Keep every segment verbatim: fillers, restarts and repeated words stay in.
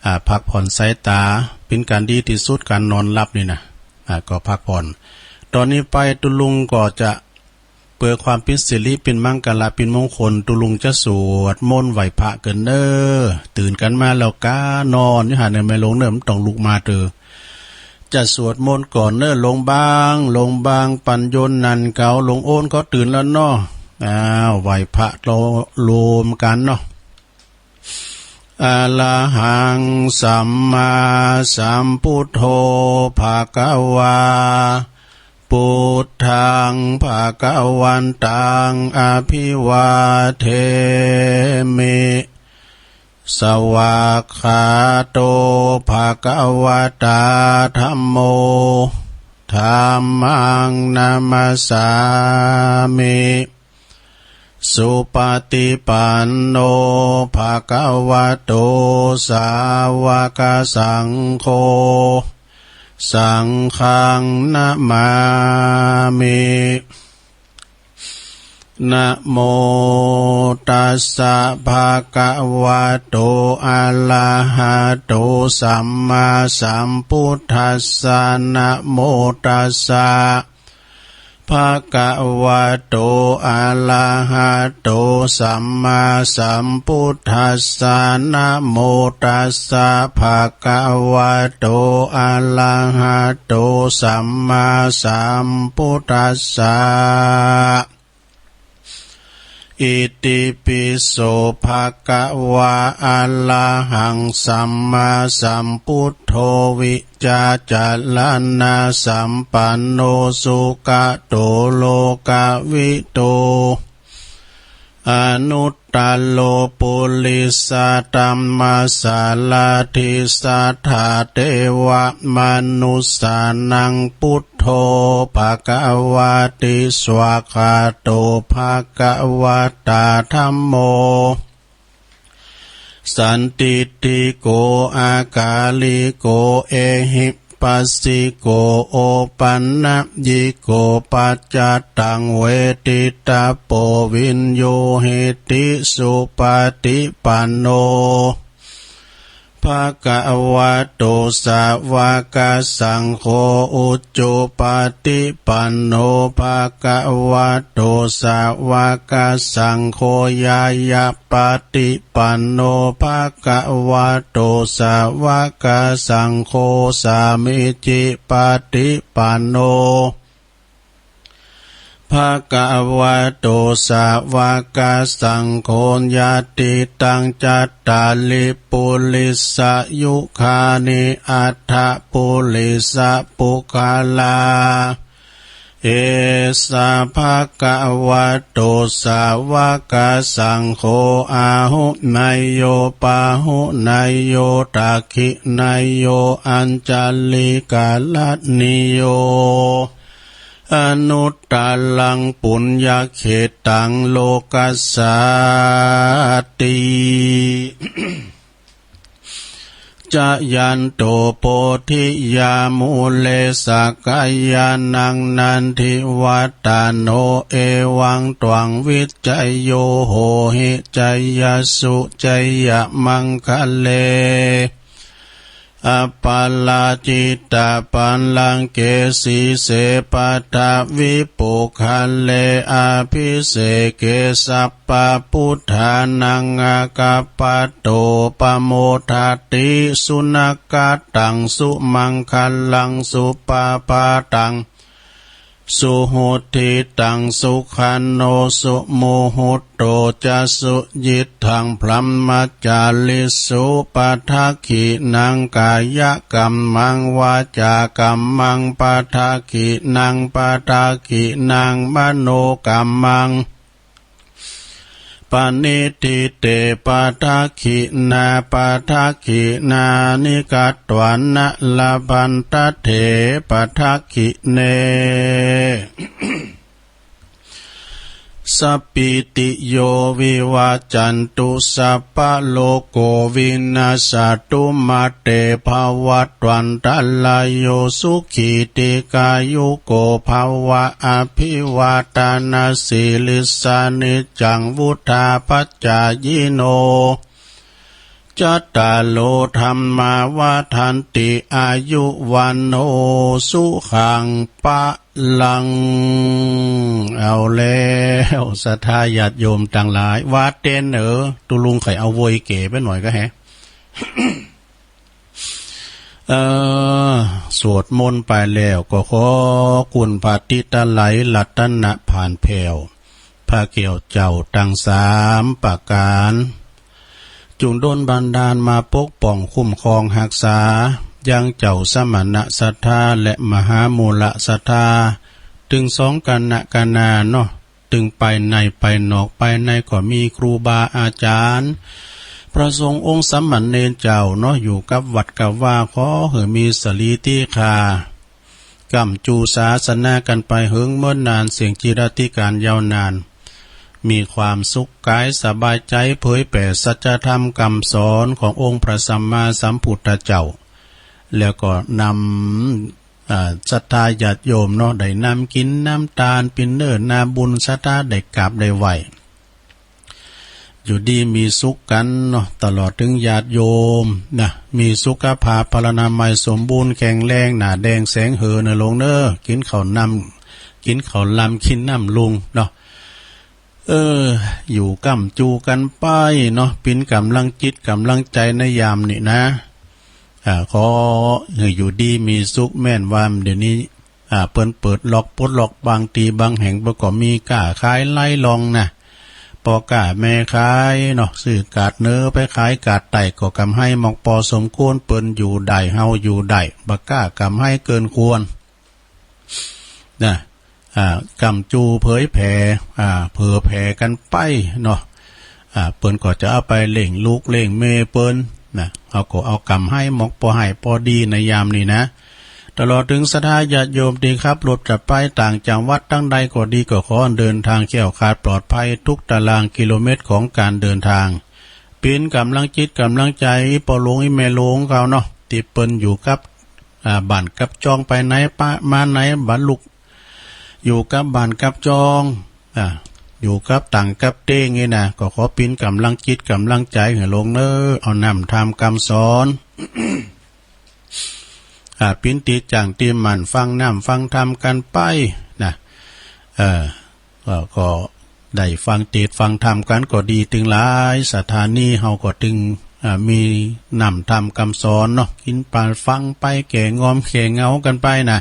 อ่า พักผ่อนสายต๋า เป๋นก๋านดีตี้สุด ก๋านนอนหลับนี่นะ อ่า ก็พักผ่อน ต๋อนนี้ไปตุ๊ลุงก็จะ เปื้อความเป๋นสิริ เป๋นมังคละ เป๋นมงคล ตุ๊ลุงจะสวดมนต์ไหว้พระเกินเน่อ ตื่นกั๋นมาแล้วก้านอนอยู่หั้นเน่อ แม่หลวงเน่อ บ่ต้องลุกมาเต๊อะ จะสวดมนต์ก่อนเน่อ หลวงบาง หลวงบางปั๋ญญนต์นั่น เก๋าหลวงโอนเขาตื่นแล้วเนาะ อ้าว ไหว้พระเฮาโฮมกั๋นเนาะ อะระหัง สัมมาสัมพุทโธ ภะคะวา พุทธัง ภะคะวันตัง อะภิวาเทมิ สวากขาโต ภะคะวะตา ธัมโม ธัมมัง นะมัสสามิ สุปะติปันโน ภะคะวะโต สาวะกะสังโฆ สังฆัง นะมามิ นะโมตัสสะ ภะคะวะโต อะระหะโต สัมมาสัมพุทธัสสะ นะโมตัสสะ ภะคะวะโต อะระหะโต สัมมาสัมพุทธัสสะ นะโมตัสสะ ภะคะวะโต อะระหะโต สัมมาสัมพุทธัสสะ อิติปิโส ภะคะวะ อะระหัง สัมมาสัมพุทโธ วิจารณะสัมปันโน สุกะโต โลกะวิทู อนุตตะโร ปุริสะธัมมะสะรถิ สัทธาเตวะมะนุสสานัง พุทโธ ภะคะวะติ สวากขาโต ภะคะวะตา ธัมโม สันทิฏฐิโก อะกาลิโก เอหิปัสสิโก โอปันญิโก ปัจจตัง เวทิตะโป วิญญูหิติ สุปะติปันโน ภะคะวะโต สาวะกะสังโฆ อุจุปะติปันโน ภะคะวะโต สาวะกะสังโฆ ญาณะปะติปันโน ภะคะวะโต สาวะกะสังโฆ สามีจิปะติปันโน ภะคะวะโต สาวะกะสังโฆ ญาติตัง จัตตาริ ปุริสะยุคานิ อัตถะปุริสะปุคคละ เอสะ ภะคะวะโต สาวะกะสังโฆ อาหุเนยโย ปาหุเนยโย ทักขิเนยโย อัญชะลิกะรัณีโย อนุตตะรัง ปุญญะเขตตัง โลกัสสาติ จะยันโต โพธิยา มูเล สะกะยานัง นันทิวัฏฏะโน เอวังตวัง วิจโย โหหิ จยสสุ จยะมังคะเล อะปะราจิตะปัลลังเก สีเส ปะทะวิปุคคะเล อะภิเสเก สัพพะพุทธานัง อะกัปปะโต ปะโมทะติ สุนะกะตัง สุมังคะลัง สุปะพาตัง สุหุตติตัง สุขันโน สุมุหุตโต จะ สุยิตถัง พรหมจาริสุ ปะทักขินัง กายะกัมมัง วาจากัมมัง ปะทักขินัง ปะทักขินัง มโนกัมมัง ปะนิฏฐิเต ปะทักขินา ปะทักขินานิ กัตวานะ ละพันทะเถ ปะทักขิเน สัปปีติโย วิวัจจันตุ สัพพะโรโค วินัสสะตุ มาเต ภะวัตวันตะราโย สุขี ทีฆายุโก ภะวะ อะภิวาทะนะสีลิสสะ นิจจัง วุฑฒาปะจายิโน จัตตาโร ธัมมา วัฑฒันติ อายุ วัณโณ สุขัง พลัง เอาแล้วศรัทธาญาติโยมตังหลาย ว่าเต้นเอ๋อ ตุ๊ลุงใค่เอาโวยเก๋ไปหน่อยก็แฮะ เออ สวดมนต์ไปแล้วก็ขอคุณพระติตะไลรัตนะผ่านแผ้ว พระแก้วเจ้าตังสามประก๋าน จุ่งดลบันดาลมาปกป้องคุ้มครองฮักษา ยังเจ้าสมณะศรัทธาและมหามูลศรัทธา ตึงสองกัณฑ์นานาเนาะ ตึงไปในไปนอก ไปในก็มีครูบาอาจ๋ารย์ พระสงฆ์องค์สามเณรเจ้าเนาะ อยู่กับวัดกับวา ขอหื้อมีสรีตี้คา ก้ำจู๋ศาสนากั๋นไปเหิงเมินนาน เสี้ยงจิรัติก๋าลยาวนาน มีความสุขก๋ายสบายใจ๋ เผยแผ่สัจธรรมกำสอนขององค์พระสัมมาสัมพุทธเจ้า แล้วก็นำ อ่า ศรัทธาญาติโยมเนาะ ได้นำกิ๋นนำตาน เป๋นเนื้อนาบุญ ศรัทธาได้กราบได้ไหว้ อยู่ดีมีสุขกั๋นเนาะ ตลอดเถิงญาติโยมนะ มีสุขภาพพลานามัยสมบูรณ์แข็งแรง หน้าแดงแสงเหือเน่อโลงเน่อ กิ๋นข้าวน้ำ กิ๋นข้าวลำ กิ๋นน้ำลุงเนาะ เออ อยู่ก้ำจู๋กั๋นไปเนาะ เป๋นก๋ำลังจิตก๋ำลังใจ๋ในยามนี้นะ อ่า ขอหื้ออยู่ดีมีสุข แม่นว่าเดี๋ยวนี้ อ่า เปิ้นเปิดล็อกปลดล็อก บางตี้บางแห่งเปิ้นก็มีก้าขายไร้ร่องนะ ป้อก้าแม่ขายเนาะ ซื้อก๋าดเหนือไปขายก๋าดใต้ก็ก๋ำไรมอกปอสมควร เปิ้นอยู่ได้ เฮาอยู่ได้ บ่ก้าก๋ำไรเกินควร นะ อ่า ก้ำจู๋เผยแผ่ อ่า เผยแผ่กั๋นไปเนาะ อ่า เปิ้นก็จะเอาไปเลี้ยงลูกเลี้ยงเม่ยเปิ้นนะ เฮาก็เอาก๋ำไรมอกปอให้ปอดีในยามนี้นะ ตลอดเถิงศรัทธาญาติโยมตี้ขับรถจะไปต่างจังหวัดตังใดก็ดี ก็ขอเดินทางแคล้วคลาดปลอดภัยทุกตารางกิโลเมตรของก๋านเดินทาง เป๋นก๋ำลังจิตก๋ำลังใจ๋ ป้อหลวงอี่แม่หลวงเขาเนาะ ตี้เปิ้นอยู่กับ อ่า บ้านกับจอง ไปไหนปะมาไหน บ่าลุก อยู่กับบ้านกับจอง อ่า อยู่กับต่างกับเต๊งนี่นะ ก็ขอเป๋นก๋ำลังจิตก๋ำลังใจ๋หื้อโลงเน่อ เอาน้ำธรรมกำสอน อ่า เป๋นตี้จั่งตี้หมั่นฟังน้ำฟังธรรมกั๋นไปนะ เออ ก็ ก็ได้ฟังเตสน์ฟังธรรมกั๋นก็ดี ตึงหลายสถานีเฮาก็ตึง อ่า มีน้ำธรรมกำสอนเนาะ กิ๋นไปฟังไป แก้งอมแก้เหงากั๋นไปนะ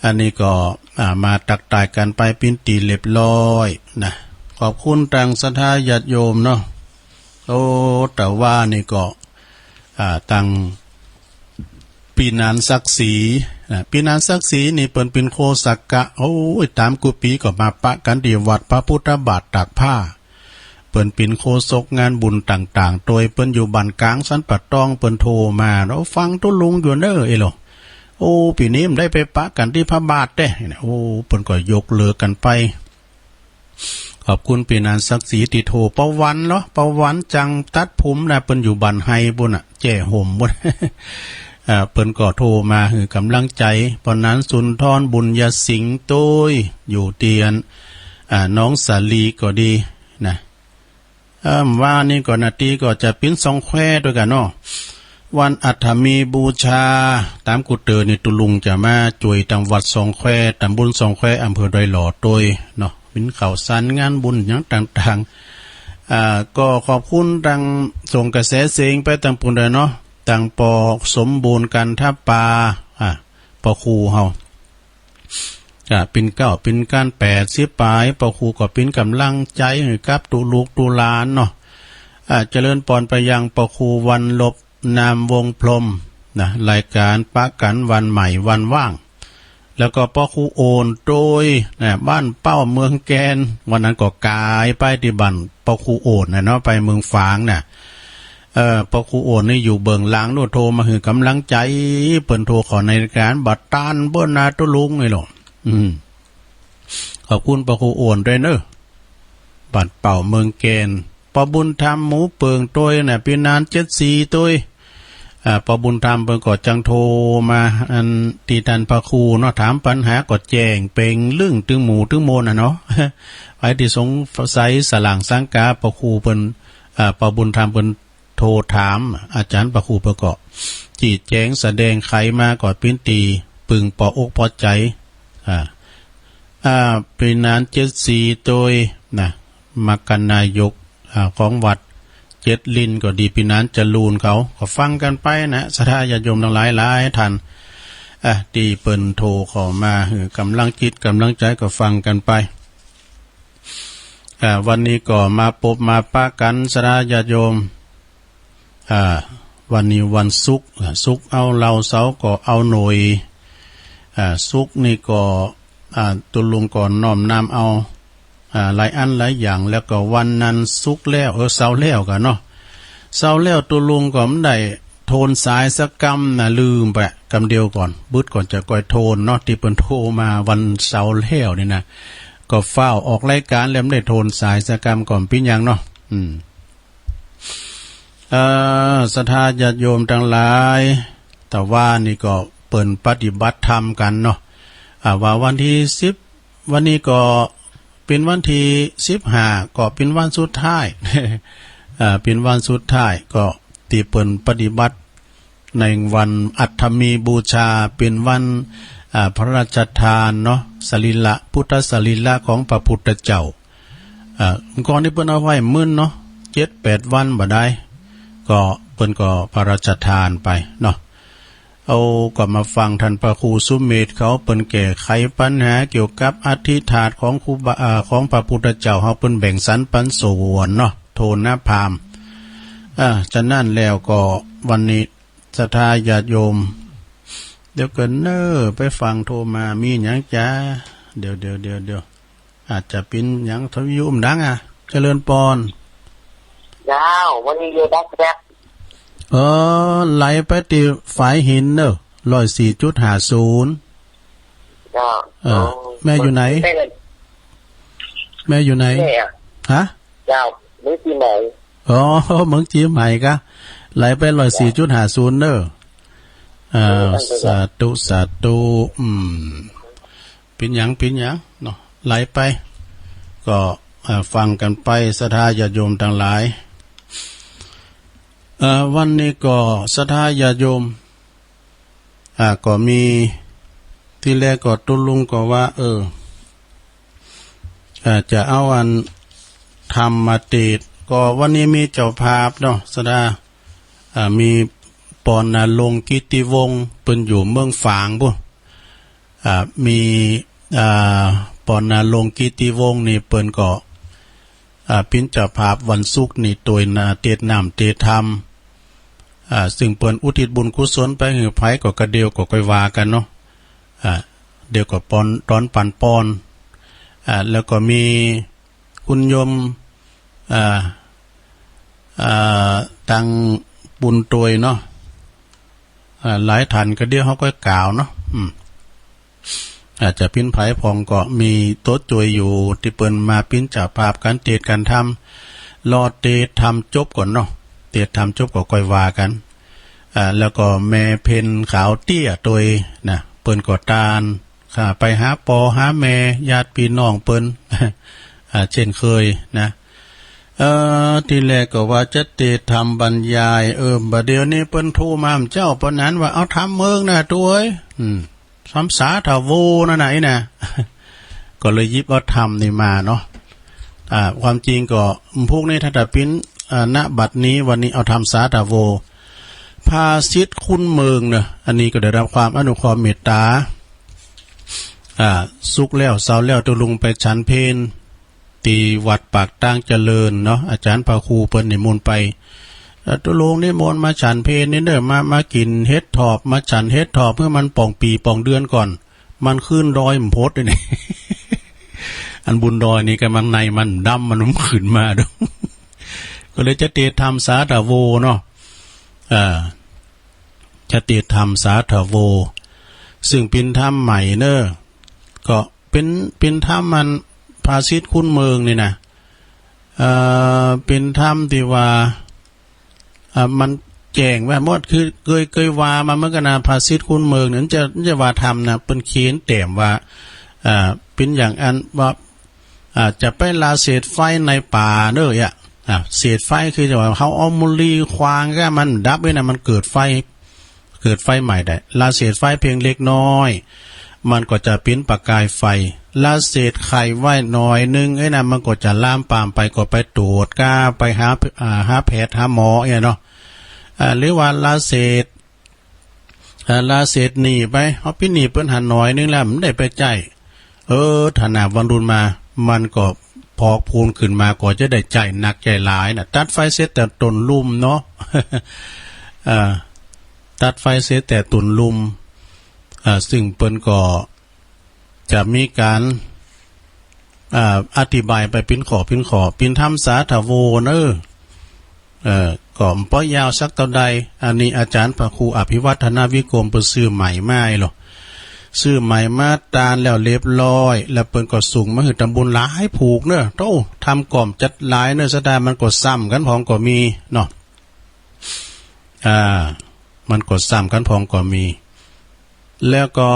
อันนี้ก็ อ่า มาตั๊กตายกั๋นไปเป๋นตี้เรียบร้อยนะ ขอบคุณตังศรัทธาญาติโยมเนาะ โอ้ แต่ว่านี่ก็ อ่า ตัง ปี้หนานศักดิ์ศรี นะ ปี้หนานศักดิ์ศรีนี่เปิ้นเป๋นโคสักกะ โอ้ย ต๋ามกู้ปี๋ก็มาปะกั๋นตี้วัดพระพุทธบาทตากผ้า เปิ้นเป๋นโฆษกงานบุญต่างๆ โตยเปิ้นอยู่บ้านก๋างสันป่าตอง เปิ้นโทรมา เฮาฟังตุ๊ลุงอยู่เน่อ เอ้ยเหรอ โอ้ ปี๋นี้บ่ได้ไปปะกั๋นตี้พระบาทเต๊ะ โอ้ เปิ้นก็ยกเลิกกั๋นไป ขอบคุณปี้หนานศักดิ์ศรีตี้โทร ป้อวันเหรอ ป้อวันจังตัดผมนะ เปิ้นอยู่บ้านไฮปุ้นน่ะ แจ้ห่มปุ้น อ่า เปิ้นก็โทรมาหื้อก๋ำลังใจ๋ ป้อหนานสุนทรบุญญสิงห์โตย อยู่ตี้อัน อ่า หนองสาลีก็ดีนะ เอิ่ม ว่านี่ก็นาตี้ก็จะเป๋นสองแควตวยกั๋นเนาะ วันอัฐมีบูชา ต๋ามกู้เต๋อนี่ตุ๊ลุงจะมาจ้วยตังวัดสองแคว ต๋ำบลสองแคว อำเภอดอยหล่อโตยเนาะ เป๋นข่าวสารงานบุญหยังต่างๆ อ่า ก็ขอบคุณตังส่งกระแสเสียงไปตังปูนดอยเนาะ ตังป้อสมบูรณ์ กันทะปา อ่า ป้อครูเฮา อ่า เป๋นเก้าเป๋นกั๋นแปดสิบป๋าย ป้อครูก็เป๋นก๋ำลังใจ๋หื้อกับตุ๊ลูกตุ๊หลานเนาะ อ่า เจริญปอนไปยังป้อครูวันลบ นามวงศ์พรหมนะ รายก๋านปะกั๋นวันใหม่วันว่าง แล้วก็ป้อครูโอ่นโตยนะ บ้านเป้าเมืองแกน วันนั้นก็ก๋ายไปตี้บ้านป้อครูโอ่นน่ะเนาะ ไปเมืองฝางน่ะ เอ่อ ป้อครูโอ่นนี่อยู่เบื้องหลังโน่น โทรมาหื้อก๋ำลังใจ๋ เปิ้นโทรเข้าในรายก๋าน บ่าต้านเปิ้นนาตุ๊ลุงนี่เหรอ อืม ขอบคุณป้อครูโอ่นตวยเน่อ บ้านเป้าเมืองแกน ป้อบุญธรรมหมูเปิงโตยน่ะ ปี้หนานเจ็ดสีโตย อ่า ป้อบุญธรรมเปิ้นก็จังโทรมา อันตี้ต้านพระครูเนาะ ถามปัญหาก็แจ้งเป่งลึ่งตึงหมู่ตึงมวลน่ะเนาะ ใผตี้สงสัยสล่างสังกาป้อครูเปิ้น อ่า ป้อบุญธรรมเปิ้น โทรถาม อาจ๋ารย์พระครูเปิ้นก็ จี๊แจงแสดงไขมาก็เป๋นตี้ปึงปอบอกปอใจ๋ อ่า อ่า ปี๋หนานเจ็ดสี่ โตยนะ มรรคนายก อ่า ของวัดเจ็ดลิ้นก็ดี ปี๋หนานจรูญเขา ก็ฟังกั๋นไปนะ ศรัทธาญาติโยมตังหลายหลายต้าน อ่า ตี้เปิ้นโทรเข้ามาหื้อก๋ำลังจิตก๋ำลังใจ๋ก็ฟังกั๋นไป อ่า วันนี้ก็มาปบมาปะกั๋น ศรัทธาญาติโยม อ่า วันนี้วันศุกร์ อ่า ศุกร์เอาเหล้า เสาร์ก็เอาหน่วย อ่า ศุกร์นี่ก็ อ่า ตุ๊ลุงก็น้อมนำเอา อ่า หลายอันหลายอย่าง แล้วก็วันนั้นศุกร์แล้ว เออ เสาร์แล้วกั๋นเนาะ เสาร์แล้วตุ๊ลุงก็บ่ได้โทนสายสักกำนะ ลืมไป กำเดียวก่อน บึดก่อนจะก้อยโทนเนาะ ตี้เปิ้นโทรมาวันเสาร์แล้วนี่นะ ก็ฟ้าวออกรายก๋านแล้วบ่ได้โทนสายสักกำ ก็บ่เป๋นหยังเนาะ อืม เอ่อ ศรัทธาญาติโยมตังหลาย ตะวานี้ก็เปิ้นปฏิบัติธรรมกั๋นเนาะ อ่า ว่าวันตี้สิบ วันนี้ก็เป๋นวันตี้สิบห้า ก็เป๋นวันสุดท้าย อ่า เป๋นวันสุดท้าย ก็ตี้เปิ้นปฏิบัติในวันอัฐมีบูชา เป๋นวัน อ่า พระราชทานเนาะ สรีระ พุทธสรีระของพระพุทธเจ้า อ่า ก่อนนี้เปิ้นเอาไว้มื้นเนาะ เจ็ดแปดวันบ่ได้ ก็เปิ้นก็พระราชทานไปเนาะ เอา ก็มาฟังต้านพระครูสุเมธเขา เปิ้นแก้ไขปัญหาเกี่ยวกับอัฐิธาตุของครูบา อ่า ของพระพุทธเจ้าเฮา เปิ้นแบ่งสรรปันส่วนเนาะ โทนพราหมณ์ อ่า ฉะนั้นแล้วก็วันนี้ศรัทธาญาติโยม เดี๋ยวก่อนเน่อ ไปฟังโทรมา มีหยังจ๊ะ เดี๋ยว เดี๋ยว เดี๋ยว เดี๋ยว อาจจะเป๋นหยัง ทวิทยุมันดังอ่ะ เจริญปอน เจ้า วันนี้อยู่ดักแซบ เออ ไหลไปตี้ฝายหินเน่อ ร้อยสี่จุดห้าศูนย์ เจ้า เออ อ๋อ แม่อยู่ไหน แม่ แม่อยู่ไหน แม่อะ ฮะ เจ้า เมืองเจียงใหม่ อ๋อ เมืองเจียงใหม่กะ ไหลไปร้อยสี่จุดห้าศูนย์เน่อ อ่า เออ สาธุ สาธุ อืม เป๋นหยัง เป๋นหยังเนาะ ไหลไป ก็ อ่า ฟังกั๋นไป ศรัทธาญาติโยมตังหลาย เอ่อ วันนี้ก็ศรัทธาญาติโยม อ่า ก็มี ตี้แรกก็ตุ๊ลุงก็ว่า เออ อ่า จะเอาอันธรรมเตสน์ ก็วันนี้มีเจ้าภาพเนาะ ศรัทธา อ่า มีปอณรงค์ กิตติวงศ์ เปิ้นอยู่เมืองฝางปู้น อ่า มี อ่า ปอณรงค์ กิตติวงศ์นี่เปิ้นก็ อ่า เป๋นเจ้าภาพวันศุกร์นี่ตวยนา เตสน์น้ำเตสน์ธรรม อ่า ซึ่งเปิ้นอุทิศบุญกุศลไปหื้อใผก็กระเดี่ยวก็ก้อยว่ากั๋นเนาะ อ่า เดี๋ยวก็ปอน ต๋อนปันปอน อ่า แล้วก็มีคุณโยม อ่า อ่า ตังบุญตวยเนาะ อ่า หลายต้านกระเดี่ยวเฮาก้อยกล่าวเนาะ อืม อาจจะเป๋นใผพ่องก็มีโตจวยอยู่ ตี้เปิ้นมาเป๋นเจ้าภาพก๋านเตสน์ก๋านธรรม รอเตสน์ธรรมจบก่อนเนาะ เตสน์ธรรมจบก็ก้อยว่ากั๋น อ่า แล้วก็แม่เพ็ญขาวเตี้ยตวยนะ เปิ้นก็ตาน ข้าไปหาป้อหาแม่ญาติปี้น้องเปิ้น อ่า เจ้นเคยนะ เอ่อ ตี้แรกก็ว่าจะเตสน์ธรรมบรรยาย เออ บ่าเดี่ยวนี้เปิ้นโทรมาเจ้าปอนั้นว่า เอาธรรมเมิงนะตวย อืม ธรรมสาธโวนั่นน่ะ อีน่ะ ก็เลยหยิบเอาธรรมนี่มาเนาะ อ่า ความจริงก็พุกนี้ถ้าจะเป๋น อ่า ณ บัดนี้วันนี้เอาธรรมสาธโว ภาษิตคุ้นเมิงเนาะ อันนี้ก็ได้รับความอนุเคราะห์เมตตา อ่า ศุกร์แล้วเสาร์แล้วตุ๊ลุงไปฉันเพลตี้วัดปากตางเจริญเนาะ อาจ๋ารย์พระครูเปิ้นนิมนต์ไป เอ่อ ตุ๊ลุงนิมนต์มาฉันเพลนี่เน่อ มา มากิ๋นเห็ดถอบ มาฉันเห็ดถอบหื้อมันป่องปี๋ป่องเดือนก่อน มันขึ้นดอยมันพดนี่ อันบุญดอยนี่ก๋ำลังในมันดำมันขึ้นมาดู ก็เลยจะเตสน์ธรรมสาธโวเนาะ อ่า จะเตสน์ธรรมสาธโว ซึ่งเป๋นธรรมใหม่เน่อ ก็เป๋น เป๋นธรรมอันภาษิตคุ้นเมิงนี่นะ เอ่อ เป๋นธรรมตี้ว่า อ่า มันแจ้งไว้หมด คือเกย เกยว่ามาเมื่อกั๋นนะ ภาษิตคุ้นเมิงเนี่ย จะ จะว่าธรรมนะ เปิ้นเขียนแต้มว่า อ่า เป๋นอย่างอันว่า อ่า จะไปล่าเศษไฟในป่าเน่อ อะ อ่ะ เศษไฟคือจะว่าเฮาเอามะลีขว้างก็มันดับไว้นะ มันเกิดไฟ เกิดไฟใหม่ได้ ละเศษไฟเพียงเล็กน้อย มันก็จะเป๋นประกายไฟ ละเศษไข่ไว้หน่อยนึ่งไอ้นะ มันก็จะลามปามไป ก็ไปตรวจก้า ไปหา อ่า หาแพทย์หาหมอเนี่ยเนาะ อ่า หรือว่าละเศษ อ่า ละเศษหนี้ไป เอาไปหนี้เปิ้นหั้นหน่อยนึ่งแล้ว บ่ได้ไปใจ๊ เออ ถ้านับวันรุ่นมา มันก็พอกพูนขึ้นมา ก็จะได้ใจ๊หนักใจ๊หลายนะ ตัดไฟเสียแต่ต้นลุ่มเนาะ อ่า ตัดไฟเสียแต่ต้นลุ่ม อ่า ซึ่งเปิ้นก็ จะมีก๋าน อ่า อธิบายไปเป๋นข้อเป๋นข้อ เป๋นธรรมสาธโวเนาะ เอ่อ ก็บ่ยาวสักเต้าใด อันนี้อาจ๋ารย์พระครูอภิวัฒนวิกรมเปิ้นซื้อใหม่มาอี้หลอ ซื้อใหม่มาตานแล้วเรียบร้อย แล้วเปิ้นก็ส่งมาหื้อตำบลหลายผูกเนาะ โธ่ ทำก่อมจัดหลายเนาะ สะดา มันก็ซ้ำกั๋นพ่องก็มีเนาะ อ่า มันก็ซ้ำกั๋นพ่องก็มี แล้วก็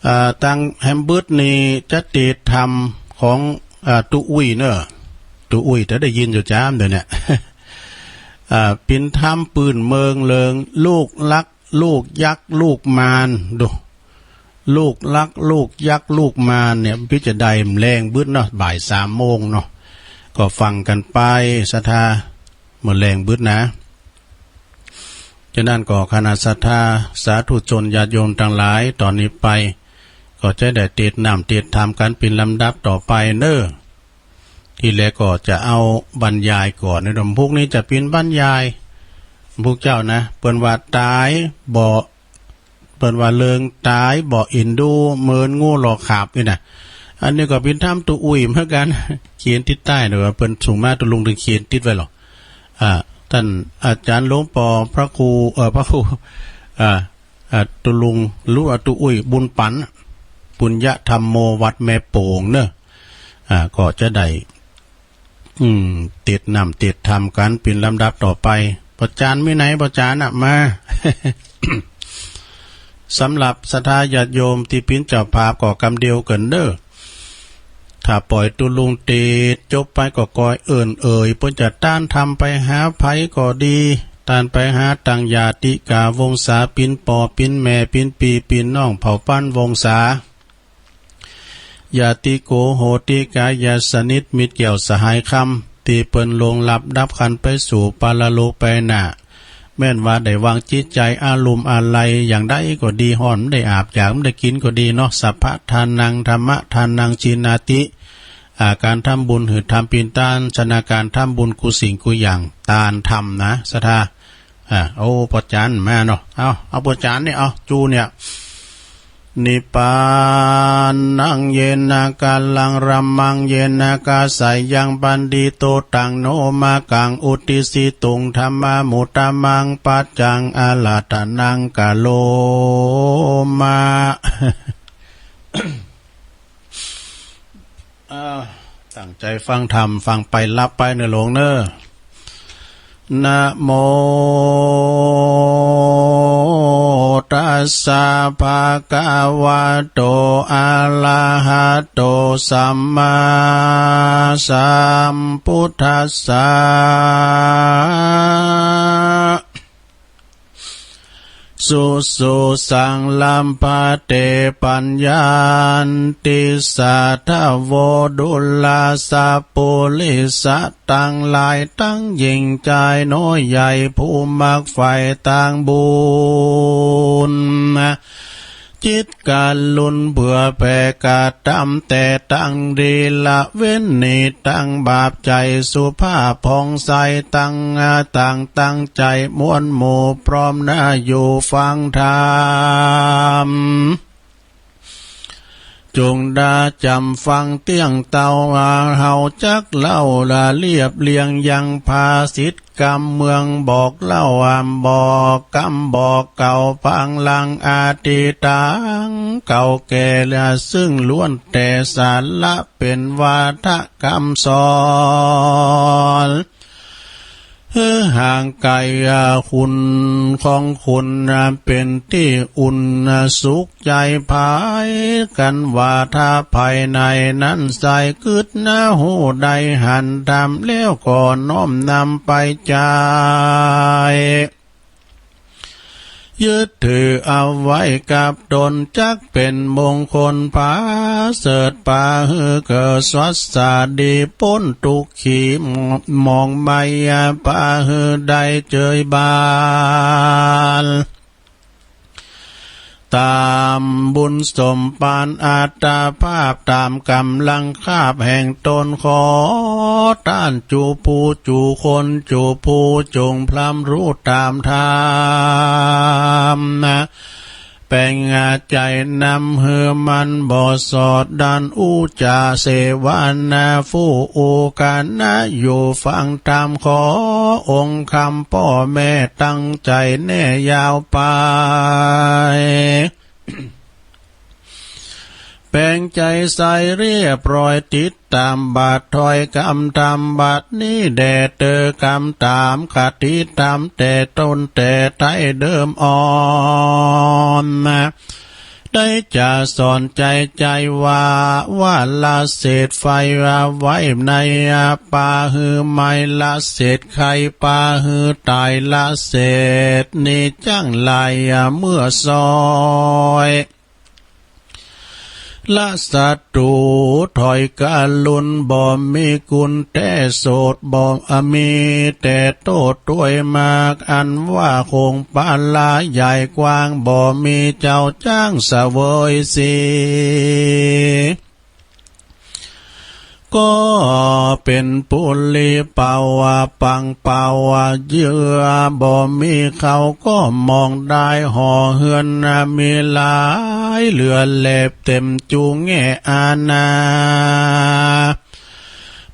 อ่า ตังแหมบึดนี่จะติดธรรมของ อ่า ตุ๊อุ้ยเนาะ ตุ๊อุ้ยจะได้ยินอยู่จามเดี๋ยวเนี้ย อ่า เป๋นธรรมปื้นเมืองเลิง ลูกลัก ลูกยักษ์ ลูกมาร ดู ลูกลัก ลูกยักษ์ ลูกมารเนี่ย พิจารณาแลงบึดเนาะ บ่ายสามโมงเนาะ ก็ฟังกั๋นไป ศรัทธา เมื่อแลงบึดนะ ฉะนั้นก็คณะศรัทธาสาธุชนญาติโยมตังหลาย ต๋อนนี้ไป ก็จะได้เตสน์น้ำเตสน์ธรรมกั๋นเป๋นลำดับต่อไปเนาะ ทีแรกก็จะเอาบรรยายก่อนเนาะ พวกนี้จะเป๋นบรรยาย พวกเจ้านะ เปิ้นว่าต๋ายบ่ เปิ้นว่าเลิงต๋ายบ่เอ็นดู เหมือนงูหลอกขาบนี่นะ อันนี้ก็เป๋นธรรมตุ๊อุ้ยเหมือนกั๋น เขียนติดใต้เนาะ ว่าเปิ้นส่งมา ตุ๊ลุงตึงเขียนติดไว้หลอ อ่า ต้านอาจ๋ารย์หลวงปอพระครู เอ่อ พระครู อ่า อ่า ตุ๊ลุง หรือว่าตุ๊อุ้ยบุญปั๋น ปุญญธรรมโม วัดแม่โป่งเนาะ อ่า ก็จะได้ อืม เตสน์น้ำเตสน์ธรรมกั๋นเป๋นลำดับต่อไป ป้อจ๋ารย์มีไหน ป้อจ๋ารย์น่ะ มา สำหรับศรัทธาญาติโยมตี้เป๋นเจ้าภาพก็กำเดียวกั๋นเนาะ ถ้าป่อยตุ๊ลุงเตสน์จบไปก็กอยเอิ้นเอ่ย เปิ้นจะต้านธรรมไปหาใผก็ดี ต้านไปหาตังญาติกาวงศา เป๋นป้อเป๋นแม่ เป๋นปี้เป๋นน้อง เผ่าพันธุ์วงศา ญาติโกโหติกา ญาติสนิทมิตรแก้วสหายคำ ตี้เปิ้นล่วงลับดับขันธ์ไปสู่ปรโลกไปหน้า แม่นว่าได้วางจิตใจ๋อาลัมอาลัยอย่างใดก็ดี ฮ้อนบ่ได้อาบ อยากบ่ได้กิ๋นก็ดีเนาะ สัพพะทานัง ธัมมะทานัง จีนาติ อ่า ก๋านทำบุญหื้อธรรมเป๋นต้าน ชนะก๋านทำบุญกู้สิ่งกู้อย่าง ต้านธรรมนะ ศรัทธา อ่า โอ้ ป้อจ๋ารย์มาเนาะ เอา เอาป้อจ๋ารย์เนี่ย เอา จูเนี่ย นิพพานัง เยนะกาลัง รัมมัง เยนะกาสายัง ปัณฑิโต ตัง โน มะกัง อุตติสสิตุง ธัมมามุตตะมัง ปัจจัง อาราธนัง กะโรมะ อ้าว ตั้งใจ๋ฟังธรรม ฟังไปหลับไปเน่อหลวงเน่อ นะโมตัสสะ ภะคะวะโต อะระหะโต สัมมาสัมพุทธัสสะ สุสุสังลัมภะเต ปัญญันติ สาธะโว ดูราสะปุริสะ ตังหลายตังหญิงจายน้อยใหญ่ ผู้มักใฝ่ตางบุญ จิตกรุณาเผื่อแผ่กระตำแต่ตังดี ละเว้นหนีตังบาป ใจ๋สุภาพผ่องใส ตัง ตัง ตั้งใจ๋มวลหมู่พร้อมหน้าอยู่ฟังธรรม จงได้จ๋ำฟังเตี้ยงเต้า เฮาจักเล่าละเรียบเรียงยังภาษิตกำเมืองบอกเล่า บอกกำบอกเกล่าว ปางลางอดีตตังเก่าแก่ละ ซึ่งล้วนแต่สาระเป๋นวาทะกำสอน หื้อห่างไก๋ อา คุณของคุณ อา เป๋นตี้อุ่น อา สุขใจ๋ ผายกั๋นว่าถ้าภายในนั้นใส กึ๊ดหนาฮู้ได้หันธรรม แล้วก็น้อมนำไปใจ๊ ยึดถือเอาไว้กับตน จักเป๋นมงคลผาเสริฐ ปาหื้อเกิดสัสสาดี ป๊นตุ๊กขีหมองไหม้ ปาหื้อได้เจยบาน ต๋ามบุญสมปานอัตตภาพ ต๋ามก๋ำลังคาบแห่งตน ขอต้านจุผู้จุคน จุผู้จุ่งพร่ำฮู้ต๋ามธรรม แป๋งใจ๋นำหื้อมันบ่สอดดั้น อุจจาเสวนา ผู้อุกานะอยู่ฟังธรรม ขอองค์คำป้อแม่ตั้งใจ๋แน่ยาวไป แป๋งใจ๋ใสเรียบร้อย ติดต๋ามบัดถ้อยกำธรรมบัดนี้แด่เต๊อะ กำต๋ามคติธรรมแต่ต้นแต่ไท้เดิมอ่อน ได้จะสอนใจ๋ใจ๋ว่า ว่าละเศษไฟไว้ในปาหื้อไหม้ ละเศษไข้ปาหื้อต๋าย ละเศษนี้จั้งหลายเมื่อซ้อย ละศัตรูถอยกะลุน บ่มีกุณแต๊โสด บ่มีแต่โต้ษตวยมาก อันว่าคงปาละใหญ่กว้าง บ่มีเจ้าจ้างเสวยสี ก็เป๋นปุรีเป่าปังเป่าเยื่อ บ่มีเขาก็มองได้ หอเฮือนมีหลายเหลือแลบ เต๋มจุแง่อาณา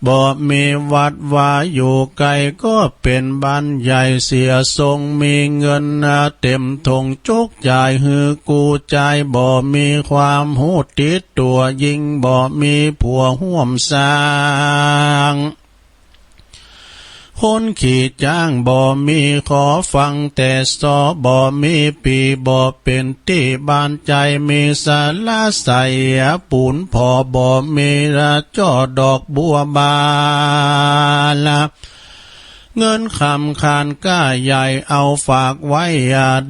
บ่มีวัดวาอยู่ไก๋ ก็เป๋นบ้านใหญ่เสียทรง มีเงินเต๋มถง จกจ่ายหื้อกู้จ่าย บ่มีความฮู้ติดตั๋ว ยิ่งบ่มีผัวฮ่วมสร้าง คนขี่จ้างบ่มี ขอฟังแต่ซอ บ่มีปี่ บ่เป๋นตี้บานใจ๋ มีศาลาใสปูนผ่อ บ่มีจ้อดอกบัวบาน เงินคำคานก้าใหญ่ เอาฝากไว้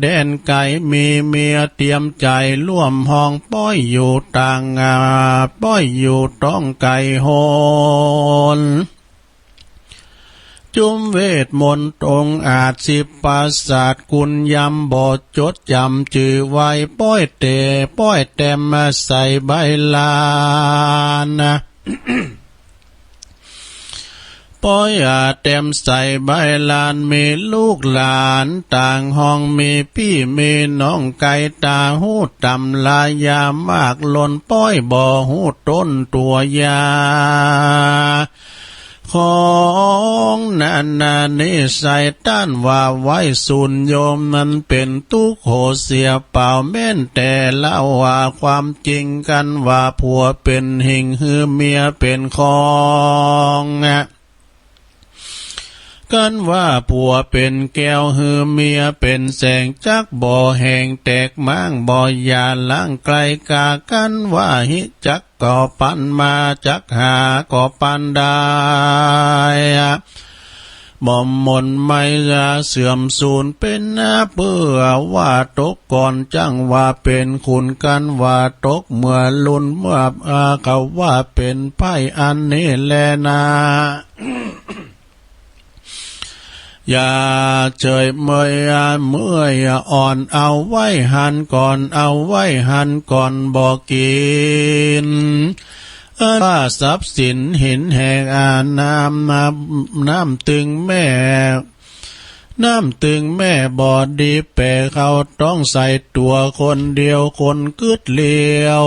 แดนไก๋ มีเมียเตียมใจ๋ร่วมห้อง ป้อยอยู่ต่าง ป้อยอยู่ต้องไก๋ฮอน จุมเวทมนต์องค์อาจสิบประสาท กุณยำบ่จดจ๋ำจื้อไว้ ป้อยเต๋ ป้อยแตมใส่ใบลาน ป้อยแตมใส่ใบลาน มีลูกหลานต่างห้อง มีปี้มีน้องไก๋ ต๋าฮู้ต๋ำลายามากล้น ป้อยบ่ฮู้ต้นตั๋วยา ของนานานิสัย ต้านว่าไว้สูนโยม นั้นเป๋นตุ๊กข์โหเสียเปล่า แม่นแต่เล่าว่าความจริง กั๋นว่าผัวเป๋นหิ่ง หื้อเมียเป๋นของ กั๋นว่าผัวเป๋นแก้ว หื้อเมียเป๋นแสง จักบ่แห้งแตกม้าง บ่หย่าร้างไกลกา กั๋นว่าฮิจัก ก็ปันมา จักหาก็ปันได้ บ่หม่นไหม้เสื่อมสูญ เป๋นเปื้อว่าตกก่อน จั้งว่าเป๋นขุน กั๋นว่าตกเมื่อลุน เมื่อเขาว่าเป๋นไพร่ อันนี้แลนา อย่าเฉยเมยเมื่อยอ่อน เอาไว้หั้นก่อน เอาไว้หั้นก่อน บ่กิ๋น ว่าทรัพย์สินหินแหก อา น้ำ น้ำตึงแม่ น้ำตึงแม่บ่ดี แป๋เขาต้องใส่ตั๋วคนเดียว คนกึ๊ดเหลียว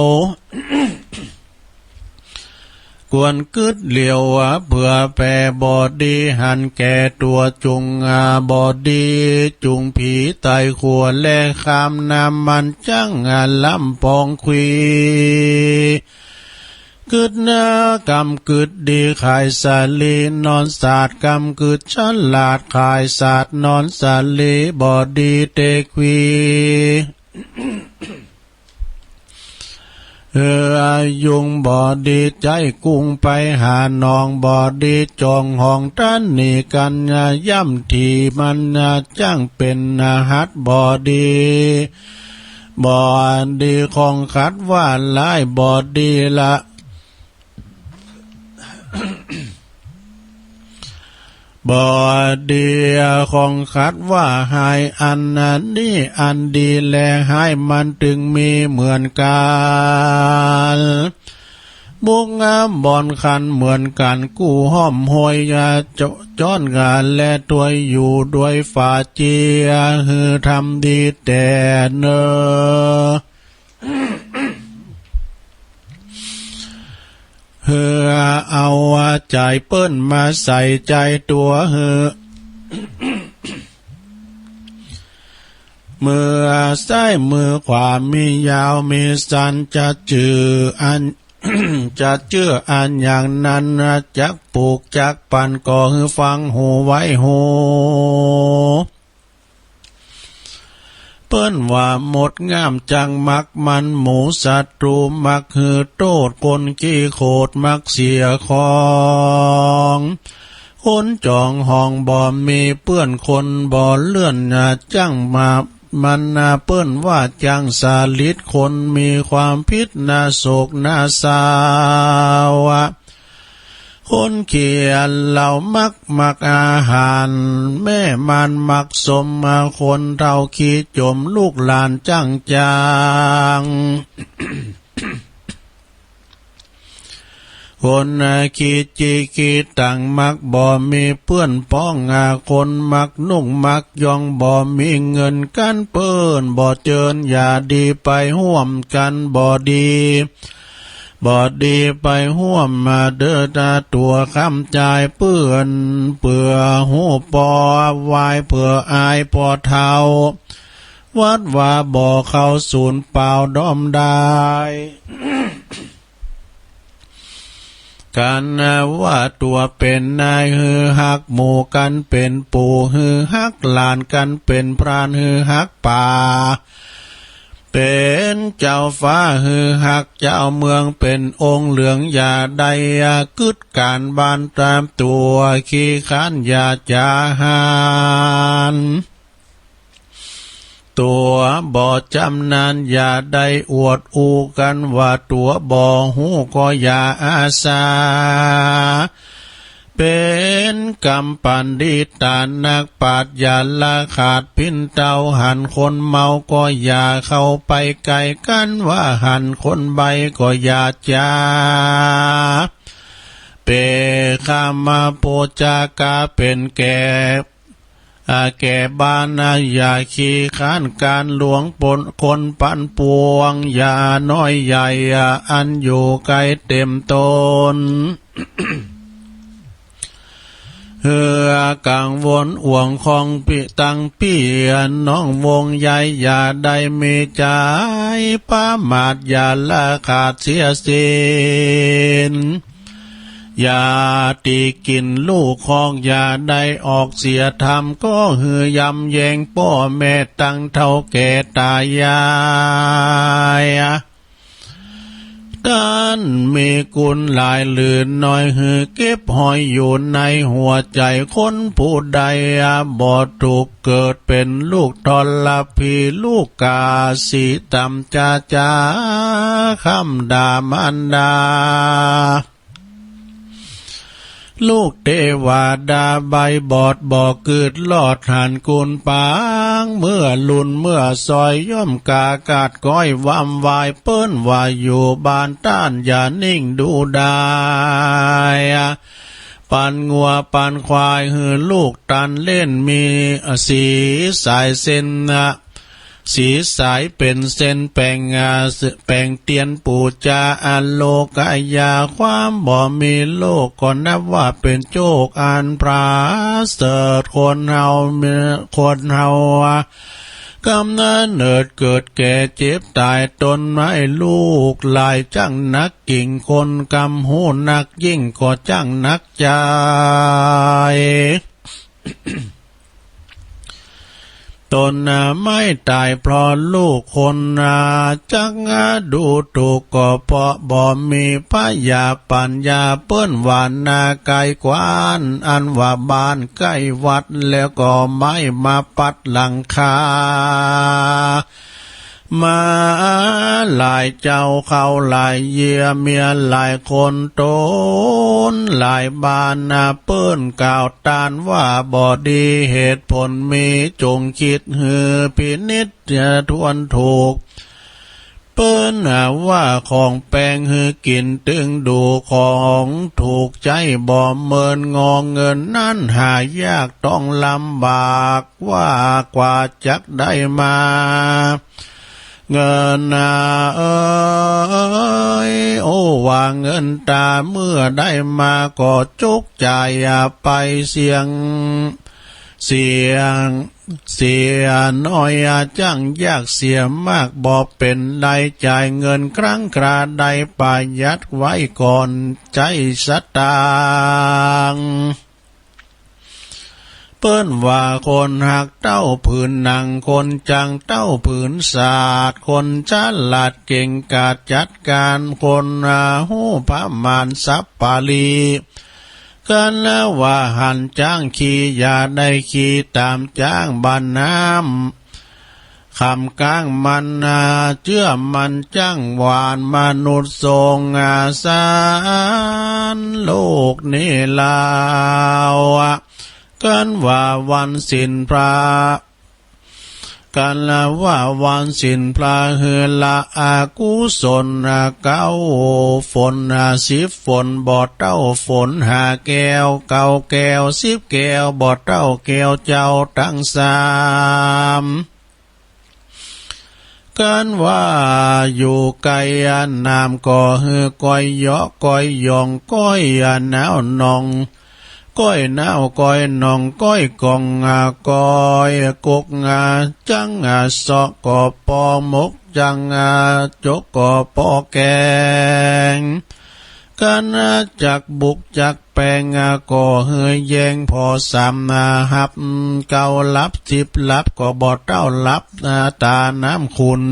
ควรกึ๊ดเหลียวเผื่อแผ่บ่ดี หันแก่ตั๋วจุ่งบ่ดี จุ่งผีไต่ขั่วแลคาม น้ำมันจั้งล้ำปองควี กึ๊ดเน่อกำกึ๊ดดีขายสาลี นอนสาดกำกึ๊ดฉลาด ขายสาดนอนสาลี บ่ดีเตขวี เออ ยุงบ่ดีใจ๊กุ้งไปหาหนอง บ่ดีจองห้องตันหนีกั๋น ย่ำถี่มันจั้งเป๋นหัด บ่ดี บ่ดีของขัดว่าร้าย บ่ดีละ บ่ดีของขัดว่าฮ้าย อันนี้อันดีและฮ้าย มันตึงมีเหมือนกั๋น บุกงามบ่อนคันเหมือนกั๋น กู้ห้อมห้อยยาจ- จ้อนกั๋น และถ้วยอยู่ด้วยฝาเจีย หื้อทำดีแต๊เน่อ หื้อเอาใจ๋เปิ้นมาใส่ใจ๋ตั๋วหื้อ มือซ้ายมือขวามียาวมีสั้น จะจื้ออัน จะจื้ออันอย่างนั้น จักปลูกจักปั่น ก็หื้อฟังหูไว้หู เปิ้นว่ามดงามจักมักมันหมู ศัตรูมักหื้อโต้ษ คนขี้โขดมักเสียของ คนจองห้องบ่มีเปื้อน คนบ่เลื่อนจั้งมา มันเปิ้นว่าจั้งสลิด คนมีความผิดนาโศกนาเศร้า คนเขียนเหล้ามัก มักอาหาร แม่ม่านมักสม คนเฒ่าขี้จม ลูกหลานจั้งจาง คนขี้จี้ขี้ตัง มักบ่มีเปื้อนพ้อง คนมักนุ่งมักย่อง บ่มีเงินกั๋นเปิ้น บ่เจิญอย่าดีไปฮ่วมกั๋น บ่ดี บ่ดีไปฮ่วมมาเด้อ ตาตั๋วคำจ่ายเปื้อน เปื้อฮู้ปอวาย เปื้ออายปอเฒ่า วัดวาบ่เข้าสูญเปล่าด้อมดาย กั๋นว่าตั๋วเป๋นนาย หื้อฮักหมู่กั๋นเป๋นปู่ หื้อฮักหลานกั๋นเป๋นพราน หื้อฮักป่า เป๋นเจ้าฟ้า หื้อฮักเจ้าเมือง เป๋นองค์เหลือง อย่าได้กึ๊ดก๋านบ้านต๋ามตั๋ว ขี้คร้านอย่าจ๋าหาญ ตั๋วบ่จำนาญ อย่าได้อวดอู้กั๋นว่าตั๋วบ่ฮู้ ก็อย่าอาสา เป๋นกำปันดิตานักปราชญ์ อย่าละขาดปิ้นเต้า หันคนเมาก็อย่าเข้าไปใก้กั๋น ว่าหันคนใบ้ก็อย่าจ๋า เป๋นคำพูดจากาเป๋นแก่ อา แก่บ้านนะ อย่าขี้คร้านก๋านหลวงปน คนปันปวง อย่าน้อยใหญ่ อันอยู่ใก้เต๋มต๋น หื้อกังวลอ่วงของปี้ตังปี้น้องวงใหญ่ อย่าได้มีใจ๋ประมาท อย่าละขาดเสียศีล อย่าตี้กิ๋นลู่คอก อย่าได้ออกเสียธรรม ก็หื้อยำแยงป้อแม่ตังเฒ่าแก่ต๋ายาย ต้านมีกุณหลายหรือน้อย หื้อเก็บห้อยอยู่ในหัวใจ๋ คนผู้ใดบ่ถูกเกิดเป๋นลูกทรพี ลูกก๋าสีต่ำจ๊าจ๊า คว่ำด่ามารดา ลูกเตวดาใบบอด บ่กึ๊ดรอดหันกุณปาง เมื่อลุนเมื่อซอย ย่อมก๋ากาดก้อยวำวาย เปิ้นว่าอยู่บ้านต้าน อย่านิ่งดูดาย ปันงัวปันควาย หื้อลูกตันเล่น มีสีสายเส้น สีสายเป๋นเส้น แป๋ง อ่า แป๋งเตียนปู๋จา อโลกยา ความบ่มีโลก ก็นับว่าเป๋นโจคอันประเสริฐ คนเฮา คนเฮา กำเนิดเกิดแก่เจ็บต๋าย ต๋นไม้ลูกหลายจั้งหนัก กิ่งคนกำฮู้นักยิ่งก็จั้งหนักใจ๋ ต๋นไม้ต๋ายเพราะลูกคน จักดูถูกก็เพราะบ่มีผญาปั๋ญญา เปิ้นว่านาไกลกว้าน อันว่าบ้านใก้วัด แล้วก็ไม้มาปัดหลังคา มาหลายเจ้าเข้าหลายเยียะ เมียหลายคน ต๋นหลายบ้านนา เปิ้นกล่าวต้านว่าบ่ดี เหตุผลมี จงกึ๊ดหื้อพินิจถ้วนถูก เปิ้นว่าของแปงหื้อกิ๋น ตึงดูของถูกใจ๊ บ่เหมือนงอเงินนั้น หายากต้องลำบาก ว่ากว่าจักได้มา เงินนาเอ๋ย โอ้ ว่าเงินต๋าเมื่อได้มาก็จุกจ่ายไปเสี้ยง เสี้ยง เสียน้อยจั้งยาก เสียมากบ่เป๋นไร จ่ายเงินครั้งคราใด ประหยัดไว้ก่อนใจ๊สตางค์ เปิ้นว่าคนฮักเต้าผืนหนัง คนจังเต้าผืนสาด คนฉลาดเก่งกาจจัดก๋าน คนฮู้ประมาณสัปปะรี คันว่าหันจ๊างขี่ อย่าได้ขี่ต๋ามจ๊าง บ่าน้ำ คำก้างมันนา เจื้อมันจั้งหวาน มนุษย์สงสาร โลกนี้ลาว คันว่าวันศีลพระ คันว่าวันศีลพระ หื้อละอกุศลเก้าฝน สิบฝนบ่เต้าฝนห้าแก้ว เก้าแก้วสิบแก้ว บ่เต้าแก้วเจ้าตังสาม คันว่าอยู่ใก้น้ำก็หื้อก้อยเหยาะก้อยหย่อง ก้อยหนาวหนอง ก้อยหนาวก้อยหนอง ก้อยก่อง ก้อยกก จั้งเซาะก็ปอหมก จั้งจกก็ปอแก๋ง คันจักบุกจักแปง ก็หื้อแย่งผ่อสาม หับเก้าหลับสิบหลับ ก็บ่เต้าหลับต๋าน้ำขุ่น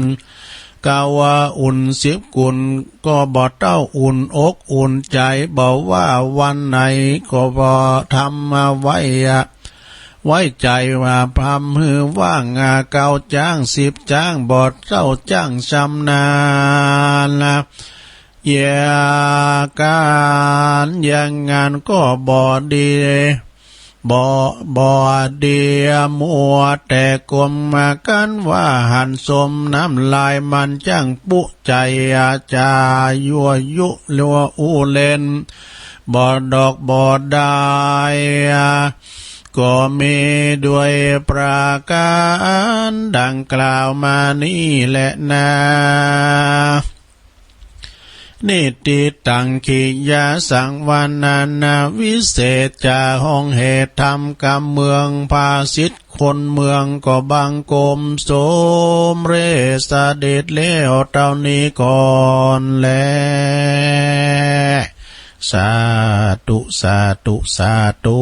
เก้าอุ่นสิบกุ่น ก็บ่เต้าอุ่นอกอุ่นใจ๋ บ่ว่าวันไหนก็บ่ทำไว้ ไว้ใจ๋ว่าพร่ำหื้อว่าง เก้าจ๊างสิบจ๊าง บ่เต้าจ๊างชำนาญ อย่าก๋านอย่างงานก็บ่ดี บ่ บ่ดี มัวแต่ก้ม คันว่าหันสมน้ำลาย มันจั้งปุ๊ใจ๋ จะยั่วยุหรือว่าอู้เล่น บ่ดอกบ่ได้ ก็มีด้วยประก๋านดังกล่าวมานี้แหละนา นิตติตัง ขิยะสังวานะ วิเศษจา ห้องเหตุธรรมกำเมือง ภาษิตคนเมือง ก็บังคมสมเร็จเสด็จแล้วเต้านี้ก่อนแล สาธุ สาธุ สาธุ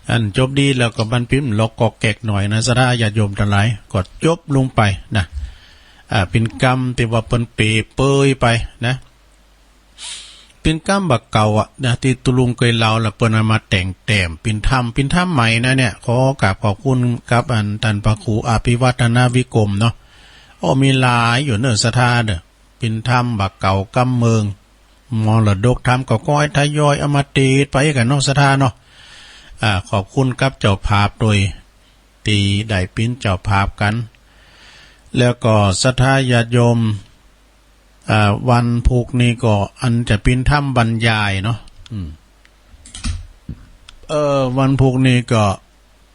อันจบดีแล้วก็บันพิมพ์ล็อกกอกแกกหน่อยนะ ศรัทธาญาติโยมตังหลาย ก็จบลงไปนะ อ่า เป๋นกำตี้ว่าเปิ้นเปรยไปนะ เป๋นกำบ่าเก่าอะนะ ตี้ตุ๊ลุงเกยเล่าแล้วเปิ้นเอามาแต่งแต้มเป๋นธรรม เป๋นธรรมใหม่นะเนี่ย ขอกราบขอบคุณกับอันต้านพระครูอภิวัฒนวิกรมเนาะ โอ้ มีหลายอยู่เน่อ ศรัทธาเน่อ เป๋นธรรมบ่าเก่ากำเมือง มรดกธรรมก็ก้อยทยอยเอามาติดไปกั๋นเนาะ ศรัทธาเนาะ อ่า ขอบคุณกับเจ้าภาพโดยตี้ได้เป๋นเจ้าภาพกั๋น แล้วก็ศรัทธาญาติโยม อ่า วันพูกนี้ก็อันจะเป๋นธรรมบรรยายเนาะ อืม เออ วันพูกนี้ก็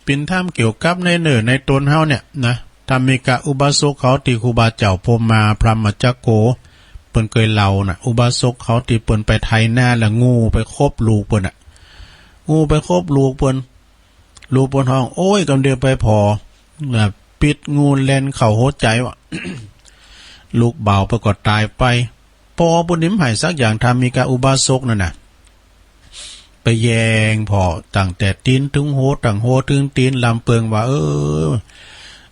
เป๋นธรรมเกี่ยวกับในเน่อในต๋นเฮาเนี่ยนะ ธรรมิกะอุบาสกเขาตี้ครูบาเจ้าพรหมาพรหมจักโก เปิ้นเกยเล่าน่ะ อุบาสกเขาตี้เปิ้นไปไถนาแล้วงูไปขบลูกเปิ้นน่ะ งูไปขบลูกเปิ้น ลูกเปิ้นฮ้อง โอ๊ย กำเดียวไปผ่อ อ่า ปิดงูแล่นเข้าหัวใจ๋วะ ลูกบ่าวเปิ้นก็ต๋ายไป ปอปุ้นนิ่มหายสักอย่าง ถ้ามีกาอุบาสกนั่นน่ะ ไปแยงผ่อตั้งแต่ตี๋นเถิงหัว ตั้งหัวเถิงตี๋น ลำเปิงว่า เออ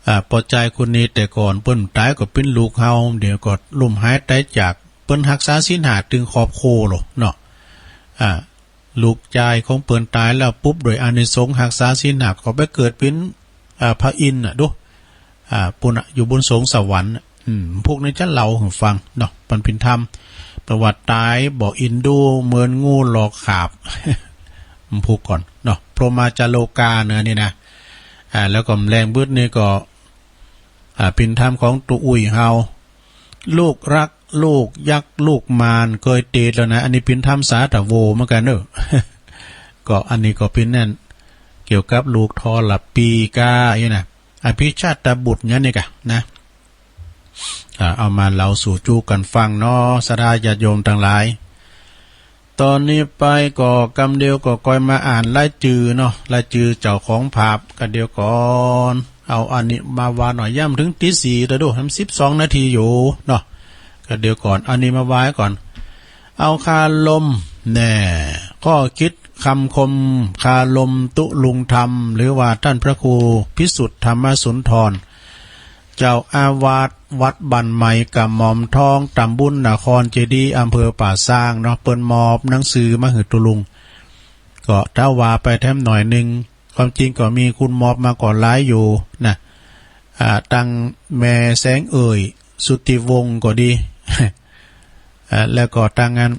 อ่า ป้อจายคนนี้แต่ก่อนเปิ้นต๋ายก็เป๋นลูกเฮา เดี๋ยวก็ล้มหายต๋ายจาก เปิ้นฮักษาศีลห้าตึงครอบครัวโลดเนาะ อ่า ลูกจายของเปิ้นต๋ายแล้วปุ๊บ โดยอานิสงส์ฮักษาศีลห้าก็ไปเกิดเป๋น อ่า พระอินทร์น่ะดู อ่า ปุ้นน่ะ อยู่บนสวงสวรรค์น่ะ อืม พวกนี้จะเล่าหื้อฟังเนาะ ปันเป๋นธรรม ประวัติต๋ายบ่อินดูเหมือนงูหลอกขาบ พวกก่อนเนาะ พรหมาจาโลกาเนอะนี่นะ อ่า แล้วก็แมลงบึดนี่ก็ อ่า เป๋นธรรมของตุ๊อุ้ยเฮา ลูกรัก ลูกยักษ์ ลูกมาร เกยเตดแล้วนะ อันนี้เป๋นธรรมสาธโวเหมือนกั๋นเนอะ ก็อันนี้ก็เป๋นนั่น เกี่ยวกับลูกทรปีกา อี้นะ อภิชาตบุตรเนี่ยนี่กะนะ อ่า เอามาเล่าสู่จู้กั๋นฟังเนาะ ศรัทธาญาติโยมตังหลาย ต๋อนนี้ไปก็กำเดียวก็ก่อยมาอ่านรายจื้อเนาะ รายจื้อเจ้าของผาบ กำเดียวก่อน เอาอันนี้มาวาหน่อย ย่ำเถิงตี๋สี่ แต่ดู ทำสิบสองนาทีอยู่เนาะ กำเดียวก่อน อันนี้มาวาก่อน เอาคารม แน่ ข้อคิดคำคม คารมตุ๊ลุงธรรม หรือว่าต้านพระครูพิสุทธิ์ธรรมสุนทร เจ้าอาวาสวัดบ้านใหม่กระหม่อมทอง ต๋ำบลนครเจดีย์ อำเภอป่าซางเนาะ เปิ้นมอบหนังสือมาหื้อตุ๊ลุง ก็ถ้าว่าไปแถมหน่อยนึ่ง ความจริงก็มีคนมอบมาก็หลายอยู่นะ อ่า ตังแม่แสงเอ่ย สุทธิวงศ์ก็ดี อ่า แล้วก็ตังอัน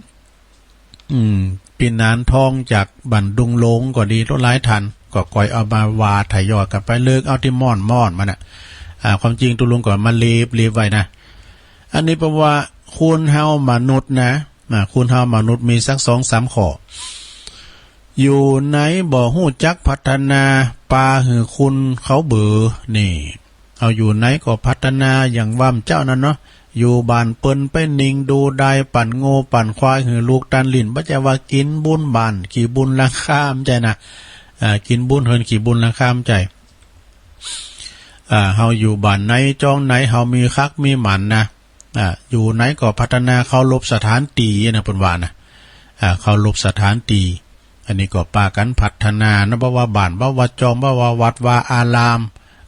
อืม ปี้หนานทองจากบ้านดุงโลงก็ดี หลายต้าน ก็ก่อยเอามาวาทยอยกั๋นไป เลือกเอาตี้ม่วนๆ มันน่ะ อ่า ความจริงตุ๊ลุงก็มาเลียบๆ ไว้นะ อันนี้เปิ้นว่า คนเฮามนุษย์นะ อ่า คนเฮามนุษย์มีสักสองสามข้อ อยู่ไหนบ่ฮู้จักพัฒนา ปาหื้อคนเขาเบอ นี่ เอาอยู่ไหนก็พัฒนาอย่างว่าเจ้านั่นเนาะ อยู่บ้านเปิ้นไปนิ่งดูดายปั่นงัวปั่นควายหื้อลูกตันลิ้น บ่ใจ้ว่ากิ๋นบุญบ้านขี้บุญหลังคา บ่ใจ้นะ อ่า กิ๋นบุญเฮือนขี้บุญหลังคา บ่ใจ้ อ่า เฮาอยู่บ้านไหนจ้องไหน เฮามีคักมีหมันนะ อ่า อยู่ไหนก็พัฒนา เคารพสถานตี้นะ เปิ้นว่านะ อ่า เคารพสถานตี้ อันนี้ก็ปากั๋นพัฒนานะ บ่ว่าบ้าน บ่ว่าจ้อง บ่ว่าวัดว่าอาราม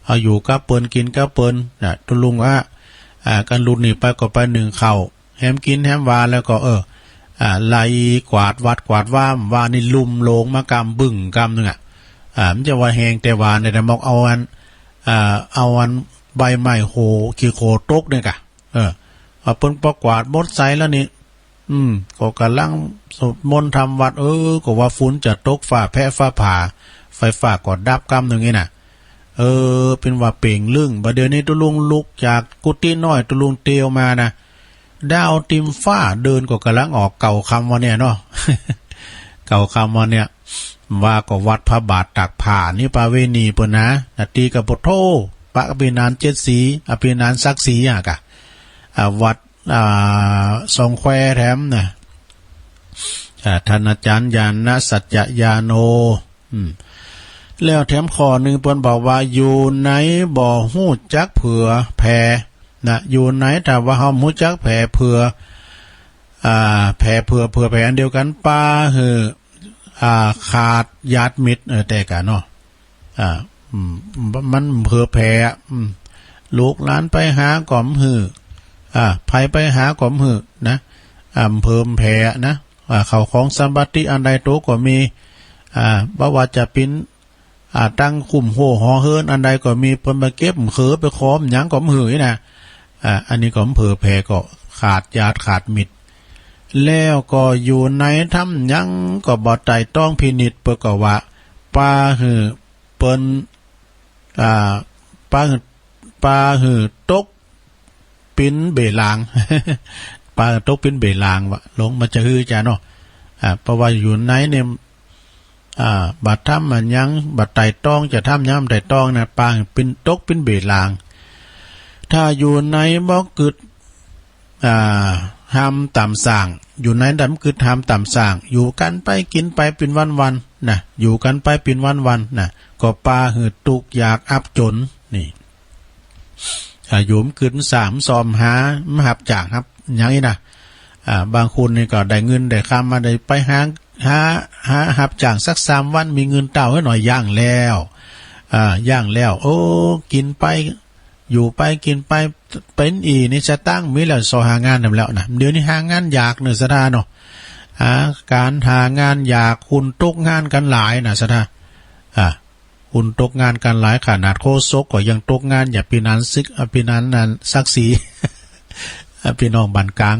เอาอยู่กับเปิ้น กิ๋นกับเปิ้นนะ ตุ๊ลุงว่า อ่า กั๋นลุกนี่ไปก็ไปนึ่งข้าว แหมกิ๋นแหมวาแล้วก็ เออ อ่า ไล่กวาดวัดกวาดวา วานี่ลุ่มโลงมากำบึ้งกำนึ่งอะ อ่า มันจะว่าแห้งแต่วาเนี่ย แต่มอกเอาอัน อ่า เอาอันใบไม้โห ขี้โคตกเนี่ยกะ เออ เอาเปิ้นปอกวาดหมดใสแล้วนี่ อืม ก็ก่ำลังสวดมนต์ทำวัตร เออ ก็ว่าฝนจะตก ฟ้าแผะฟ้าผ่า ไฟฟ้าก็ดับกำนึ่งนี่นะ เออ เปิ้นว่าเป่งลึ่ง บ่าเดี่ยวนี้ตุ๊ลุงลุกจากกุฏิน้อย ตุ๊ลุงเตียวมานะ ดาวเต็มฟ้า เดือนก็ก่ำลังออก เก้าค่ำวันเนี่ยเนาะ เก้าค่ำวันเนี่ย ว่าก็วัดพระบาทตากผ้านี่ประเวณีเปิ้นนะ นาทีก็ปะโถ ปะอภิหารเจ็ดสี อภิหารสักสีอะกะ อ่า วัด อ่า สองแควแถมนะ อ่า ท่านอาจารย์ญาณสัจจญาโณ อืม แล้วแถมข้อนึ่งเปิ้นบอกว่า อยู่ไหนบ่ฮู้จักเผื่อแผ่นะ อยู่ไหนถ้าว่าเฮาบ่ฮู้จักแผ่เผื่อ อ่า แผ่เผื่อ เผื่อแผ่อันเดียวกั๋น ปาหื้อ อ่า ขาดญาติมิตร เออ แต่กะเนาะ อ่า อืม มันเผื่อแผ่อะ อืม ลูกหลานไปหาก็บ่หื้อ อ่า ใผไปหาก็บ่หื้อนะ อ่า เผื่อแผ่นะ อ่า เข้าของสัมปติอันใดโตก็มี อ่า บ่ว่าจะเป๋น อ่า ตังคุ้มโฮ่หอเฮือนอันใดก็มี เปิ้นไปเก็บเขือไปขอหยังก็บ่หื้อนะ อ่า อันนี้ก็เผื่อแผ่ก็ขาดญาติขาดมิตร แล้วก็อยู่ไหนทำหยังก็บ่ไตร่ตรองพินิจ เปิ้นก็ว่า ปาหื้อเปิ้น อ่า ปาหื้อ ปาหื้อตก เป๋นเบหลาง ปาตกเป๋นเบหลางวะ หลงมันจะหื้อจาเนาะ อ่า เพราะว่าอยู่ไหนเนี่ย อ่า บ่ทำอะหยัง บ่ไตร่ตรองจะทำหยัง บ่ไตร่ตรองนะ ปาเป๋นตกเป๋นเบหลาง ถ้าอยู่ไหนบ่กึ๊ด อ่า หำต๋ามส่าง อยู่ไหนบ่กึ๊ดหำต๋ามส่าง อยู่กั๋นไปกิ๋นไปเป๋นวันๆ นะ อยู่กั๋นไปเป๋นวันๆ นะ ก็ปาหื้อตุ๊กข์ยากอับจ๋น นี่ อ่า อยู่มันกึ๊ดมันซ่า มันซ่อมหา มันฮับจ้างฮับหยังอี้นะ อ่า บางคนนี่ก็ได้เงินได้คำมา ได้ไปหา หา หาฮับจ้างสักสามวัน มีเงินเต้าหื้อหน่อย ยั้งแล้ว อ่า ยั้งแล้ว โอ้ กิ๋นไป อยู่ไปกิ๋นไป เป๋นอี้นี่ สตางค์มีแล้ว ส่อหางานทำแล้วนะ เดี๋ยวนี้หางานยากเนาะศรัทธาเนาะ หาก๋านหางานยาก คนตกงานกั๋นหลายนะศรัทธา อ่า คนตกงานกั๋นหลาย ขนาดโฆษกก็ยังตกงาน อย่างปี้นันท์ สิก อ่า ปี้นันท์ นันท์ ศักดิ์ศรี อ่า ปี้น้องบ้านก๋าง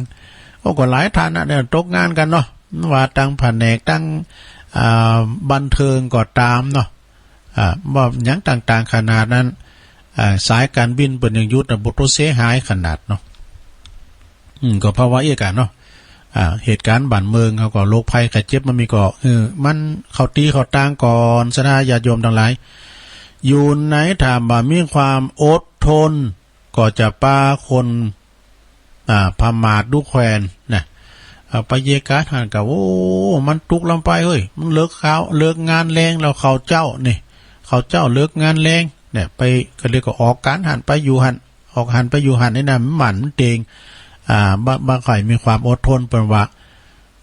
โอ้ ก็หลายต้านนะเนี่ย ตกงานกั๋นเนาะ ว่าตังแผนก ตัง อ่า บันเทิงก็ต๋ามเนาะ อ่า ว่าหยังต่างๆ ขนาดนั้น อ่า สายก๋านบินเปิ้นยังหยุดนะ บ่โตเสียหายขนาดเนาะ อืม ก็เพราะว่าเอี้ยกั๋นเนาะ อ่า เหตุก๋ารณ์บ้านเมืองเฮาก็ โรคภัยไข้เจ็บมันมีก็ เออ มันเข้าตี้เข้าตางก่อน ศรัทธาญาติโยมตังหลาย อยู่ในถ้ำบ่มีความอดทน ก็จะปาคน อ่า ผมาทดูแควนนะ อ่า ไปเยียะก๋านหั้นก็ โอ้ มันตุ๊กลำไปเฮ้ย มันเลิกข้าว เลิกงานแลงแล้ว เขาเจ้านี่ เขาเจ้าเลิกงานแลงเนี่ย ไป ก็เรียกว่าออกก๋านหั้นไปอยู่หั้น ออกหั้นไปอยู่หั้นนี่นะ มันหมั่นมันเตง อ่า บ่ บ่ใค่อยมีความอดทน เปิ้นว่า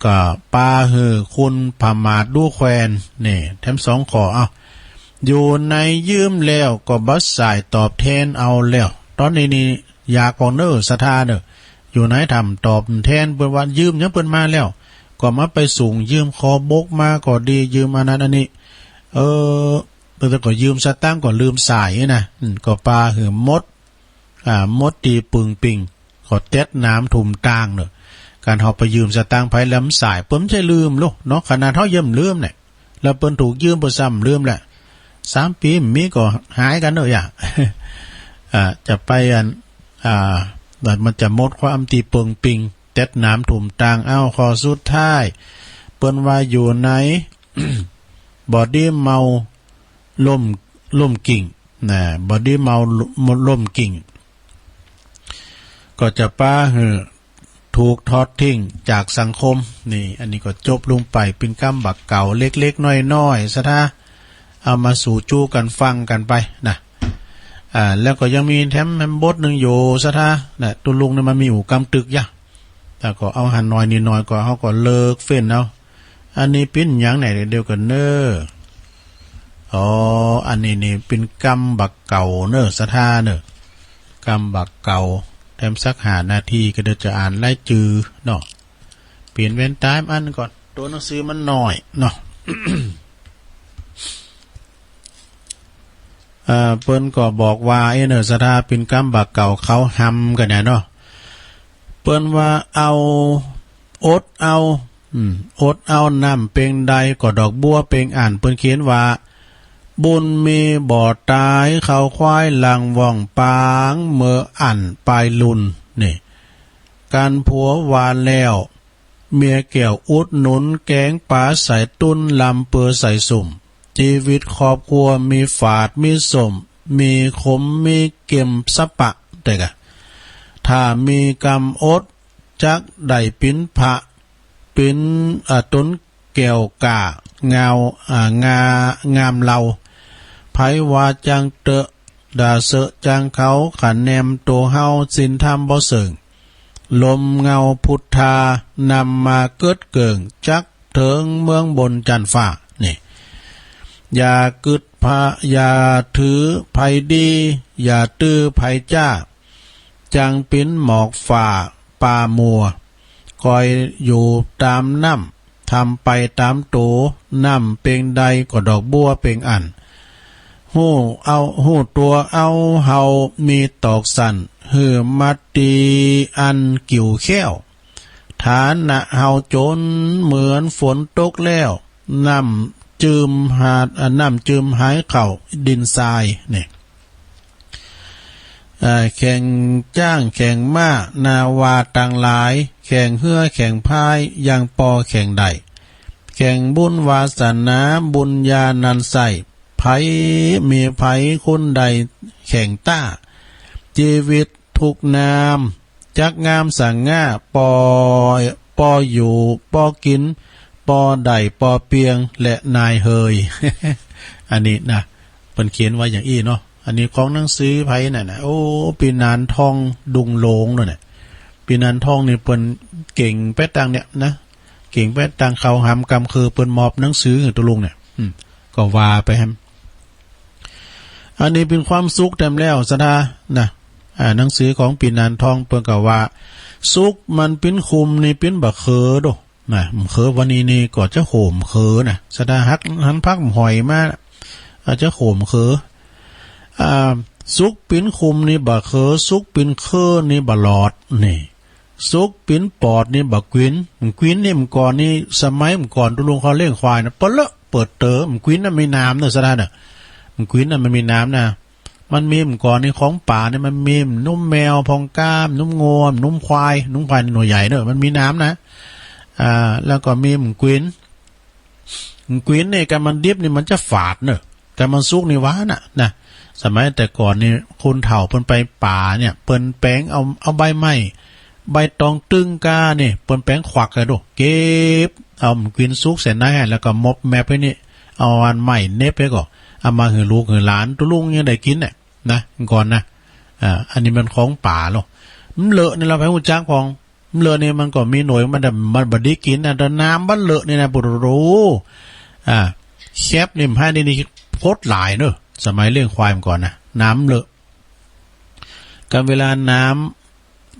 ก็ปาหื้อคนผมาทดูแควน นี่ แถมสองข้อ เอ้า อยู่ในยืมแล้วก็บ่ส่ายตอบแทนเอาแล้ว ต๋อนนี้นี่ อยากก่อเน่อศรัทธาเน่อ อยู่ในถ้ำตอบแทนเปิ้นว่า ยืมหยังเปิ้นมาแล้ว ก็มาไปสูงยืมขอบกมาก็ดี ยืมอันนั้นอันนี้ เออ เปิ้นก็ยืมสตางค์ก็ลืมส่ายนะ อืม ก็ปาหื้อหมด อ่า หมดตี้ปึงปิง ก็เต็ดหนามถุมตางเน่อ ก๋านเฮาไปยืมสตางค์ใผแล้วบ่ส่าย เปิ้นบ่ใจ้ลืมโลเนาะ ขนาดเฮายังบ่ลืมเนี่ย แล้วเปิ้นถูกยืมเปิ้นซ้ำลืมแหละ สามปี๋บ่มีก็หายกั๋นเน่ออย่า อ่า จะไปอัน อ่า มันจะหมดความตี้ปึงปิง เต็ดหนามถุมตาง เอ้า ข้อสุดท้าย เปิ้นว่าอยู่ใน บ่ดีเมาล้ม ล้มกิ่ง นะ บ่ดีเมาล้มกิ่ง ก็จะปาหื้อ ถูกทอดทิ้งจากสังคม นี่ อันนี้ก็จบลงไป เป๋นกำบ่าเก่าเล็กๆ น้อยๆ ศรัทธา เอามาสู่จู้กั๋นฟังกั๋นไปนะ อ่า แล้วก็ยังมีแถม แถมบทนึ่งอยู่ ศรัทธา นะ ตุ๊ลุงนี่มันมีอยู่กำตึกอย่า แต่ก็เอาหั้นหน่อยนี่หน่อย ก็เฮาก็เลิกเฟ้นเอา อันนี้เป๋นหยังแหน่ เดี๋ยวก่อนเน่อ อ๋อ อันนี้นี่เป๋นกำบ่าเก่าเน่อ ศรัทธาเน่อ กำบ่าเก่า แถมสักห้านาทีก็เดี๋ยวจะอ่านรายจื้อเนาะ เปลี่ยนแว่นต๋าอันก่อน ตั๋วหนังสือมันน้อยเนาะ เอ่อ เปิ้นก็บอกว่า เอ้ยเน่อ ศรัทธา เป๋นกำบ่าเก่าเขาฮำกั๋นเนี่ยเนาะ เปิ้นว่าเอา อดเอา อืม อดเอาน้ำเปงใดก็ดอกบัวเปงอั้น เปิ้นเขียนว่า บุญมีบ่ต๋าย เขาควายหลังว่องปาง เมื่ออั้นปายลุน นี่ กั๋นผัวหวานแล้ว เมียแก้วอุดหนุน แก๋งป๋าใส่ตุ้น ลำเปือใส่สุม จีวิตครอบครัวมีฝาดมีส้ม มีขมมีเก็มสะปะ แต่กะ ถ้ามีกำอด จักได้เป๋นพระ เป๋น อ่า ต๋นแก้วก้า งาว อ่า งา งามเลา ใผว่าจังเต๊อะ ด่าเซอะจังเขา คะแนมตั๋วเฮา ศีลธรรมบ่เสิ่ง ลมเงาพุทธา นำมาเกิดเกิ่ง จักเถิงเมืองบนจั๊นฟ้า นี่ อย่ากึ๊ดผะ อย่าถือใผดี อย่าตื้อใผจ้า จังเป๋นหมอกฝ่าป่ามัว คอยอยู่ต๋ามน้ำ ทำไปต๋ามตั๋ว น้ำเปงใดก็ดอกบัวเปงอั้น ฮู้เอา ฮู้ตั๋วเอา เฮามีตอกสั้น หื้อมัดตี้อันกิ่วแข้ว ฐานะเฮาจ๋นเหมือนฝนตกแล้ว น้ำจืมหาด อ่า น้ำจืมหายเข้าดินทราย นี่ เอ่อ แข่งจ๊างแข่งม้า นาวาตังหลาย แข่งเฮือแข่งพาย ยังปอแข่งได้ แข่งบุญวาสนา บุญญานันไส้ ใผมีใผคนใดแข่งต้า จีวิตทุกนาม จักงามสง่า ปอ ปออยู่ ปอกิ๋น ปอได้ปอเปียง และนายเฮย อันนี้นะ เปิ้นเขียนไว้อย่างอี้เนาะ อันนี้ของหนังสือใผนั่นน่ะ โอ้ ปีหนานทองดุงโลงนั่นน่ะ ปีหนานทองนี่เปิ้นเก่งแป๊ะตังเนี่ยนะ เก่งแป๊ะตัง เข้าหำกำคือเปิ้นมอบหนังสือหื้อตุ๊ลุงเนี่ย อืม ก็ว่าไปแหม อันนี้เป๋นความสุขแต๊มแล้วศรัทธานะ อ่า หนังสือของปีหนานทองเปิ้นก็ว่า สุขมันเป๋นขุมนี่เป๋นบ่าเขอโด นะ บ่าเขอวันนี้นี่ก็จะโขมเขอนะ ศรัทธาหักหันผักหอยมา อาจจะโขมเขอ อ่า สุขเป๋นขุมนี่บ่าเขอ สุขเป๋นเขอนี่บ่าหลอด นี่ สุขเป๋นปอดนี่บ่าก๋วิน ก๋วินนี่เมื่อก่อนนี่ สมัยเมื่อก่อนตุ๊ลุงเขาเลี้ยงควายนะ เปาะเลอะเปิดเต๋อ ก๋วินน่ะมีหนามเน่อศรัทธาเน่อ ก๋วินน่ะมันมีหนามนะ มันมีเมื่อก่อนนี่ของป๋านี่มันมีหนุมแมวพ่องก้า หนุมงัว หนุมควาย หนุมควายนี่หน่วยใหญ่เน่อ มันมีหนามนะ อ่า แล้วก็มีก๋วิน ก๋วินนี่กำมันดิบนี่มันจะฝาดเน่อ กำมันสุกนี่หวานน่ะนะ สมัยแต่ก่อนนี่คนเฒ่าเปิ้นไปป่าเนี่ย เปิ้นแป๋งเอา เอาใบไม้ ใบตองตึงก้านี่ เปิ้นแป๋งขวักกะโด เก็บเอาก๋วินสุกเสร็จนะ แล้วก็มบแมบไว้นี่ เอาอันไม้เหน็บไว้ก่อ เอามาหื้อลูกหื้อหลาน ตุ๊ลุงยังได้กิ๋นน่ะ นะ ก่อนนะ อ่า อันนี้มันของป๋าลอ มันเลอะนี่เฮาไปฮู้จักพ่อง มันเลอะนี่มันก็มีหน่วย มันแต่มันบ่ดีกิ๋นนะ แต่หนามมันเลอะนี่นะ โอ้โห อ่า แคบนี่มันหื้อนี่ นี่โคตรหลายเน่อ สมัยเลี้ยงควายเมื่อก่อนนะ หนามเลอะ กำเวลาหนาม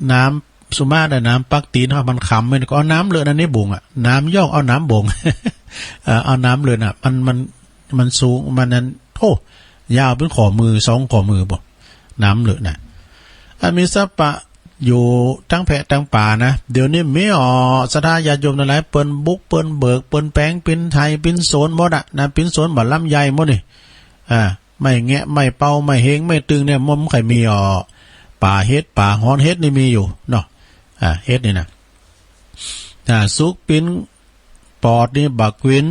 หนามสุมาตรอะ หนามปักตี๋นเฮามันขำ มันก็เอาหนามเลอะนั่นนี่บ่งอะ หนามย่องเอาหนามบ่ง เอ่อ เอาหนามเลอะน่ะ มัน มัน มันสูง มันนั้น โอ้ ยาวเป๋นข้อมือ สองข้อมือบ่ หนามเลอะน่ะ อันมีสัพพะอยู่ตังแผะตังป่านะ เดี๋ยวนี้มีอ้อ ศรัทธาญาติโยมตังหลาย เปิ้นบุก เปิ้นเบิก เปิ้นแป๋งเป๋นไฮ่เป๋นสวนหมดอะนะ เป๋นสวนบ่าลำไยหมดนี่ อ่า ไม้แงะ ไม้เป่า ไม้เฮง ไม้ตึงเนี่ย มันบ่ใค่มีอ้อ ป่าเห็ด ป่าหอน เห็ดนี่มีอยู่เนาะ อ่า เห็ดนี่นะ อ่า สุกเป๋นปอดนี่บ่าก๋วิน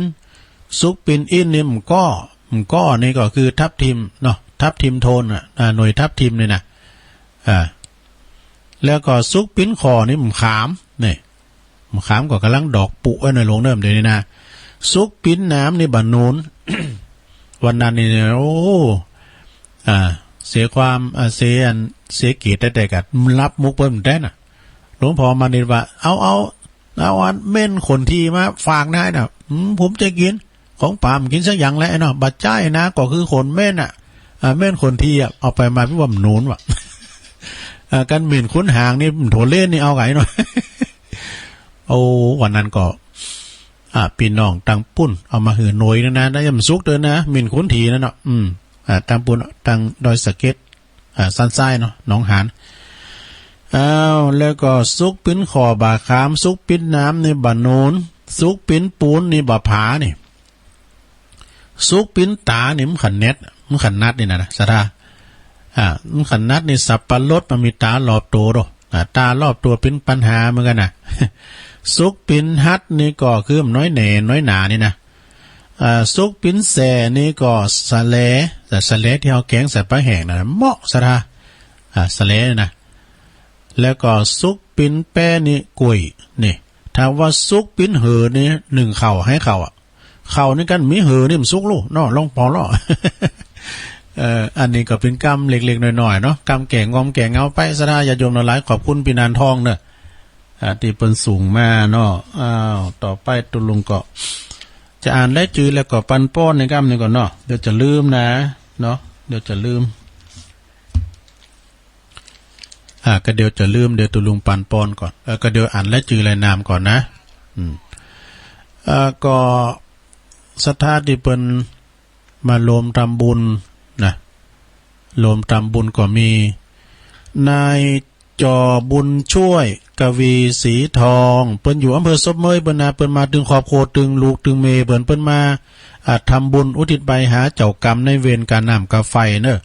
สุกเป๋นอินนี่บ่าก้อ บ่าก้อนี่ก็คือทับทิมเนาะ ทับทิมโทนน่ะ อ่า หน่วยทับทิมนี่นะ อ่า แล้วก็สุกเป๋นข้อนี่บ่าขาม นี่ บ่าขามก็ก่ำลังดอกปุไว้หน่อยหลวงเนิ่มเดี๋ยวนี้นะ สุกเป๋นหนามนี่บ่าหนุน วันนั้นนี่ โอ้ อ่า เสียความ อ่า เสียอัน เสียเกียรติแต๊ๆ กั๋น มันรับมุกเปิ้นแต๊น่ะ หลวงพ่อมานิตรว่า เอา เอา เอาอันเม่นขนทีมาฝากนายน่ะ อืม ผมจะกิ๋น ของป๋าบ่กิ๋นสักอย่างแลไอ้เนาะ บ่ใจ้นะ ก็คือขนเม่นน่ะ อ่า เม่นขนทีอะ เอาไปมาพี่ว่าบ่หนุนว่ะ อ่า กันหมิ่นขุนหางนี่ บ่โถเล่นนี่เอาไงเนาะ โอ้ วันนั้นก็ อ่า ปี้น้องตังปุ้นเอามาหื้อหน่วยนึ่งนะ ได้ยำสุกเต๋อนะ หมิ่นขุนทีนั่นเนาะ อืม อ่า ตังปุ้น ตังดอยสะเก็ด อ่า สันทรายเนาะ หนองหาน อ้าว แล้วก็สุกเป๋นข้อบ่าขาม สุกเป๋นหนามนี่บ่าหนุน สุกเป๋นปูนนี่บ่าผานี่ สุกเป๋นต๋านี่ มันขะแหนด มันขะหนัดนี่นะ นะ ศรัทธา อ่า มันขะหนัดนี่ สับปะรดมันมีต๋ารอบตั๋วโด อ่า ต๋ารอบตั๋วเป๋นปัญหาเหมือนกั๋นนะ สุกเป๋นฮัดนี่ก็คือน้อยแหน่ น้อยหนานี่นะ อ่า สุกเป๋นแส่นี่ก็สะแหล แต่สะแหลตี้เฮาแก๋งใส่ป๋าแห้งน่ะ เหมาะศรัทธา อ่า สะแหลนี่นะ แล้วก็สุกเป๋นแป้นี่กล้วย นี่ ถ้าว่าสุกเป๋นหื้อนี่ นึ่งข้าวหื้อข้าวอะ ข้าวนี่กั๋นมีหื้อนี่มันสุกลูกเนาะ ลองปอเลาะ เอ่อ อันนี้ก็เป๋นกำเล็กๆ น้อยๆ เนาะ กำแก้ง่อมแก้เหงาไป ศรัทธาญาติโยมตังหลาย ขอบคุณปี้หนานทองเนาะ อ่า ตี้เปิ้นส่งมาเนาะ อ้าว ต่อไปตุ๊ลุงก็จะอ่านรายจื้อแล้วก็ปันป้อนในกำนี้ก่อนเนาะ เดี๋ยวจะลืมนะ เนาะ เดี๋ยวจะลืม อ่า ก็เดี๋ยวจะลืม เดี๋ยวตุ๊ลุงปันป้อนก่อน เอ่อ ก็เดี๋ยวอ่านรายจื้อรายนามก่อนนะ อืม เอ่อ ก็ศรัทธาตี้เปิ้นมาโฮมทำบุญนะ โฮมทำบุญก็มี นายจ่อบุญช่วย กวีศรีทอง เปิ้นอยู่อำเภอศพเมย เปิ้นนะ เปิ้นมาตึงครอบครัว ตึงลูก ตึงเมย์เปิ้น เปิ้นมา อ่า ทำบุญอุทิศไปหาเจ้ากรรมนายเวร ก๋าน้ำก๋าไฟเนาะ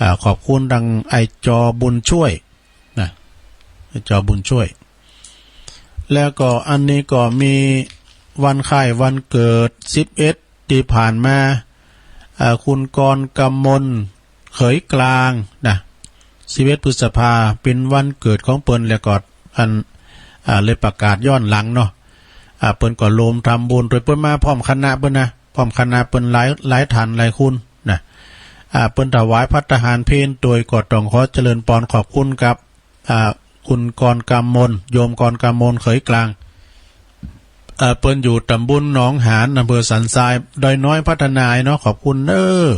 อ่า ขอบคุณตังไอ้จ่อบุญช่วยนะ จ่อบุญช่วย แล้วก็อันนี้ก็มีวันคล้ายวันเกิด สิบเอ็ด ตี้ผ่านมา อ่า คุณกรกมล เขยกลางนะ สิบเอ็ด พฤษภา เป๋นวันเกิดของเปิ้น แล้วก็อัน อ่า เลยประกาศย้อนหลังเนาะ อ่า เปิ้นก็โฮมทำบุญ โดยเปิ้นมาพร้อมคณะเปิ้นนะ พร้อมคณะเปิ้นหลาย หลายท่านหลายคนนะ อ่า เปิ้นถวายภัตตาหารเพลโตย ก็ต้องขอเจริญปอนขอบคุณกับ อ่า คุณกรกำมล โยมกรกำมลเขยกลาง อ่า เปิ้นอยู่ตำบลหนองหาน อำเภอสันทราย ดอยน้อยพัฒนาเนาะ ขอบคุณเน้อ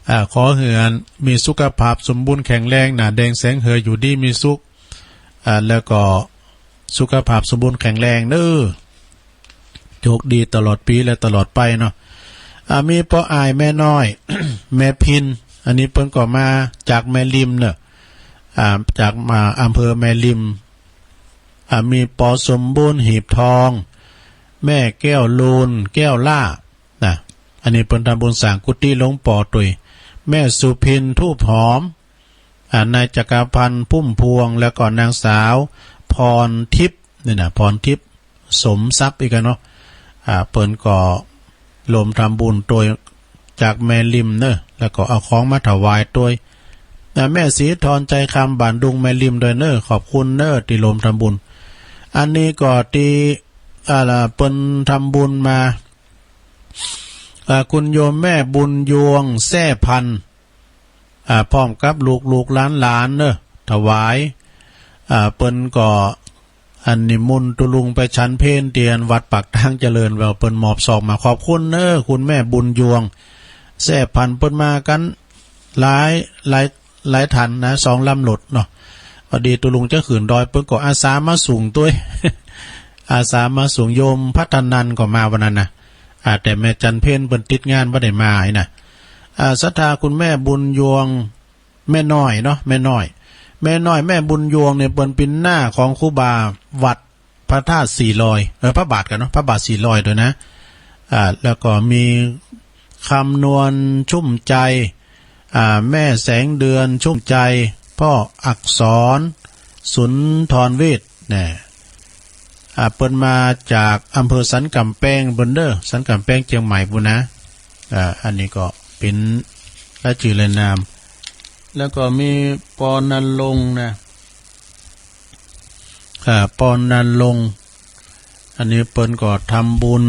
อ่า ขอหื้ออันมีสุขภาพสมบูรณ์แข็งแรง หน้าแดงแสงเหือ อยู่ดีมีสุข อ่า แล้วก็สุขภาพสมบูรณ์แข็งแรงเน้อ โชคดีตลอดปี๋และตลอดไปเนาะ อ่า มีป้ออ้ายแม่น้อย แม่พิน อันนี้เปิ้นก็มาจากแม่ริมเนาะ อ่า จาก มาอำเภอแม่ริม อ่า มีป้อสมบูรณ์หีบทอง แม่แก้วลูน แก้วล่า นะ อันนี้เปิ้นทำบุญสร้างกุฏิหลวงป้อตวย แม่สุพิน ทูบหอม อ่า นายจักรพันธ์ พุ่มพวง แล้วก็นางสาวพรทิพย์ นี่นะ พรทิพย์ สมทรัพย์ อีกอะเนาะ อ่า เปิ้นก็รวมทำบุญตวยจากแม่ริมเนาะ แล้วก็เอาของมาถวายตวย อ่า แม่ศรีธร ใจคำ บ้านดุงแม่ริมตวยเนาะ ขอบคุณเนาะ ตี้รวมทำบุญ อันนี้ก็ตี้ อ่า เปิ้นทำบุญมา อ่า คุณโยมแม่บุญยวง แซ่พันธุ์ อ่า พร้อมกับลูกๆหลานๆเนาะ ถวาย อ่า เปิ้นก็ อันนิมนต์ตุ๊ลุงไปฉันเพลเตียนวัดปากทางเจริญ ว่าเปิ้นมอบซองมา ขอบคุณเน้อ คุณแม่บุญยวง แซ่พันธุ์ เปิ้นมากั๋นหลาย หลาย หลายท่านนะ สองลำรถเนาะ พอดีตุ๊ลุงจะขึ้นดอย เปิ้นก็อาสามาส่งตวย อาสามาส่ง โยมพัฒนันก็มาวันนั้นนะ อ่า แต่แม่จันเพลเปิ้นติดงานบ่ได้มาไอ้นะ อ่า ศรัทธาคุณแม่บุญยวง แม่น้อยเนาะ แม่น้อย แม่น้อย แม่บุญยวงเนี่ย เปิ้นเป๋นน้าของครูบาวัดพระธาตุสี่ร้อย เออ พระบาทกั๋นเนาะ พระบาทสี่ร้อยตวยนะ อ่า แล้วก็มีคำนวณชุ่มใจ อ่า แม่แสงเดือนชุ่มใจ ป้ออักษร สุนทรเวช นะ อ่า เปิ้นมาจากอำเภอสันก๋ำแปงเปิ้นเน้อ สันก๋ำแปงเจียงใหม่ปู้นนะ อ่า อันนี้ก็เป๋นรายจื้อรายนาม แล้วก็มีปอณรงค์นะ อ่า ปอณรงค์ อันนี้เปิ้นก็ทำบุญ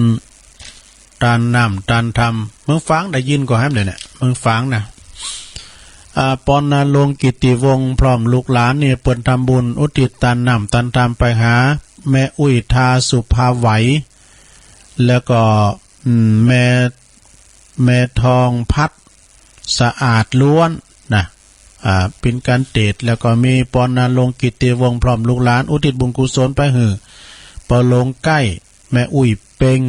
ตานน้ำตานธรรม เมืองฝางได้ยินก่อแหมเดี๋ยวนี้ เมืองฝางนะ อ่า ปอณรงค์ กิตติวงศ์ พร้อมลูกหลานนี่ เปิ้นทำบุญอุทิศตานน้ำตานธรรมไปหาแม่อุ้ย ทาสุภาไหว แล้วก็ อืม แม่ แม่ทองพัด สะอาดล้วนนะ อ่า เป๋นก๋านเตศน์ แล้วก็มีปอณรงค์ กิตติวงศ์ พร้อมลูกหลาน อุทิศบุญกุศลไปหื้อป้อหลวงใก้ แม่อุ้ยเปง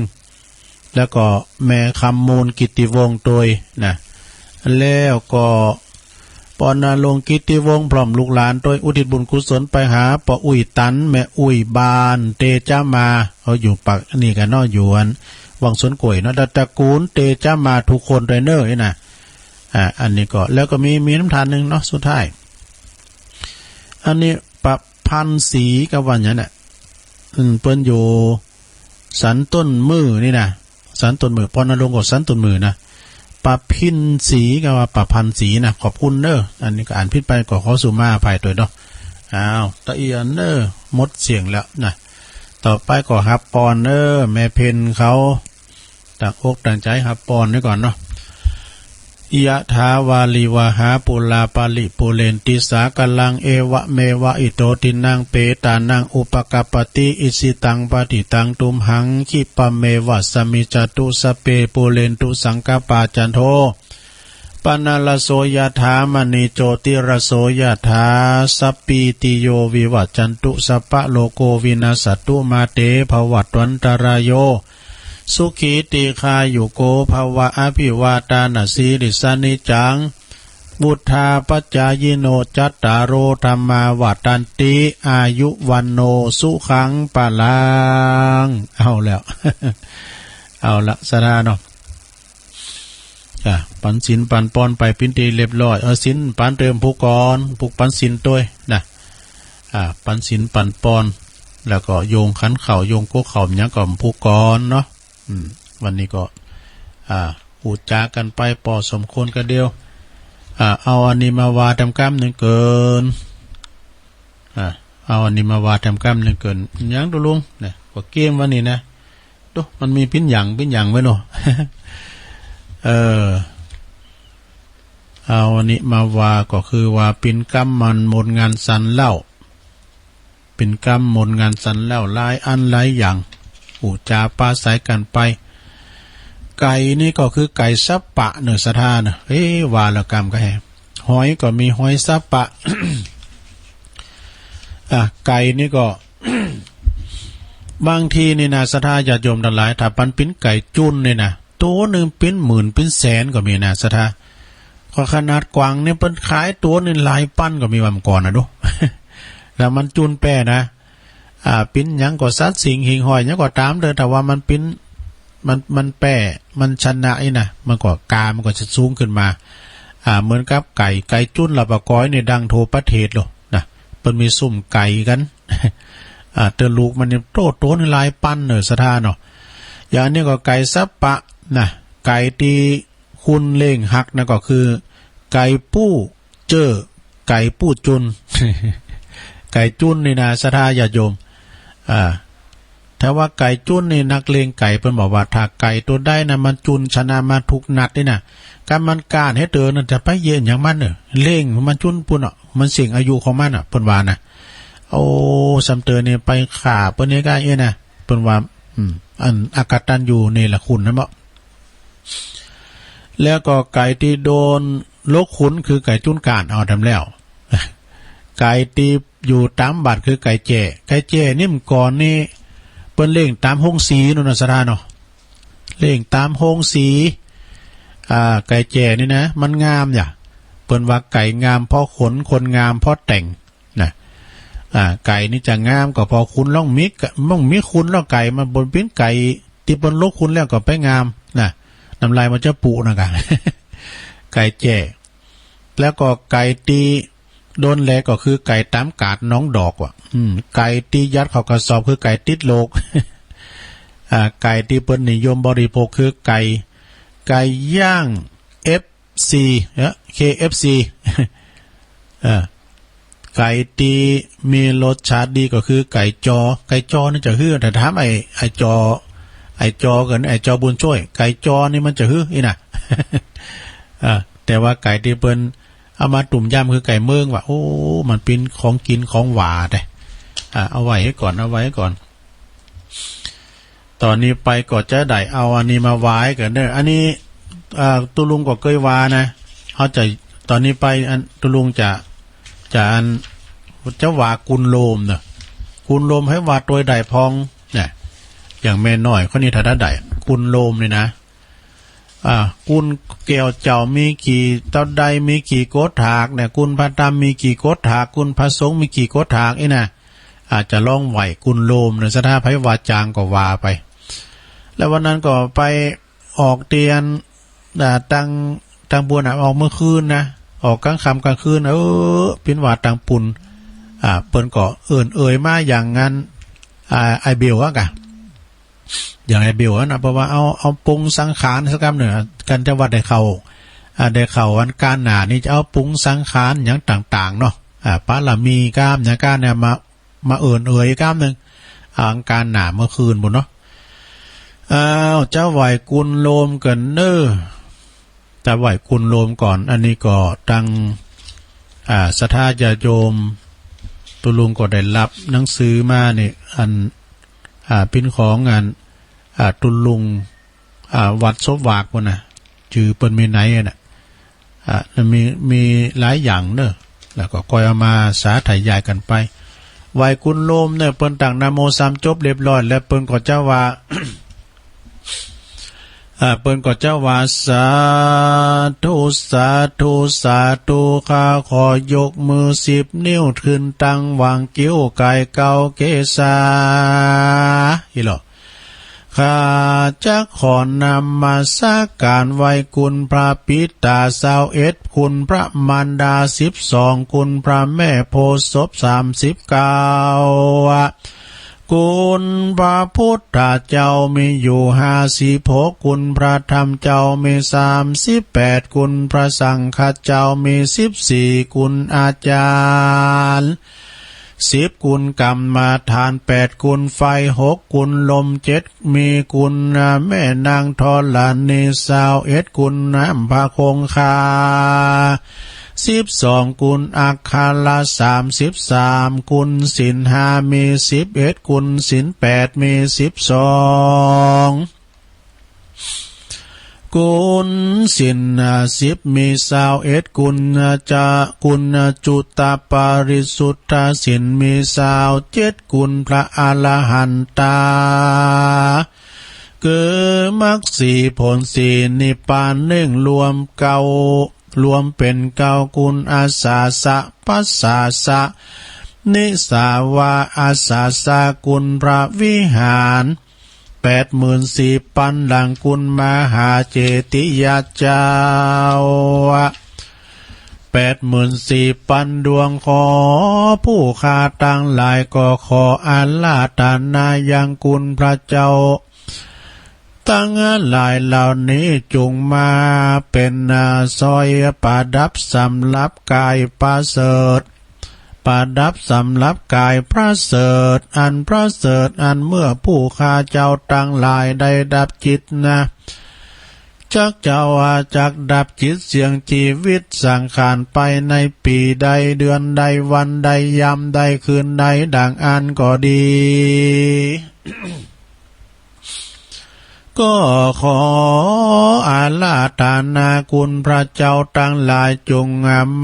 แล้วก็แม่คำมูล กิตติวงศ์ตวยนะ แล้วก็ปอณรงค์ กิตติวงศ์ พร้อมลูกหลานตวย อุทิศบุญกุศลไปหาป้ออุ้ยตัน แม่อุ้ยบาน เตจะมา เขาอยู่ปากนี่กั๋นเนาะ อยู่อันวังสวนกล้วยเนาะ ตระกูลเตจะมาทุกคนตวยเน้อนี่นะ อ่า อันนี้ก็ แล้วก็มี มีนำท่านนึ่งเนาะ สุดท้าย อันนี้ประพันธ์ศรีกาว่าหยังเนี่ย อืม เปิ้นอยู่สันต้นมือนี่นะ สันต้นมือ ปอณรงค์ก็สันต้นมือนะ ประพินศรีกาว่าประพันธ์ศรีนะ ขอบคุณเน้อ อันนี้ก็อ่านผิดไปก็ขอสุมาอภัยตวยเนาะ อ้าว ตะเอียนเน้อ หมดเสียงแล้วนะ ต่อไปก็ฮับปอนเน้อ แม่เพ็ญเขา ตั้งอกตั้งใจ๋ฮับปอนไว้ก่อนเนาะ ยะถาวาริวหาปูราปะริปูเรนติสาคารัง เอวะเมวะอิโตตินังเปตานังอุปกัปปติ อิชิตังปัตถิตังตุมหัง ขิปะเมวะสะมิชฌะตุ สัพเพปูเรนตุสังกัปปา จันโท ปะนะระโสยะถา มะณีโจติระโสยะถา สัพพีติโยวิวัชชันตุ สัพพะโรโควินัสสันตุ มาเตภวัตวันตะราโย สุขีติคายุโกภะวะ อะภิวาทานะสีลิสสะ นิจจัง วุฑฒาปะจายิโน จัตตาโร ธัมมา วัฑฒันติ อายุ วัณโณ สุขัง พะลัง เอาแล้ว เอาละ ศรัทธาเนาะ อ่ะ ปันศีลปันปอนไปเป๋นตี้เรียบร้อย เอาศีลปันตวยผู้ก่อน ผู้ปันศีลตวยนะ อ่ะ ปันศีลปันปอน แล้วก็โยงขันข้าว โยงก๊กข้าว หยังก็ผู้ก่อนเนาะ อืม วันนี้ก็ อ่า อู้จ๋ากั๋นไปปอสมควรกะเดียว อ่า เอาอันนี้มาว่าแถมกำนึ่งเกิน อ่า เอาอันนี้มาว่าแถมกำนึ่งเกิน หยังตุ๊ลุง เนี่ย ก็เกมวันนี้นะ ดู มันมีปิ้นหยัง ปิ้นหยังไว้เนาะ เออ เอาอันนี้มาว่าก็คือว่าเป๋นกำมันมนต์งานสรรเล่า เป๋นกำมนต์งานสรรเล่าหลายอันหลายอย่าง อู้จ๋าปราศรัยกั๋นไป ไก่นี่ก็คือไก่สัปปะเน่อศรัทธาเน่อ เอ๊ะ ว่าแล้วกำก็แฮ หอยก็มีหอยสัปปะ อ่ะ ไก่นี่ก็ บางทีนี่นะศรัทธาญาติโยมตังหลาย ถ้ามันเป๋นไก่จุ่นนี่นะ ตั๋วนึ่งเป๋นหมื่นเป๋นแสนก็มีนะศรัทธา ก็ขนาดกวางนี่เปิ้นขายตั๋วนึ่งหลายปันก็มีว่าก่อนนะดู ถ้ามันจุ่นแป้นะ อ่า เป๋นหยังก็สัตว์สิ่งหิ่งห้อยหยังก็ต๋ามเต๊อะ ถ้าว่ามันเป๋น มัน มันแป้ มันชนะนี่นะ มันก็ กามันก็จะสูงขึ้นมา อ่า เหมือนกับไก่ ไก่จุ่นลาวปะก๋อยนี่ดังทั่วประเทศเลยนะ เปิ้นมีซุ่มไก่กั๋น อ่า แต่ลูกมันนี่โต ตั๋วนึ่งหลายปันเน่อศรัทธาเนาะ อย่างนี้ก็ไก่สัปปะนะ ไก่ตี้คุณเล่งฮักนะก็คือ ไก่ปู้เจ้อ ไก่ปู้จุ่น ไก่จุ่นนี่นะศรัทธาญาติโยม อ่า ถ้าว่าไก่จุ่นนี่นักเล่งไก่เปิ้นบอกว่า ถ้าไก่ตั๋วใดนะมันจุ่นชนะมาทุกนัดนี่นะ กำมันก้านหื้อเต๊อะนั่นจะไปเยียะหยังมันเน่อ เล่งมันจุ่นปู้นเนาะ มันสิ้นอายุของมันน่ะ เปิ้นว่านะ โอ้ ซ้ำเต๊อะนี่ไปฆ่าเปิ้นนี่ก้าเอี้ยนะ เปิ้นว่า อืม อันอกตัญญูเนรคุณนะเนาะ แล้วก็ไก่ตี้โดนลกขุนคือไก่จุ่นก้าน เอาต๋ามแล้ว ไก่ตี้อยู่ต๋ามบัดคือไก่แจ้ ไก่แจ้นี่เมื่อก่อนนี่เปิ้นเล่งต๋ามโฮงสีโน่นน่ะศรัทธาเนาะ เล่งต๋ามโฮงสี อ่า ไก่แจ้นี่นะ มันงามอย่า เปิ้นว่าไก่งามเพราะขน คนงามเพราะแต่ง นะ อ่า ไก่นี่จะงามก็เพราะขุน ต้องมี ต้องมีขุนแล้ว ไก่มันบ่เป๋นไก่ตี้เปิ้นลกขุนแล้วก็ไปงามนะ น้ำลายมันจะปู๋นะกะ ไก่แจ้ แล้วก็ไก่ตี้โดนแหลกก็คือไก่ต๋ามกาดหนองดอกว่ะ อืม ไก่ตี้ยัดเข้ากระสอบคือไก่ติดโรค อ่า ไก่ตี้เปิ้นนิยมบริโภคคือไก่ ไก่ย่าง เอฟซี เอ้อ เคเอฟซี เออ ไก่ตี้มีรสชาติดีก็คือไก่จอ ไก่จอนี่จะหื้อ ถ้าถามไอ้ ไอ้จอ ไอ้จอกั๋น ไอ้จอบุญช่วย ไก่จอนี่มันจะหื้ออี้นะ เออ แต่ว่าไก่ตี้เปิ้นเอามาตุ้มยำคือไก่เมืองว่ะ โอ้ มันเป๋นของกิ๋นของหวาแต๊ อ่า เอาไว้หื้อก่อน เอาไว้หื้อก่อน ต๋อนนี้ไปก็จะได้เอาอันนี้มาไหว้กั๋นเน่อ อันนี้ อ่า ตุ๊ลุงก็เกยว่านะ เฮาจะ ต๋อนนี้ไปอันตุ๊ลุงจะ จะอัน จะว่ากุลโลมเน่อ กุลโลมหื้อว่าตวยใดพ่อง เนี่ย อย่างแม่น้อยคนนี้ถ้าได้กุลโลมนี่นะ อ่า กุลแก้วเจ้ามีกี่เต้าใด มีกี่โกฏฐากเนี่ย กุลพระธรรมมีกี่โกฏฐาก กุลพระสงฆ์มีกี่โกฏฐากอี้นะ อาจจะลองไหว้กุลโลมเน่อศรัทธา ใผว่าจ๋างก็ว่าไป แล้ววันนั้นก็ไปออกเตียน อ่า ตัง ตังบุญน่ะ ออกเมื่อคืนนะ ออกกลางค่ำกลางคืน เออ เป๋นว่าตังปุณ อ่า เปิ้นก็เอิ้นเอ่ยมาอย่างนั้น อ่า ไอ้เบลอะกะ อย่างไอ้เบลอะนะ เพราะว่าเอา เอาปรุงสังขารสักกำเน่อ กั๋นจะว่าได้เข้า อ่า ได้เข้าอันก๋านหน้านี่จะเอาปรุงสังขารหยังต่างๆ เนาะ อ่า ปารมีกำหยังกำเนี่ยมา มาเอิ้นเอ่ยกำนึ่ง อ่า อันก๋านหน้าเมื่อคืนปู้นเนาะ อ้าว จะไหว้กุลโลมกั๋นเน่อ จะไหว้กุลโลมก่อน อันนี้ก็ตัง อ่า ศรัทธาญาติโยม ตุ๊ลุงก็ได้ฮับหนังสือมานี่ อัน อ่า เป๋นของอัน อ่า ตุ๊ลุง อ่า วัดศพหวากปู้นนะ จื้อเปิ้นมีไหนอะนะ อ่ะ มี มีหลายอย่างเน่อ แล้วก็ก้อยเอามาสาธยายกั๋นไป ไหว้กุลโลมเนี่ย เปิ้นตั้งนะโมสามจบเรียบร้อย แล้วเปิ้นก็จะว่า อ่ะ เปิ้นก็จะว่า สาธุ สาธุ สาธุ ข้าขอยกมือสิบนิ้วขึ้นตั้งหว่างคิ้ว ไก่เก๊าเกศา อี้ลอ ข้าจักขอนมัสการไหว้คุณพระปิดต๋าซาวเอ็ด คุณพระมารดาสิบสอง คุณพระแม่โพธิ์ศพสามสิบเก้า คุณพระพุทธเจ้ามีอยู่ห้าสิบหก คุณพระธรรมเจ้ามีสามสิบแปด คุณพระสังฆเจ้ามีสิบสี่ คุณอาจารย์ สิบ กุณกรรมฐาน แปด กุณไฟ หก กุณลม เจ็ด มีกุณแม่นางธรณี ซาวเอ็ด กุณน้ำพระคงคา สิบสอง กุณอักขระ สามสิบสาม กุณศีลห้า มีสิบเอ็ด กุณศีลแปด มีสิบสอง กุณศีลสิบ มีซาวเอ็ด กุณจะ กุณจุตปริสุทธศีล มีซาวเจ็ด กุณพระอรหันตา คือมรรคสี่ผลสี่นิพพานหนึ่ง รวมเก้า รวมเป๋นเก้า กุณอาสาสะ ปัสสาสะ นิสาวาอาสาสะ กุณพระวิหาร แปดหมื่นสี่ปันหลัง กุณมหาเจติยะเจ้า แปดหมื่นสี่ปันดวง ขอผู้ข้าตังหลายก็ขออาราธนายังกุณพระเจ้าตังหลายเหล่านี้ จุ่งมาเป๋นสร้อยประดับสำหรับก๋ายประเสริฐ ประดับสำหรับก๋ายประเสริฐ อันประเสริฐ อันเมื่อผู้ข้าเจ้าตังหลายได้ดับจิตนะ จักเจ้าว่าจักดับจิตเสี้ยงจีวิตสังขารไปในปี๋ใด เดือนใด วันใด ยามใด คืนใด ดังอั้นก็ดี ก็ขออาราธนาคุณพระเจ้าตังหลาย จุ่ง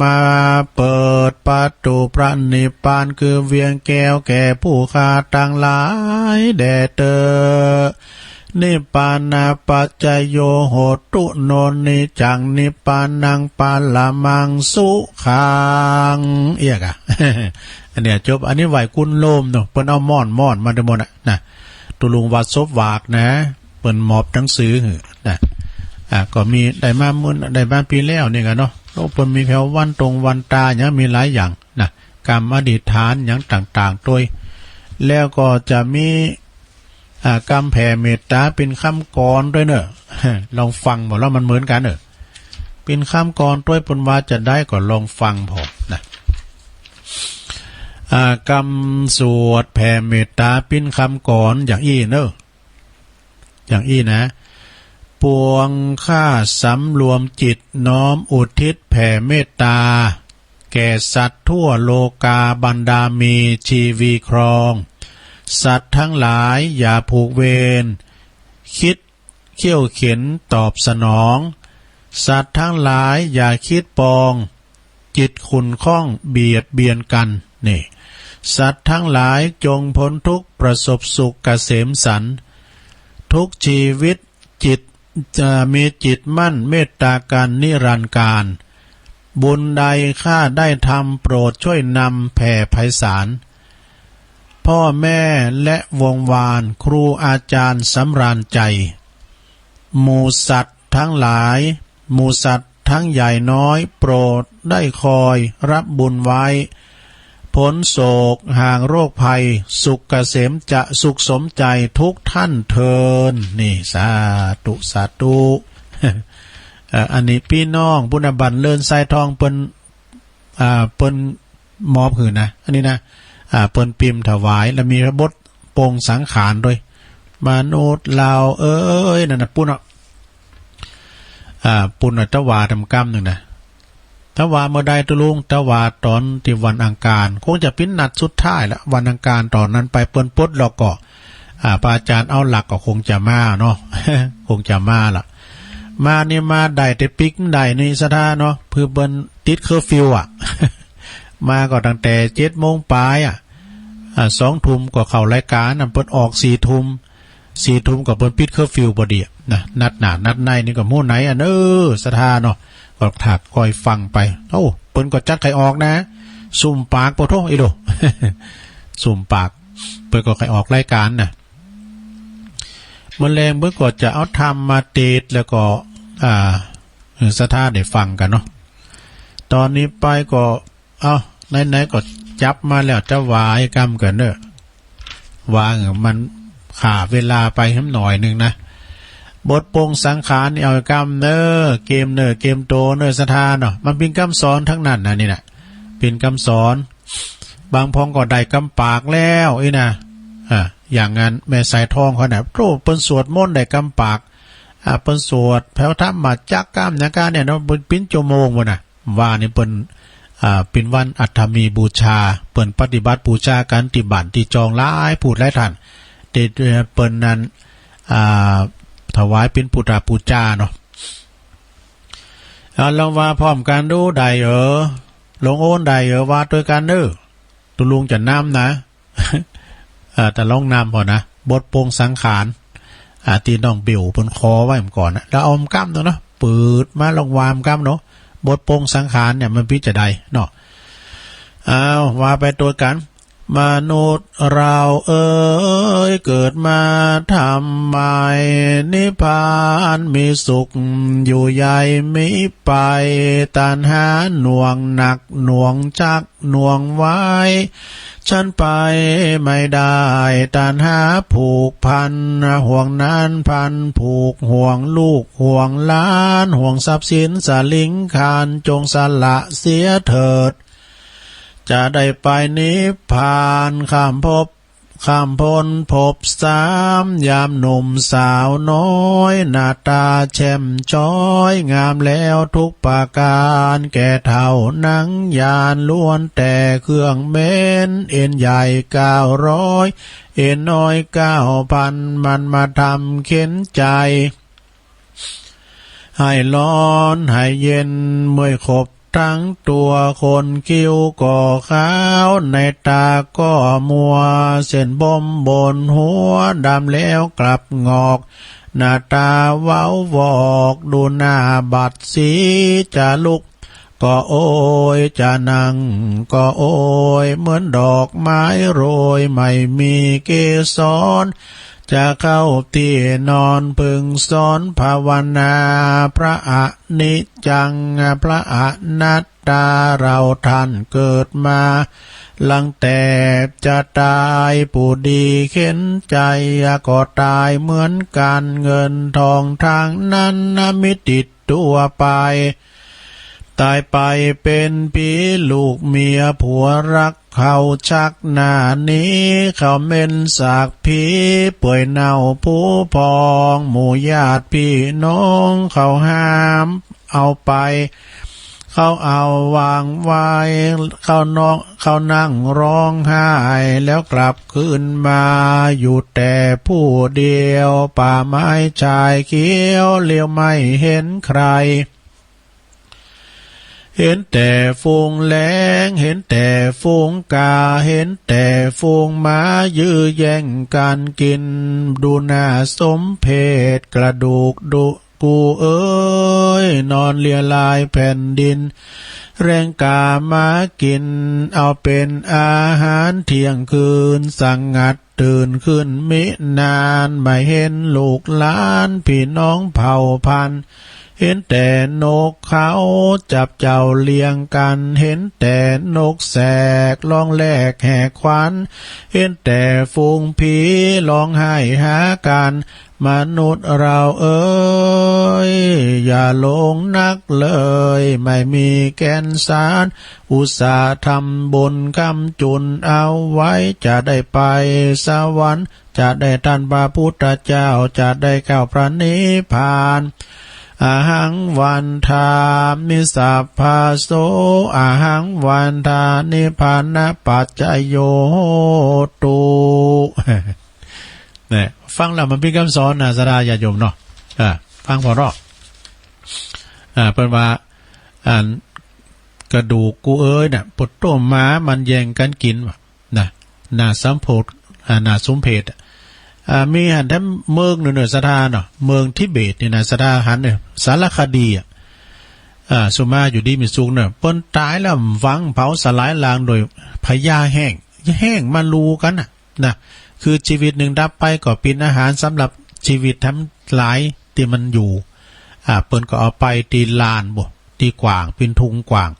มาเปิดประตู๋พระนิพพานคือเวียงแก้วแก่ผู้ข้าตังหลายแด่เต๊อะ นิพพานาปัจจโยโหตุ โนนนิจจัง นิพพานังปรมังสุขัง เอี้ยก่ะ อันเนี้ยจบ อันนี้ไหว้กุนโลมเนาะ เปิ้นเอาม่อน ม่อนมาตังหมดอะนะ ตุ๊ลุงว่าสบหวากนะ เปิ้นมอบหนังสือหื้อนะ อ่า ก็มีได้มาเมื่อ ได้มาปี๋แล้วนี่ก่ะเนาะ โอ้ เปิ้นมีแผววันตรงวันตาหยัง มีหลายอย่างนะ กำอธิษฐานหยังต่างๆ ตวย แล้วก็จะมี อ่า กำแผ่เมตตาเป๋นกำกลอนตวยเนาะ ลองฟังบ่ แล้วมันเหมือนกั๋นเนาะ เป๋นกำกลอนตวย เปิ้นว่าจะใดก็ลองฟังผ่อนะ อ่า กำสวดแผ่เมตตาเป๋นกำกลอนอย่างอี้เนาะ อย่างอี้นะ ปวงข้าสำรวมจิตน้อมอุทิศแผ่เมตตา แก่สัตว์ทั่วโลกา บรรดามีชีวีครอง สัตว์ทั้งหลายอย่าผูกเวร คิดเคี่ยวเข็ญตอบสนอง สัตว์ทั้งหลายอย่าคิดปอง จิตขุ่นข้องเบียดเบียนกัน นี่ สัตว์ทั้งหลายจงพ้นทุกข์ประสบสุขเกษมสันต์ ทุกชีวิตจิต จะมีจิตมั่นเมตตากันนิรันดร์กาล บุญใดข้าได้ทำโปรดช่วยนำแผ่ไพศาล พ่อแม่และวงศ์วาน ครูอาจารย์สำราญใจ หมู่สัตว์ทั้งหลาย หมู่สัตว์ทั้งใหญ่น้อย โปรดได้คอยรับบุญไว้ พ้นโศกห่างโรคภัย สุขเกษมจะสุขสมใจทุกท่านเทอญ นี่ สาธุ สาธุ เอ่อ อันนี้ปี้น้องปุณณบันเลินทรายทองเปิ้น อ่า เปิ้นมอบหื้อนะ อันนี้นะ อ่า เปิ้นพิมพ์ถวาย แล้วมีพระบทปรงสังขารตวย มนุษย์เราเอ๋ย นั่นน่ะ ปุ้นเนาะ อ่า ปุ้นเนาะ ตะวาตำกำนึ่งนะ ตะวาเมื่อใดตุ๊ลุง ตะวาต๋อนตี้วันอังคาร คงจะเป๋นนัดสุดท้ายละ วันอังคารต๋อนนั้นไป เปิ้นปลดล็อกก็ อ่า พระอาจารย์เอาหลักก็คงจะมาเนาะ คงจะมาละ มานี่มาได้แต่ปิ๊กได้นี่ศรัทธาเนาะ คือเปิ้นติดเคอร์ฟิวอะ มาก็ตั้งแต่เจ็ดโมงป๋ายอะ อ่า สองทุ่มก็เข้ารายก๋านอะ เปิ้นออกสี่ทุ่ม สี่ทุ่มก็เปิ้นปิดเคอร์ฟิวพอดีอะนะ นัดหน้านัดในนี่ก็หมู่ไหนอะเนาะ ศรัทธาเนาะ ก็ถ้าคอยฟังไป โอ้ เปิ้นก็จักใค่ออกนะ สุมปาก โปะโธ่ อีโหล่ สุมปาก เปิ้นก็ใค่ออกรายก๋านนะ เมื่อแลงเปิ้นก็จะเอาธรรมมาเตสน์ แล้วก็ อ่า หื้อศรัทธาได้ฟังกั๋นเนาะ ต๋อนนี้ไปก็ เอ้า ไหนๆ ก็จับมาแล้ว ถวายกำกั๋นเนาะ ว่ามันฆ่าเวลาไปหน่อยนึ่งนะ บทปรงสังขารนี่เอากำเนาะ เกียมเนาะ เกียมโตเนาะ ศรัทธาเนาะ มันเป๋นกำสอนตังนั้นนะ นี่นะ เป๋นกำสอน บางพ่องก็ได้กำปากแล้วอี้นะ อ่า อย่างนั้นแม่สายทองเขาเนี่ย โอ้ เปิ้นสวดมนต์ได้กำปาก อ่า เปิ้นสวดแผ่วธรรมจักรกำหยังกาเนี่ยเนาะ เปิ้นปิ้นชั่วโมงพุ้นน่ะ ว่านี่เปิ้น อ่า เป๋นวันอัฐมีบูชา เปิ้นปฏิบัติบูชากั๋นตี้บ้านตี้จองหลายผู้หลายต้าน ตี้ เอ่อ เปิ้นนั้น อ่า ถวายเป๋นปุทธบูชาเนาะ อ่า ลองว่าพร้อมกั๋นดู ได้เอ๋อ หลวงโอน ได้เอ๋อ ว่าตวยกั๋นเน่อ ตุ๊ลุงจะนำนะ อ่า แต่ลองนำก่อนนะ บทปลงสังขาร อ่า ตี้น้องเบลเปิ้นขอไว้ก่อนนะ แล้วเอากำเนาะ เปิดมาลองว่ากำเนาะ บทปลงสังขารเนี่ยมันปี้จะใดเนาะ อ้าว ว่าไปตวยกั๋น มนุษย์เราเอ๋ย เกิดมาทำไม นิพพานมีสุขอยู่ใหญ่มิไป ตัณหาหน่วงหนักหน่วงชักหน่วงไว้ ฉันไปไม่ได้ ตัณหาผูกพัน ห่วงนั้นพันผูก ห่วงลูกห่วงหลาน ห่วงทรัพย์สินสลิงคาร จงสละเสียเถิด จะได้ไปนิพพาน ข้ามภพข้ามพ้นภพสาม ยามหนุ่มสาวน้อย หน้าต๋าแช่มช้อย งามแล้วทุกประก๋าน แก่เฒ่าหนังยาน ล้วนแต่เครื่องเหม็น เอ็นใหญ่เก้าร้อย เอ็นน้อยเก้าพัน มันมาทำเข็ญใจ๋ ให้ฮ้อนให้เย็น เมื่อยขบทั้งตั๋ว ขนคิ้วก็ขาว ในต๋าก็มัว เส้นผมบนหัวดำแล้วกลับหงอก หน้าต๋าเว้าวอก ดูหน้าบัดสี จะลุกก็โอย จะนั่งก็โอย เหมือนดอกไม้โรยไม่มีเกสร จะเข้าตี้นอนพึงสอนภาวนา พระอนิจจัง พระอนัตตา เราท่านเกิดมา หลังแต่จะต๋าย ผู้ดีเข็ญใจ๋ ก็ต๋ายเหมือนกั๋น เงินทองทั้งนั้นนะ มีติดตั๋วไป ต๋ายไปเป๋นผี ลูกเมียผัวรักเขาชักหน้าหนี เขาเหม็นสากผี เปื่อยเน่าผุพอง หมู่ญาติพี่น้องเขาห้ามเอาไป เขาเอาวางไว้ เขานอน เขานั่งฮ้องไห้ แล้วกลับคืนมา อยู่แต่ผู้เดียว ป่าไม้ชายเขียว เหลียวไม่เห็นใคร เห็นแต่ฝูงแหลง เห็นแต่ฝูงก๋า เห็นแต่ฝูงหมา ยื้อแย่งกั๋นกิ๋น ดูหน้าสมเพช กระดูกดู กูเอ๋ย นอนเลียลายแผ่นดิน แรงกามากิ๋น เอาเป๋นอาหารเที่ยงคืน สงัดตื่นขึ้นมินาน ไม่เห็นลูกหลาน พี่น้องเผ่าพันธุ์ เห็นแต่นกเขาจับเจ้าเลี้ยงกั๋น เห็นแต่นกแสกฮ้องแหลกแหกขวัญ เห็นแต่ฝูงผีฮ้องไห้หากั๋น มนุษย์เราเอ๋ย อย่าหลงนักเลย ไม่มีแก่นสาร อุตส่าห์ทำบุญค้ำจุนเอาไว้ จะได้ไปสวรรค์ จะได้ต้านพระพุทธเจ้า จะได้เข้าพระนิพพาน อะหังวันทามิสัพพะโส อะหังวันทานิพพานะปัจจโยโหตุ เนี่ย ฟังแล้วมันเป๋นกำสอนนะ ศรัทธาญาติโยมเนาะ อ่า ฟังผ่อเนาะ อ่า เปิ้นว่า อัน กระดูกกูเอ๋ยเนี่ย ปวดโต้หมามันแย่งกั๋นกิ๋นว่ะ นะ น่าสมโพธ อ่า น่าสมเพช อ่า มีหั้นแถมเมืองนึ่งเน่อ ศรัทธาเนาะ เมืองทิเบตนี่นะ ศรัทธาหันเนี่ย สารคดีอะ อ่า สุมาอยู่ดีมีสุขเน่อ เปิ้นต๋ายแล้วฝังเผาสลายลางโดยพญาแฮง แฮงมาลูกั๋นน่ะ นะ คือจีวิตนึ่งดับไปก็เป๋นอาหารสำหรับจีวิตทั้งหลายตี้มันอยู่ อ่า เปิ้นก็เอาไปตี้ลานบุ ตี้กว้าง เป๋นทุ่งกว้าง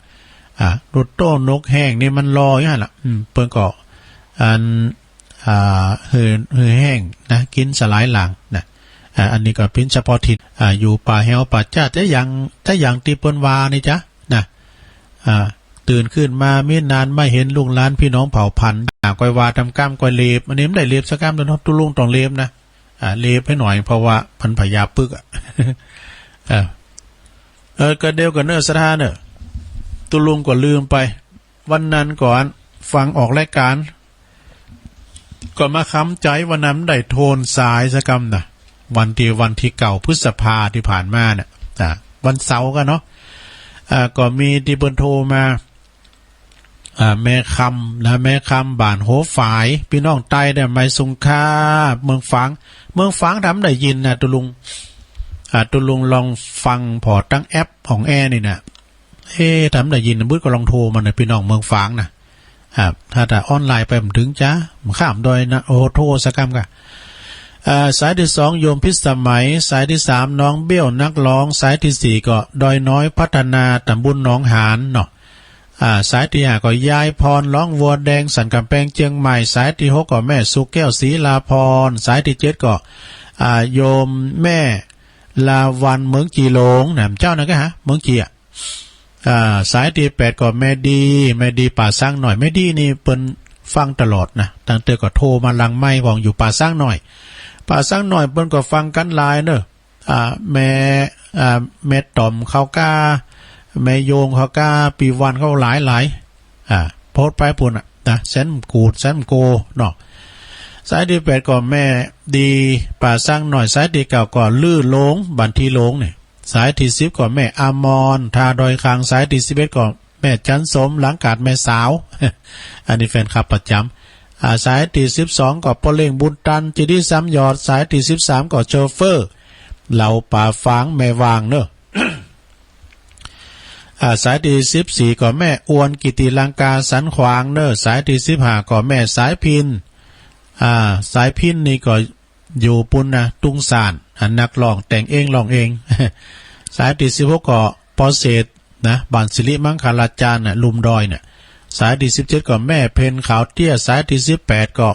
อ่า ดูโต้นกแฮงนี่มันลอยหั้นล่ะ อืม เปิ้นก็ อัน อ่า หื้อ หื้อแฮงนะ กิ๋นสลายลางนะ อ่า อันนี้ก็เป๋นเฉพาะถิ่น อ่า อยู่ป่าแฮวป่าจ้า แต่อย่าง แต่อย่างตี้เปิ้นว่านี่จ๊ะ นะ อ่า ตื่นขึ้นมามินาน บ่เห็นลูกหลานปี้น้องเผ่าพันธุ์ อ่า ก้อยว่าต๋ามกำ ก้อยเหลบ อันนี้บ่ได้เหลบสักกำเดียวเนาะ ตุ๊ลุงต้องเหลบนะ อ่า เหลบหื้อหน่อย เพราะว่ามันพยาปึกอะ อ่า เออ ก็เดียวกั๋นเน่อ ศรัทธาเน่อ ตุ๊ลุงก็ลืมไป วันนั้นก่อนฟังออกรายก๋าน ก็มาคำใจ๋วันนั้นบ่ได้โทนสายสักกำนะ วันตี้ วันตี้เก้าพฤษภาตี้ผ่านมาเนี่ย อ่า วันเสาร์กั๋นเนาะ อ่า ก็มีตี้เปิ้นโทรมา อ่า แม่คำนะ แม่คำบ้านหัวฝาย ปี้น้องใต้เนี่ย หมายสุงค่า เมืองฝาง เมืองฝาง ถ้าบ่ได้ยินนะ ตุ๊ลุง อ่า ตุ๊ลุงลองฟังผ่อตางแอปของแอนี่นะ เอ๊ะ ถ้าบ่ได้ยิน บึดก็ลองโทรมานะ ปี้น้องเมืองฝางนะ อ่า ถ้า ถ้าออนไลน์ไปบ่เถิงจ้า บ่ข้ามดอยนะ โอ้ โทรสักกำก่ะ อ่า สายตี้สองโยมพิสมัย สายตี้สามน้องเบี้ยวนักร้อง สายตี้สี่ก็ดอยน้อยพัฒนา ต๋ำบลหนองหานเนาะ อ่า สายตี้ห้าก็ยายพรร้องวัวแดง สันก๋ำแปงเจียงใหม่ สายตี้หกก็แม่สุแก้วศรีลาพร สายตี้เจ็ดก็ อ่า โยมแม่ลาวัลย์เมืองจีหลงนะ เจ้านั้นก็ฮะ เมืองจีอะ อ่า สายตี้แปดก็แม่ดี แม่ดีป่าซางน้อย แม่ดีนี่เปิ้นฟังตลอดนะ ตั้งแต่ก็โทรมาหลังไมค์ พ่องอยู่ป่าซางน้อย ป่าซางน้อยเปิ้นก็ฟังกั๋นหลายเน่อ อ่า แม่ อ่า แม่ต๋อมเขาก้า แม่โยงเขาก้า ปี้วันเขาหลายหลาย อ่า โพสต์ไปปู๊นน่ะนะ แสนกูด แสนโกเนาะ สายตี้แปดก็แม่ดีป่าซางน้อย สายตี้เก้าก็ลือหลง บ้านตี้หลงเนี่ย สายตี้สิบก็แม่อมร ท่าดอยคาง สายตี้สิบเอ็ดก็แม่จันสม หลังกาดแม่สาว อันนี้แฟนคลับประจ๋ำ อ่า สายตี้สิบสองก็ป้อเล่งบุญตัน เจดีย์สามยอด สายตี้สิบสามก็โชเฟอร์ เหล่าป่าฝางแม่วางเนอะ อ่า สายตี้สิบสี่ก็แม่อวน กิติลังกา สันขวางเนอะ สายตี้สิบห้าก็แม่สายพิณ อ่า สายพิณนี่ก็อยู่ปู๊นนะ ตุงสาน อ่า นักร้องแต่งเองร้องเอง สายตี้สิบหกก็ป้อเศรษฐนะ บ้านสิริมังคลาจารย์น่ะ ลุ่มดอยเนี่ย สายตี้สิบเจ็ดก็แม่เพ็ญขาวเตี้ย สายตี้สิบแปดก็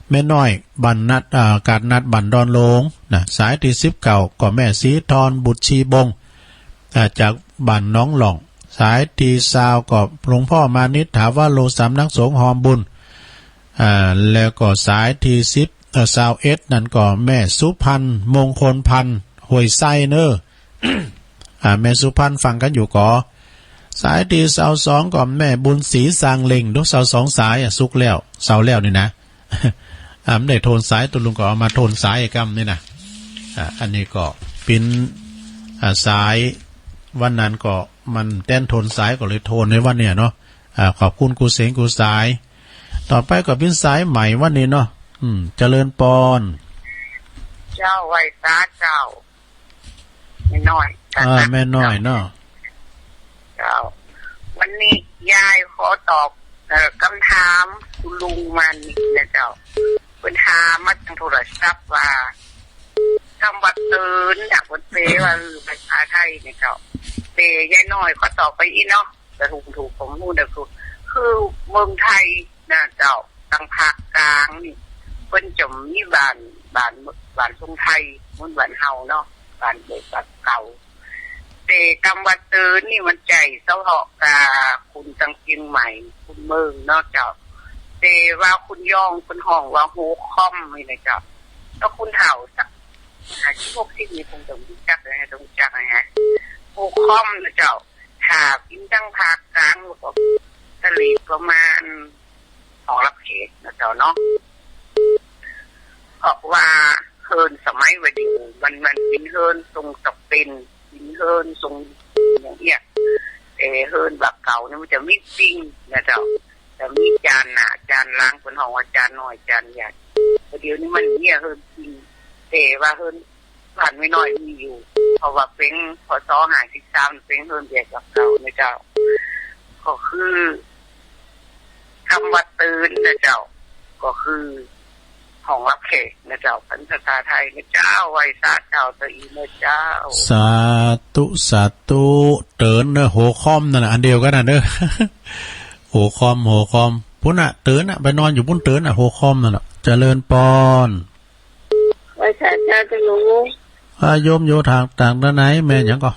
แม่น้อย บ้านนัด อ่า กาดนัด บ้านดอนโลงนะ สายตี้สิบเก้าก็แม่ศรีทร บุตรชีบง อ่า จากบ้านหนองหล่อง สายตี้ซาวก็หลวงพ่อมานิต ถาวโร สำนักสงฆ์ฮอมบุญ อ่า แล้วก็สายตี้สิบ เอ่อ ซาวเอ็ดนั่นก็แม่สุพรรณ มงคลพันธ์ ห้วยไซเนอะ อ่า แม่สุพรรณฟังกั๋นอยู่ก่อ สายตี้ซาวสองก็แม่บุญศรี สางเล็ง ดู ซาวสองสายอะ สุกแล้ว เสาร์แล้วนี่นะ อ่า บ่ได้โทนสาย ตุ๊ลุงก็เอามาโทนสายกำนี่นะ อ่า อันนี้ก็เป๋น อ่า สาย วันนั้นก็มันแต๊นโทนสายก็เลยโทนในวันเนี้ยเนาะ อ่า ขอบคุณกู้เสียงกู้สาย ต่อไปก็เป๋นสายใหม่วันนี้เนาะ อืม เจริญปอน เจ้า ไหว้สาเจ้า แม่น้อย อ่า แม่น้อยเนาะ เจ้า วันนี้ยายขอตอบ เอ่อ กำถามตุ๊ลุงมานี่นะเจ้า เปิ้นถามมาตางโทรศัพท์ว่า กำว่าเตินเนี่ย เปิ้นแปลว่า เออ ภาษาไทยเนี่ยเจ้า แต่ยายน้อยขอตอบไปอี้เนาะ แต่ถูกถูกผมฮู้นะ คือ คือเมืองไทยนะเจ้า ตางภาคกลางนี่ เปิ้นจะมีบ้าน บ้าน บ้านทรงไทย เหมือนบ้านเฮาเนาะ บ้านเก่า บ้านเก่า แต่กำว่าเตินนี่มันใจ้เฉพาะกับคนตางเจียงใหม่ คนเมืองเนาะเจ้า แต่ว่าคนย่องเปิ้นฮ้องว่าโฮค่อมนี่นะเจ้า แล้วคนเฒ่าสักห้าสิบหกสิบนี่คงจะรู้จักนะ รู้จักนะฮะ โฮค่อมนะเจ้า ถ้าเป๋นตางภาคกลางแล้วก็เสลียประมาณห้องรับแขกนะเจ้าเนาะ เพราะว่าเฮือนสมัยว่าเดี๋ยวมัน มันเป๋นเฮือนทรงตะเป๋น เป๋นเฮือนทรงอย่างเอี้ย แต่เฮือนแบบเก่านี่มันจะมีปิงนะเจ้า จะมีจานหน้าจานหลัง เปิ้นฮ้องว่าจานน้อยจานใหญ่ แต่เดี๋ยวนี้มันเอี้ยเฮือนปิง แต่ว่าเฮือน บ้านแม่น้อยมีอยู่ เพราะว่าเป๋น พ.ศ. ห้าสิบสาม เป๋นเฮือนแบบเก่านะเจ้า ก็คือ กำว่าเตินนะเจ้า ก็คือห้องรับแขกนะเจ้า เป๋นภาษาไทยนะเจ้า ไหว้สาเจ้าตะอี้นะเจ้า สาธุ สาธุ เตินเนอะ โฮค่อมนั่นน่ะ อันเดียวกั๋นน่ะเนอะ โฮค่อม โฮค่อม ปู๊นน่ะ เตินน่ะ ไปนอนอยู่ปู๊นเตินน่ะ โฮค่อมนั่นน่ะ เจริญปอน ไหว้สาเจ้าตะลุง อ่า โยมอยู่ตาง ตางด้านไหน แม่หยังก่อ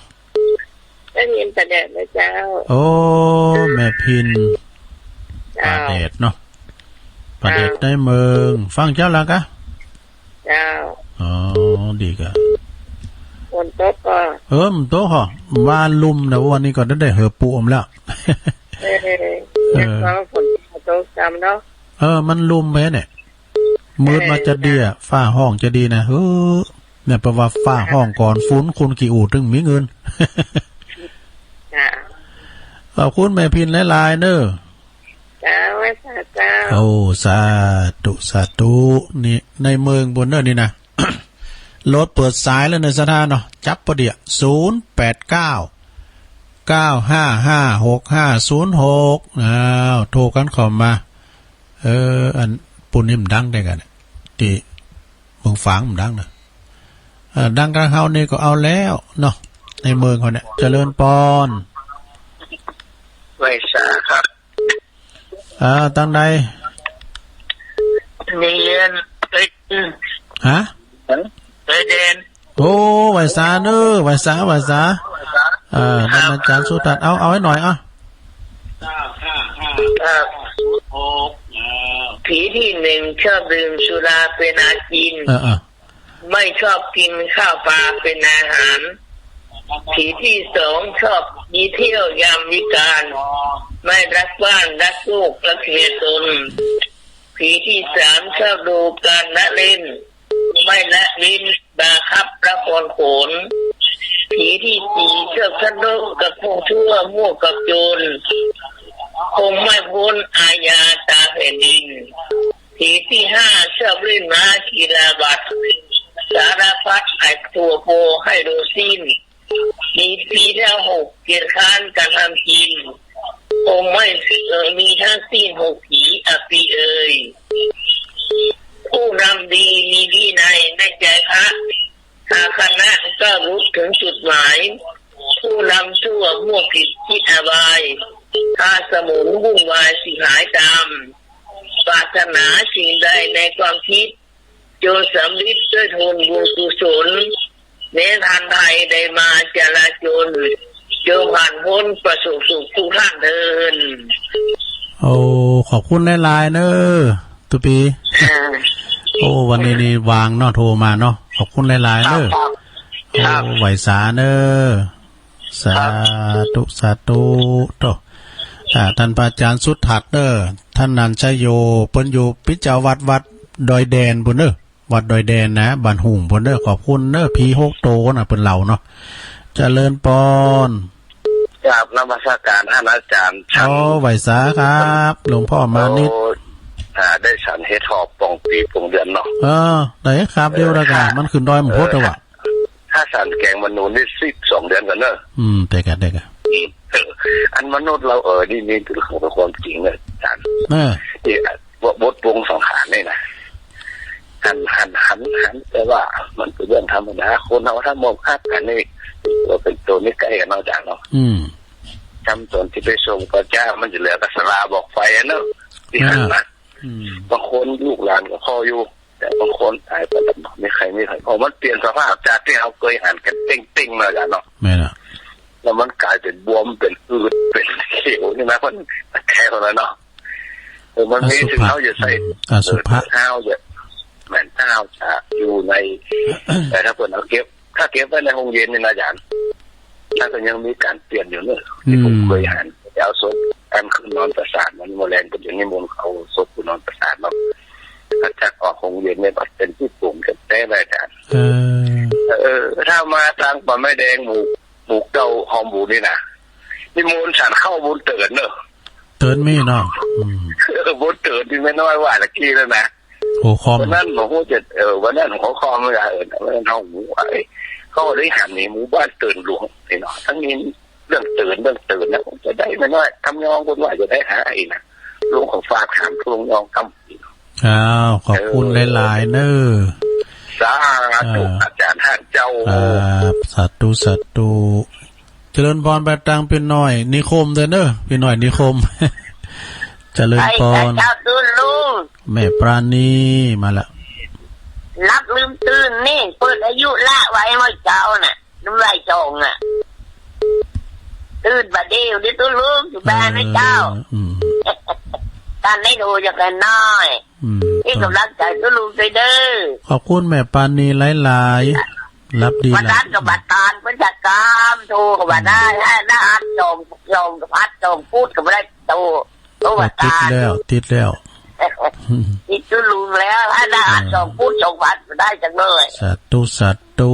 แม่ แม่พินป่าแดดนะเจ้า โอ้ แม่พิน เจ้า ป่าแดดเนาะ ป่าแดด เจ้า ในเมือง ฟังเจ้าละกะ เจ้า อ๋อ ดีกะ ฝนตกก่อ เออ มันตกเหรอ ว่าลุ่มนะ วันนี้ก็ได้เหือปูอมแล้ว เออ เออ แล้วก็ฝนตกซ้ำเนาะ เออ มันลุ่มไปเนี่ย มืดมาจะดีอะ เออ ฟ้าฮ้องจะดีนะ เออ เนี่ย แปลว่าฟ้าฮ้องก่อน ฝนคุณขี้อูดถึงมีเงิน จ้า ขอบคุณแม่พินหลายๆ เนอะ เจ้า ไหว้สาเจ้า โอ้ สาธุ สาธุ นี่ในเมืองปู้นเนอะนี่นะ รถเปิดสายแล้วเนอะ ศรัทธาเนาะ จับปะเดี๋ยว ศูนย์แปดเก้า เก้าห้าห้า หกห้าศูนย์หก อ้าว โทรกันเข้ามา เออ อันปู้นนี่มันดังได้กัน ตี้เมืองฝางมันดังนะ เออ ดังกลางเฮานี่ก็เอาแล้วเนาะ ในเมืองเขาเนี่ย เจริญปอน ไหว้สาครับ อ่า ตังใด นี่เย็น เอ้ย อืม ฮะ เอ้ย เด่น โอ้ ไหว้สาเนอะ ไหว้สา ไหว้สา เออ ท่านอาจารย์สุทัศน์ เอา เอาให้หน่อย เอา ครับ ผีที่หนึ่งชอบดื่มสุราเป็นอาจิน เออ เออ ไม่ชอบกินข้าวปลาเป็นอาหาร ผีที่สองชอบหนีเที่ยวยามวิกาล ไม่รักบ้านรักลูกรักเมียตน ผีที่สามชอบดูการละเล่น ไม่ละเว้นบาคับละครโขน ผีที่สี่ชอบทะเลาะกับพวกชั่วมั่วกับโจร คงไม่พ้นอาญาตาแผ่นดิน ผีที่ห้าชอบเล่นม้ากีฬาบัตร สารพัดไอ้ทั่วโปให้ดูสิ้น มีผีทั้งหกเกียจคร้านการทำกิน คงไม่เอ่อมีทั้งสิ้นหกผีอะปีเอ่ย ผู้นำดีมีวินัยในใจพระ พาคณะก้าวลุถึงจุดหมาย ผู้นำชั่วมั่วผิดคิดอบาย พาสมุนวุ่นวายสิหายตาม ปรารถนาสิ่งใดในความคิด จงสำเร็จด้วยทนบุญกุศล แม้ทันภัยใดมาจราจล จงผ่านพ้นประสบสุขทุกท่านเทอญ โอ้ ขอบคุณหลายๆ เนอะ ตุ๊ปี อ่า โอ้ วันนี้นี่ว่างเนาะ โทรมาเนาะ ขอบคุณหลายๆ เนอะ ครับ โอ้ ครับ ไหว้สาเนอะ สาธุ ครับ สาธุ โต อ่า ท่านพระอาจารย์สุทัศน์เนอะ ธนัญชโย เปิ้นอยู่ปิจวัตรวัดดอยแดนปู้นเนอะ วัดดอยแดนนะ บ้านหุ่งปู้นเนอะ ขอบคุณเนอะ ผีหกโตนะ เปิ้นเล่าเนาะ เจริญปอน กราบนมัสการท่านอาจารย์ ฉัน อ๋อ ไหว้สาครับ หลวงพ่อมานิด โอ้ อ่า ได้ฉันเห็ดหอมป๋องปี๋ป๋องเดือนเนาะ เออ ได้ครับ เออ เดี๋ยวละกะ มันขึ้นดอยมันโพดแล้ววะ ถ้าฉันแกงมะนูนนี่สิบสองเดือนก่อนเนอะ อืม ได้กะ ได้กะ อืม เออ อันมนุษย์เรา เออ นี่ นี่คือของความจริงเนอะอาจารย์ เออ นี่ บท บทปรุงสังขารนี่นะ หัน หัน หัน หัน แต่ว่ามันเป็นเรื่องธรรมดา คนเราถ้ามองข้ามกันนี่ ตัวเป็นตัวนี่ใกล้กันเนาะอาจารย์เนาะ อืม จำตอนตี้ไปส่งพระเจ้า มันจะเหลือกับสลาบอกไฟอะเนาะ ตี้หันนะ อืม บางคนลูกหลานก็พออยู่ แต่บางคนต๋ายไปแล้วมีใคร มีใคร โอ้ มันเปลี่ยนสภาพจากตี้เฮาเกยหันกันเป้งๆ มาอาจารย์เนาะ แม่นอะ แล้วมันก๋ายเป๋นบวม เป๋นอืด เป๋นเขียวนี่นะ มันแค่เท่านั้นเนาะ เออ มันมี อสุภะ สิ่งเฮาอย่าใส่ อืม อสุภะ เออ เฮาอย่า แม่น ถ้าเฮาจะอยู่ใน แต่ถ้าเปิ้นเอาเก็บ ถ้าเก็บไว้ในห้องเย็นนี่นะอาจารย์ ถ้าก็ยังมีก๋านเปลี่ยนอยู่เนอะ ตี้ผม อืม เกยหัน จะเอาศพอันขึ้นนอนประสาท มันเมื่อแลงก็จะนิมนต์เอาศพขึ้นนอนประสาทเนาะ ถ้าจักออกห้องเย็นนี่ก็เป๋นตี้ปรุงแต๊ๆ เลยอาจารย์ เออ เออ ถ้ามาตางป่าไม้แดงหมู่ หมู่เก้า ห้องหมู่นี่นะ นิมนต์ฉันข้าวบนเติ่นเนอะ เติ่นมีเนาะ อืม เออ บนเติ่นตี้แม่น้อยว่าตะกี้นั่นนะ หัวข้อ วันนั้นผมก็จะ เออ วันนั้นหัวข้อมันว่า เออ วันนั้นห้องหมู่ เอ้ย เขาได้หันนี่หมู่บ้านเติ่นหลวงนี่เนาะ ทั้งนี้เรื่องเติ่น เรื่องเติ่นนะ ผมจะได้แม่น้อย ทำนองคนว่าจะได้หาไอ้นะ หลวงของฝากถามทวงยองกำ อ้าว ขอบคุณ เออ หลายๆ เนอะ สาธุ อ่า อาจารย์ท่านเจ้า ครับ สาธุ สาธุ เจริญปอนไปตางปี้น้อยนิคมเต๊อะเนอะ ปี้น้อยนิคม เจริญปอน ไอ้เจ้าตื่นลุง แม่ปราณีมาละ หลับลืมตื่นนี่ เปิ้นอายุละไว้เมื่อเช้าน่ะ น้ำลายจองอ่ะ ตื่นบ่าเดี่ยวนี้ตุ๊ลุงอยู่บ้านนะเจ้า เออ อืม ต้านได้ดูอย่างน้อย อืม นี่ก๋ำลังใจ๋ตุ๊ลุงไปเน่อ ขอบคุณแม่ปราณีหลายๆ หลับดี วันนั้น หลับ ก็บ่ตานเปิ้นจะกามโทรก็บ่ได้ อืม ให้ได้อัดสอง สองอัดสองพูดก็บ่ได้โทร โอ้ โอ้ บ่ตาน ติดแล้ว ติดแล้ว ติดตุ๊ลุงแล้ว ให้ได้อัด เออ สองพูดสองอัดก็ได้จังเลย สาธุ สาธุ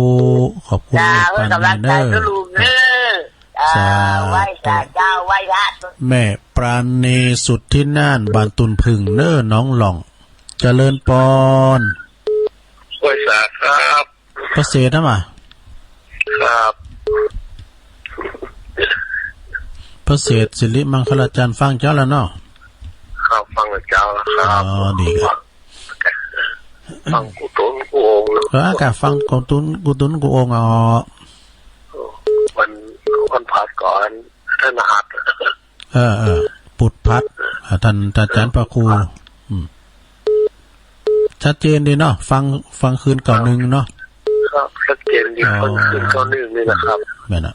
ขอบคุณ เจ้า แม่ปราณี ก๋ำลังใจ๋ เน่อ ตุ๊ลุงเน่อ เจ้า สาธุ ไหว้สาเจ้า ไหว้พระ แม่ปราณีสุดที่น่าน บ้านตุนผึ่งเน่อ หนองหล่อง เจริญปอน ไหว้สาครับ ประเสริฐนะมา ครับ ประเสริฐสิริมังคลาจารย์ ฟังเจ้าแล้วเนาะ ครับ ฟังเจ้าแล้วครับ อ๋อ ดีครับ ฟังกู้ตุ๊นกู้โอ่ง เออ ก็ฟังกู้ตุ๊นกู้ตุ๊นกู้โอ่ง อ๋อ วัน วันพฤหัสก่อน ท่านหัด เออ เออ ปุดพัด อ่า ท่าน ท่านอาจารย์พระครู อืม ชัดเจนดีเนาะ ฟัง ฟังคืนเก่าหนึ่งเนาะ ครับ ชัดเจนดี อ๋อ ฟังคืนเก่าหนึ่งนี่นะครับ แม่นน่ะ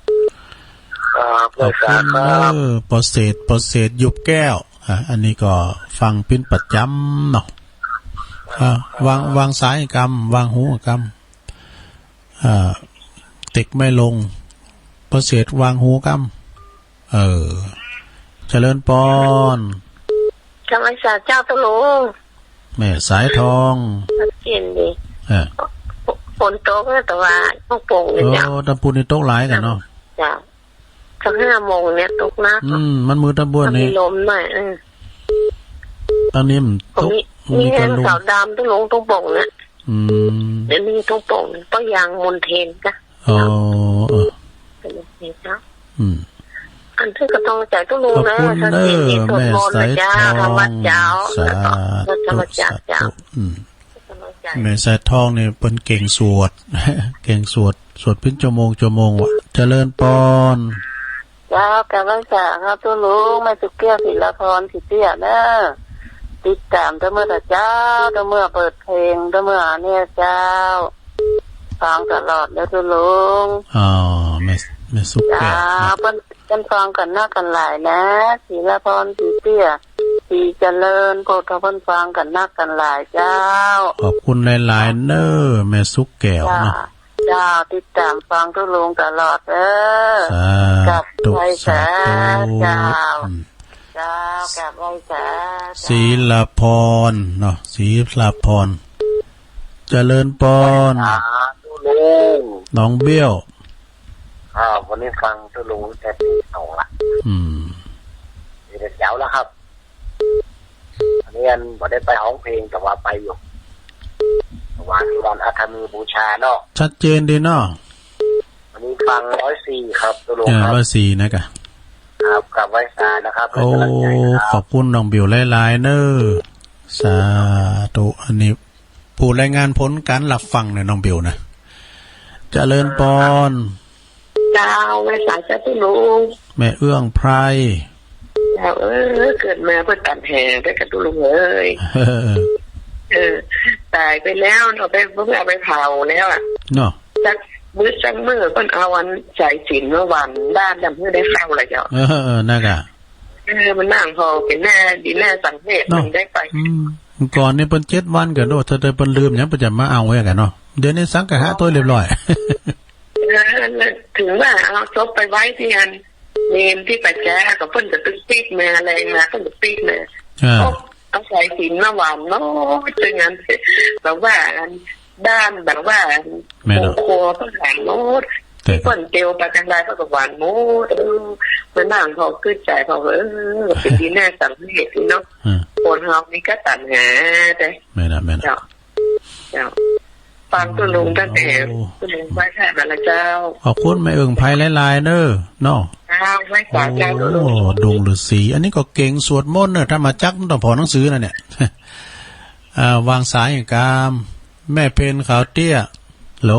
ครับ ขอบคุณ ไหว้สาครับ เออ ประเสริฐ ประเสริฐ หยุบแก้ว อ่ะ อันนี้ก็ฟังปิ้นประจ๋ำเนาะ อ่ะ วาง วางสายกำ วางหูกำ อ่า เต็กไม่ลง ประเสริฐวางหูกำ เออ เจริญปอน กราบไหว้สาเจ้าตุ๊ลุง แม่สายทอง ชัดเจนดี เออ ฝนตกนะ แต่ว่าตกโป่งๆ เนี่ยเจ้า โอ้ ตะปูนนี่ตกหลายกั๋นเนาะ เจ้า สักห้าโมงเนี่ยตกหนัก อืม มันมืดตะบวนนี่ มีลมหน่อย เออ ตอนนี้มันตก มี มี มีแฮง มีกระลม เสาดำตุ๊ลุงตุ๊โป่งเนี่ย อืม เดี๋ยวนี้ตุ๊โป่งเนี่ย เพราะยางมนเทนจ้ะ อ๋อ เออ เป็นแบบนี้เนาะ อืม อันนี้ก็ต้องใจ๋ตุ๊ลุงนะ ขอบคุณเน่อ ท่านที่สวดมนต์นะเจ้า แม่สายทอง ทำวัตรเจ้า สาธุ แล้วก็ทำวัตรเจ้า สาธุ อืม แม่สายทองนี่เปิ้นเก่งสวด เก่งสวด สวดปิ้นชั่วโมงชั่วโมงว่ะ เจริญปอน เจ้า กราบไหว้สาครับตุ๊ลุง แม่สุกแก้ว ศิลาพร ศรีเตี้ยเน่อ ติดต๋ามตะเมื่อเจ้า ตะเมื่อเปิดเพลง ตะเมื่อเนี่ยเจ้า ฟังตลอดเลยตุ๊ลุง อ๋อ แม่ แม่สุกแก้ว เจ้า นะ เปิ้น เปิ้นฟังกั๋นนักกั๋นหลายนะ ศิลาพร ศรีเตี้ย ศรีเจริญ พวกเขาเปิ้นฟังกั๋นนักกั๋นหลายเจ้า ขอบคุณหลายๆ เน่อ แม่สุกแก้ว เจ้า เนาะ เจ้า ติดต๋ามฟังตุ๊ลุงตลอดเน่อ สาธุ กราบไหว้สา สาธุ เจ้า อืม เจ้า กราบไหว้สา เจ้า ศิลาพรเนาะ ศิลาพร เจริญปอน สาธุลุง น้องเบี้ยว อ่า วันนี้ฟังตุ๊ลุงแต่ตีสองละ อืม นี่เป็นเจ้าแล้วครับ อันนี้อันบ่ได้ไปฮ้องเพลง แต่ว่าไปอยู่ แต่ว่าที่วันอาทมีบูชาเนาะ ชัดเจนดีเนาะ วันนี้ฟังร้อยสี่ครับตุ๊ลุง เออ ครับ ร้อยสี่นะกะ ครับ กราบไหว้สานะครับ โอ้ ให้กำลังใจครับ ขอบคุณน้องเบี้ยวหลายๆ เน่อ สาธุ อันนี้ ผู้รายงานผลก๋านฮับฟังเนี่ย น้องเบี้ยวนะ เจริญปอน เจ้า ไหว้สาเจ้าตุ๊ลุง แม่เอื้องไพร เจ้าเอ้ย เกิดมาเปื้อตัดแห่ได้กับตุ๊ลุงเอ้ย เออ เออ ต๋ายไปแล้วเนาะ ไป เพิ่นเอาไปเผาแล้วอะ เนาะ สักมื้อสักมื้อเปิ้นเอาอันสายสิญจน์มาหว่านบ้าน จำเปิ้นได้เข้าละเจ้า เออ เออ นั่นกะ เออ มันนั่งพอเป๋นหน้าดีหน้าสังเวช เนาะ มันได้ไป อืม ก่อนนี่เปิ้นเจ็ดวันกะโดด ถ้าได้เปิ้นลืมหยังเปิ้นจะมาเอาไว้กะเนาะ เดี๋ยวนี้สังฆะตวยเรียบร้อย เออ แล้วถึงว่าเอาศพไปไว้ตี้อันเมนตี้ป่าจ๊า ก็เปิ้นก็ตึงปิ๊กมาอะไรมา เปิ้นก็ปิ๊กมา เออ เอาสายสิญจน์มาหว่านเนาะ จั่งนั้น แบบว่าอัน บ้านแบบว่า แม่นเนาะ ครัวเปิ้นหว่านหมด แต่ ตี้เปิ้นเตียวไปจังใดเปิ้นก็หว่านหมด เออ มานั่งพอขึ้นใจ๋พอ เออ เป๋นดีหน้าสังเวชเนาะ อืม คนเฮานี่ก็ตัณหาแต่ แม่นนะ แม่นนะ เจ้า เจ้า ฟังตุ๊ลุงตั้งแต่ โอ้ ตุ๊ลุงไหว้พระมาแล้วเจ้า ขอบคุณแม่เอื้องไพรหลายๆ เน่อ เนาะ เจ้า ไหว้สาเจ้าตุ๊ลุง โอ้ ดงฤๅษี อันนี้ก็เก่งสวดมนต์เน่อ ธรรมจักรมันต้องผ่อหนังสือนะเนี่ย อ่า วางสายกาม แม่เพ็ญขาวเตี้ย ฮัลโหล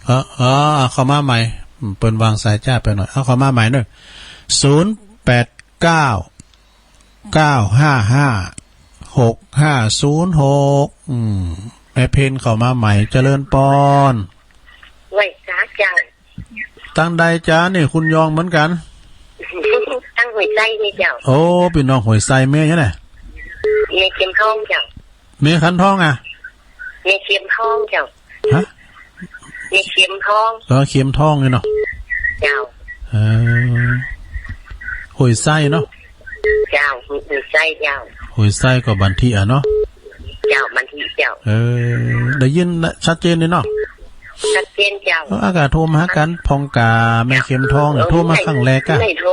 เออ เออ เข้ามาใหม่ อืม เปิ้นวางสายจ๊าไปหน่อย เอาเข้ามาใหม่เน่อ ศูนย์แปดเก้า เก้าห้าห้า หกห้าศูนย์หก อืม แม่เพ็ญเข้ามาใหม่ เจริญปอน ไหว้สาเจ้า ตังใดจ๊ะนี่ คุณยองเหมือนกั๋น ตังห้วยไซนี่เจ้า โอ้ ปี้น้องห้วยไซ แม่หยังน่ะ แม่เข็มทองเจ้า แม่ขันทองอะ แม่เข็มทองเจ้า ฮะ แม่เข็มทอง เออ เข็มทองนี่เนาะ เจ้า เออ ห้วยไซเนาะ เจ้า ห้วยไซเจ้า ห้วยไซก็บ้านตี้อะเนาะ เจ้า บ้านตี้เจ้า เออ ได้ยินชัดเจนเลยเนาะ ชัดเจนเจ้า เออ อากาศโทรมาหากั๋น พ่องกาแม่เข็มทองเนี่ย เออ โทรมาครั้งแรกอะ ไม่โทร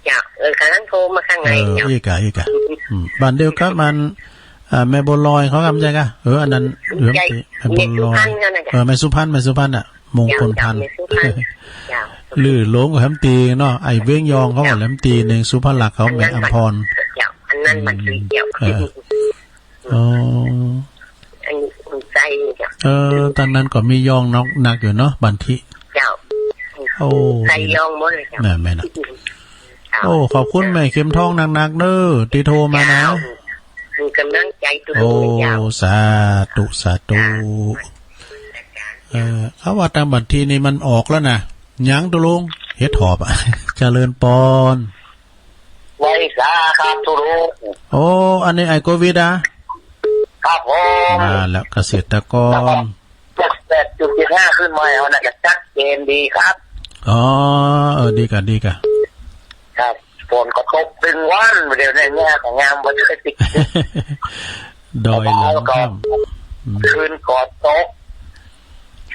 เจ้า เออ กำลังโทรมาครั้งแรกเจ้า เออ อี้กะ อี้กะ อืม บ้านเดียวกับมัน อ่า แม่บัวลอยเขากำใจ้กะ เออ อันนั้น ใจ้ เหลือมตี แม่บัวลอย แม่สุพรรณเขาน่ะเจ้า เออ แม่สุพรรณ แม่สุพรรณน่ะ มงคลพันธุ์ เจ้า แม่สุพรรณ เจ้า ลือหลงก็แหมตีเนาะ ไอ้เวียงยองเขาก็แหมตีหนึ่ง สุภลักษณ์เขา แม่อำพร เจ้า อันนั้นมันคือเจ้า เออ อ๋อ อันนี้คุณไส้เจ้า เออ ตอนนั้นก็มียองนักอยู่เนาะ บ้านตี้ เจ้า โอ้ ไส้ยองหมดเลยเจ้า แม่นๆ น่ะ เจ้า โอ้ ขอบคุณแม่เข็มทองนักๆ เน้อ ตี้โทรมานะ เจ้า เป็นกำลังใจตุ๊กๆ โอ้ เจ้า สาธุ สาธุ เจ้า เออ เขาว่าตางบ้านตี้นี่มันออกแล้วนะ หยังตุ๊ลุง เห็ดถอบอะ เจริญปอน ไหว้สาครับตุ๊ลุง โอ้ อันนี้ไอ้โควิดอะ ครับผม มาแล้วเกษตรกร แปดจุดเจ็ดห้าขึ้นมาเอาน่ะ จะชัดเจนดีครับ อ๋อ เออ ดีกะ ดีกะ ครับ ฝนก็ตกตึงวัน เดี๋ยวนี้หญ้าก็งามบ่ได้ติด ดอยหลังค่ำ อืม คืนก็ตก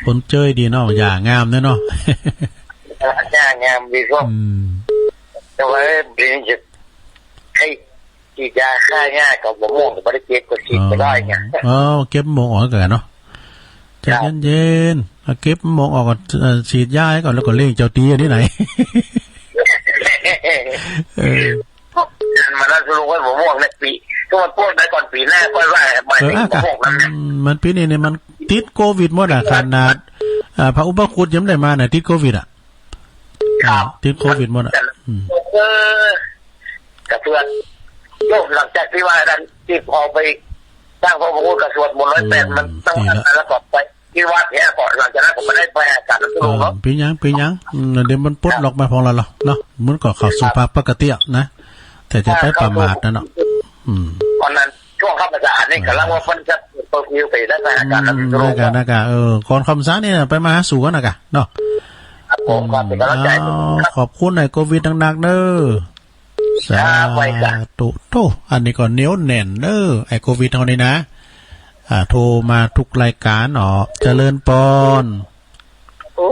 ฝนเจยดีเนาะ หญ้างามเนาะ หญ้างามดีครับ อืม แต่ว่าเดี๋ยวนี้จะให้ ฉีดยาฆ่าหญ้ากับมะม่วงก็บ่ได้เก็บ ก็ฉีดบ่ได้ไง อ๋อ เก็บมะม่วงออกก่อนเนาะ ใจเย็นๆ ครับ เอาเก็บมะม่วงออกก่อน เอ่อ ฉีดยาให้ก่อน แล้วก็เร่งเจ้าตี้อันนี้ไหน เออ มันน่าจะลงไว้มะม่วงในปี๋ ก็มันปลูกได้ก่อนปี๋หน้าค่อยว่าไป เออ อ่ะ มะม่วงนั้น อืม มันปี๋นี้เนี่ยมันติดโควิดหมดอะ ขนาด อ่า พระอุปคุตยังไม่ได้มาน่ะ ติดโควิดอะ ครับ อ่า ติดโควิดหมดอะ อืม เออ กะเพื่อ โยม หลังจากตี้ว่านั้น ตี้ออกไปสร้างพระอุปคุตกะสวดมนต์ร้อยแปด อืม มันต้อง ดีละ แล้วก็ไปตี้วัดเนี่ยก่อน หลังจากนั้นก็ไม่ได้ไปหากันนะ เออ เนาะ เป๋นหยัง เป๋นหยัง อืม เดี๋ยวมันปลดล็อกมาพองละเนาะ มันก็เข้าสู่ภาวะปกติอะนะ แต่จะไปประมาทนะเนาะ อืม ตอนนั้นช่วงเข้าพรรษานี่กำลังว่าเปิ้นจะเปิดเคอร์ฟิวไปได้ไปหากันนะ อืม ได้กะ ได้กะ เออ ก่อนเข้าพรรษานี่ไปมาหาสู่กั๋นนะกะ เนาะ ครับผม ครับ เป๋นก๋ำลังใจ๋ อืม เอา ขอบคุณไอ้โควิดนักๆ เน้อ สาธุ โธ่ อันนี้ก็เหนียวแน่นเน้อ ไอ้โควิดเฮานี่นะ อ่า โทรมาทุกรายการ อ๋อ เจริญปอน โอ้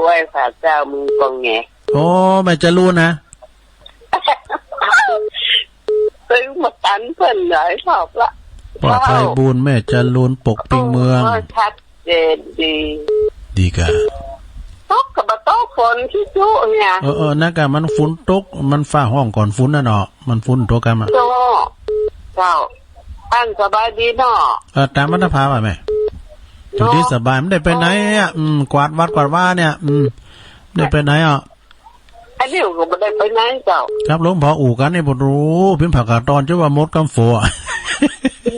ไหว้พระเจ้ามึงกองแง โอ้ แม่จรูนนะ ตึงมาตันเปิ้นหลายรอบละ ปลอดภัยบุญ แม่จรูนปกปิงเมือง โอ้ ชัด เจนดี ดีกะ ตกกะบ่ตก ฝนขี้จุเนี่ย เออ เออ นั่นกะ มันฝนตก มันฟ้าฮ้องก่อนฝนน่ะเนาะ มันฝนตกกะมา เจ้า เจ้า อั้นสบายดีเนาะ เออ ต๋ามอัตภาพอะแม่ อยู่ดีสบาย บ่ได้ไปไหนอะ อืม กวาดวัดกวาดวาเนี่ย อืม บ่ได้ไปไหนอะ อันนี้ก็บ่ได้ไปไหนเจ้า ครับ หลวงพ่ออู่กั๋นนี่ บ่ฮู้ ปิ้นผักกาดตอน จะว่าหมดกำฝอ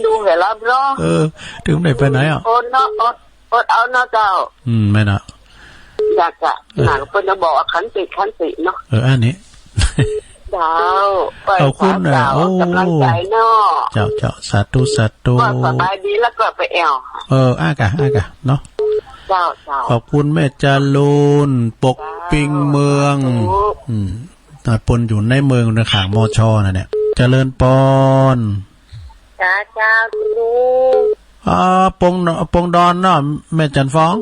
ดูให้รับเนาะ เออ เถิงบ่ได้ไปไหนอะ อดเนาะ อด อดเอาเนาะเจ้า อืม แม่นอะ อยากจะ เออ หากเปิ้นจะบอกว่าขันติ ขันติเนาะ เออ อันนี้ เจ้า ขอบคุณนะ เจ้า โอ้ ก๋ำลังใจ๋เนาะ เจ้า เจ้า สาธุ สาธุ ก็สบายดีแล้วก็ไปแอ่ว เออ อ้ากะ อ้ากะ เนาะ เจ้า เจ้า ขอบคุณแม่จรูน ปกปิงเมือง เจ้า สาธุ อืม อ่า เปิ้นอยู่ในเมือง ในข้าง มช นั่นเนี่ย เจริญปอน จ้า เจ้า ตุ๊ลุง อ่า ปง ปงดอนเนาะ แม่จันฟอง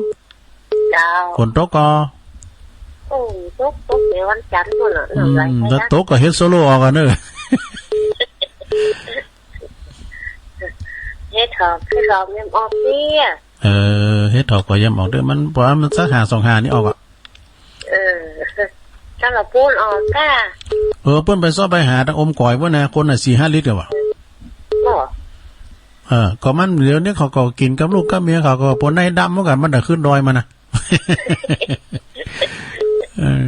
เจ้า ฝนตกก่อ โอ้ ตก ตกแต่วันจันทร์โน่นน่ะ อืม น้ำไหล ถ้าตกก็เฮ็ดโซโล่ออกก่อนเน้อ เฮ็ดถอบ เฮ็ดถอบยังออกเนี่ย เออ เฮ็ดถอบก็ยังออกเด้อ มัน เพราะว่ามันสักห้าสองห้านี่ออกอะ เออ สำหรับปูนออกก้า เออ เปิ้นไปซ้อไปหาตางอมก๋อยเปิ้นนะ คนน่ะสี่ห้าลิตรอะวะ บ่ เออ ก็มันเดี๋ยวนี้เขาก็กิ๋นกับลูกกับเมียเขาก็ปนในดำเหมือนกั๋น มันน่ะขึ้นดอยมานะ เออ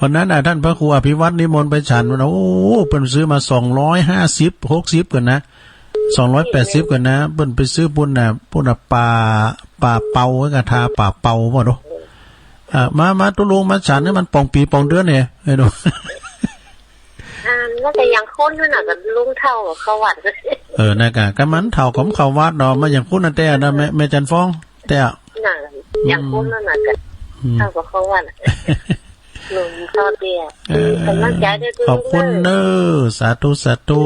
วันนั้นน่ะ ท่านพระครูอภิวัตนิมนต์ไปฉัน มัน โอ้ เปิ้นซื้อมาสองร้อยห้าสิบ หกสิบกั๋นนะ สองร้อยแปดสิบกั๋นนะ เปิ้นไปซื้อปูนน่ะ ปูนน่ะ ป่า ป่าเปา กะทาป่าเปาบ่เนาะ เอ อ่า มา มาตุ๊ลุง มาฉันนี่มันป่องปี๋ป่องเดือนเนี่ย ไอ้หนู อ่า มันก็ยังคนนั่นน่ะ ก็ลุงเฒ่าเข้าวัด เออ นั่นกะ ก็มันเฒ่าก็เข้าวัดเนาะ มันยังคนนั่นแต๊นะ แม่ แม่จันฟ้องแต๊ น่ะ ยังคนนั่นน่ะ ก็ อืม เฒ่าก็เข้าวัด ลุงเฒ่าเตี้ย เออ ก๋ำลังใจ๋เด้อ ขอบคุณเน้อ สาธุ สาธุ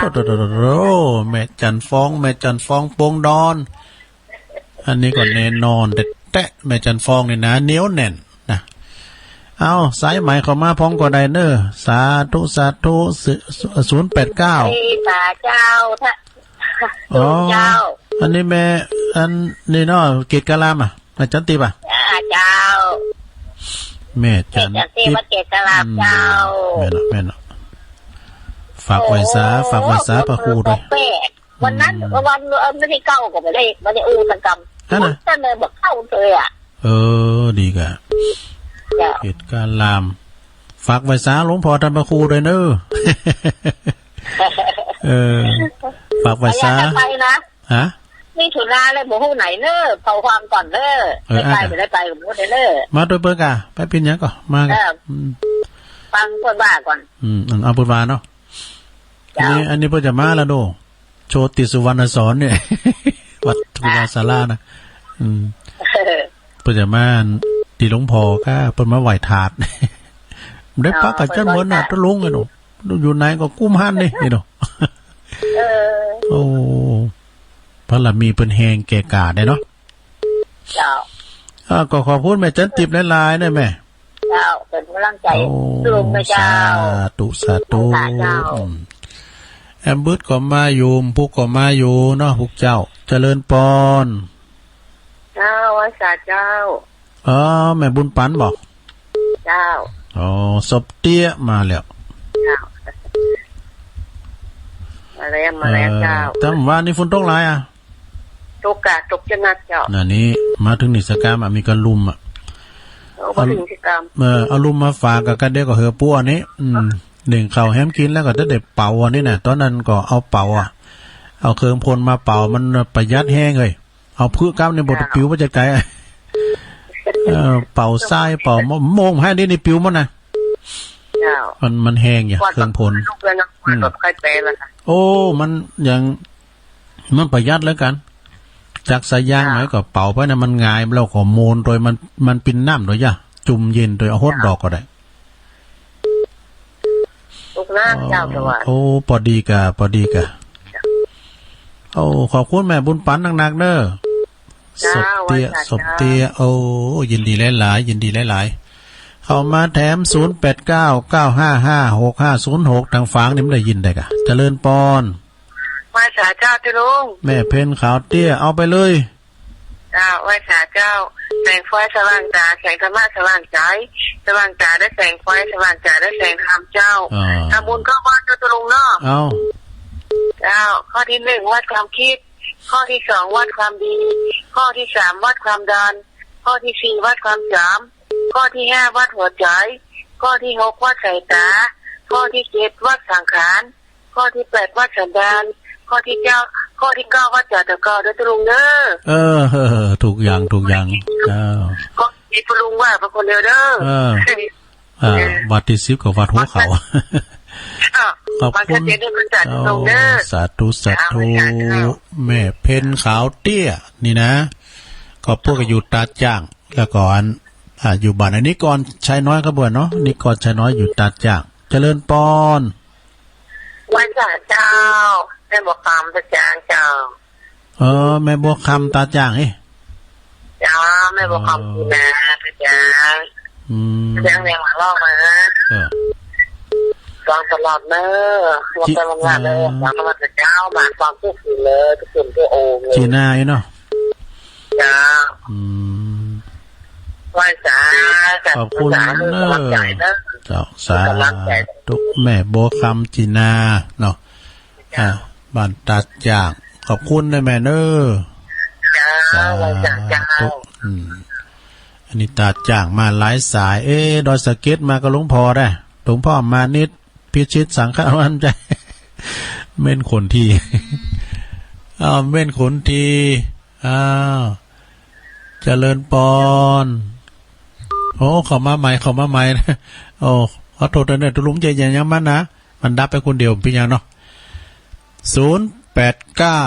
สาธุ โถ่ๆๆๆ แม่จันฟ้อง แม่จันฟ้อง ปงดอน อันนี้ก็แน่นอนแต๊ๆ แม่จันฟ้องนี่นะ เหนียวแน่นนะ เอา สายใหม่เข้ามาพ่องก็ได้เน้อ สาธุ สาธุ ศูนย์ ศูนย์แปดเก้า เอ้ย สาเจ้า ท่าน อ๋อ เจ้า อันนี้แม่ อันนี้เนาะ เกตการามอะ แม่จันติบอะ อ่า เจ้า แม่จันติบ แม่จันติบ เกตการาม อืม เจ้า แม่นเนาะ แม่นเนาะ ฝากไหว้สา โอ้ ฝากไหว้สาพระครูด้วย แปลก วันนั้น อืม วัน เอ่อ วันที่เก้าก็บ่ได้ บ่ได้อู้สักกำ อันน่ะ ตั้งแต่บ่เข้าเลยอะ เออ ดีกะ เจ้า เกตการาม ฝากไหว้สาหลวงพ่อท่านพระครูด้วยเน้อ เออ ฝากไหว้สา ไปนะ ฮะ นี่ถุนนาเลย บ่ฮู้ไหนเน้อ เฝ้าฟังก่อนเน้อ เออ ได้ไป อ่ะ บ่ได้ไปก็บ่ได้เน้อ มาโตยเปิ้นก่ะ ไปเป๋นหยังก่อ มากะ เออ อืม ฟังเปิ้นว่าก่อน อืม เอาเปิ้นว่าเนาะ เจ้า อันนี้ อันนี้เปิ้นจะมาแล้วโด โชติสุวรรณสอนเนี่ย วัดจุฬาศาลานะ อืม เปิ้นจะมาตี้หลวงพ่อก่ะ เปิ้นมาไหว้ถาด ได้พักกับเจ้าเปิ้นน่ะ เปิ้นว่า ตุ๊ลุงไอ้หนู อยู่ไหนก็กุ้มหั้นนี่ ไอ้หนู เออ โอ้ บารมีเปิ้นแฮงแก่กล้าได้เนาะ เจ้า อ่า ก็ขอบคุณแม่จันติบหลายๆ นะแม่ เจ้า เป๋นก๋ำลังใจ๋ โอ้ ลุงนะเจ้า สาธุ สาธุ สาธุเจ้า อืม แอมบึดก็มาอยู่ ปุกก็มาอยู่เนาะ ปุกเจ้า เจริญปอน เจ้า ไหว้สาเจ้า อ๋อ แม่บุญปันบ่ เจ้า อ๋อ สบเตี้ยมาแล้ว เจ้า มาแล้ว มาแล้วเจ้า เออ แต่ว่านี่ฝนตกหลายอะ ตกก่ะ ตกจะหนักเจ้า นั่นนี่ มาเถิงนี่สะกามอะ มีกะลุ่มอะ โอ้ มาเถิงสะกาม เออ เอาลุ่มมาฝากก่ะ กะเดียวก็เหือปัวนี่ อืม นึ่งข้าวแหมกิ๋นแล้วก็จะได้เป่าอันนี้นะ ต๋อนนั้นก็เอาเป่าอะ เอาเครื่องพ่นมาเป่า มันประหยัดแฮงเลย เอาพื้นกำนี่บ่ เจ้า ปิ๋วมาจากไหนอะ เออ เป่าทราย เป่าโม่ง โม่งหั้นนี่ นี่ปิ๋วหมดนะ เจ้า มัน มันแฮงอยู่ เครื่องพ่น ลูกเลยเนาะ อืม แบบใครแปลล่ะคะ โอ้ มันยัง มันประหยัดแล้วกั๋น จักสายยาง เจ้า ไหนก็เป่าไปนะ มันหงายแล้วก็โมนโตย มัน มันปินน้ำโตยจ้ะ จุ่มเย็นโตย เอาหดดอกก็ได้ ตกน้ำเจ้า สวัสดี โอ้ ปอดีก่ะ ปอดีก่ะ โอ้ ขอบคุณแม่บุญปันนักๆ เน้อ เจ้า สบเตี้ย ไหว้สา สบเตี้ย เจ้า โอ้ ยินดีหลายๆ ยินดีหลายๆ เข้ามาแถม ศูนย์แปดเก้า เก้าห้าห้า หกห้าศูนย์หก ตางฝางนี่มันได้ยินได้ก่ะ เจริญปอน ไหว้สาเจ้าตุ๊ลุง แม่เพ็ญขาวเตี้ย เอาไปเลย เจ้า ไหว้สาเจ้า แสงไฟสว่างต๋า แสงธรรมะสว่างใจ๋ สว่างต๋าด้วยแสงไฟ สว่างใจ๋ด้วยแสงธรรมเจ้า อ่า ทำบุญเก้าวัดเจ้าตุ๊ลุงเนาะ เอา เจ้า ข้อที่หนึ่งวัดความคิด ข้อที่สองวัดความดี ข้อที่สามวัดความดัน ข้อที่สี่วัดความจำ ข้อที่ห้าวัดหัวใจ๋ ข้อที่หกวัดสายต๋า ข้อที่เจ็ดวัดสังขาร ข้อที่แปดวัดสันดาน ข้อที่เก้า ข้อที่เก้าวัดจ๋าตะกอเด้อตุ๊ลุงเด้อ เออ ถูกอย่าง ถูกอย่าง เจ้า ก็มีตุ๊ลุงว่าไปคนเดียวเด้อ เออ อ่า เออ วัดที่สิบก็วัดหัวเขา วัด ขอบคุณ วัดเจ้าเจดีย์พระจันทร์ เจ้า ลงเด้อ สาธุ สาธุ เจ้า สาธุ แม่เพ็ญขาวเตี้ย นี่นะ ก็พวกก็อยู่ตาดจ้าง แล้วก็อัน อ่า อยู่บ้านอันนี้ก่อน ชายน้อยขบวนเนาะ นี่ก่อนชายน้อยอยู่ตาดจ้าง เจริญปอน ไหว้สาเจ้า แม่บัวคำตาดจ้างเจ้า เออ แม่บัวคำตาดจ้างเอ้ย เจ้า แม่บัวคำ เออ กีนาตาดจ้าง อืม ตาดจ้างเวียงหมาล่อมา เออ ฟังตลอดเน้อ ฟังตลอดเน้อ เออ ฟังตลอดเจ้า มาฟังทุกคืนเลย ทุกคืนทุกองค์เลย กีนาเนาะ เจ้า อืม ไหว้สา ขอบคุณ สาธุ เน้อ กำลังใจ๋เน้อ เจ้า สาธุ กำลังใจ๋ แม่บัวคำ กีนาเนาะ อ่า บ้านตาดจ้าง ขอบคุณนะแม่เน้อ เจ้า สาธุ ไหว้สาเจ้า อืม อันนี้ตาดจ้างมาหลายสาย เอ๊ะ ดอยสะเก็ดมากับหลวงพ่อได้ หลวงพ่อมานิด พิชิตสังฆวันใจ๋ เม่นคนที อ้าว เม่นคนที อ้าว เจริญปอน โอ้ เข้ามาใหม่ เข้ามาใหม่ โอ้ ขอโต้ษเน่อ ตุ๊ลุง เยียะหยังมันนะ มันดับไปคนเดียว เป๋นหยังเนาะ ศูนย์แปดเก้า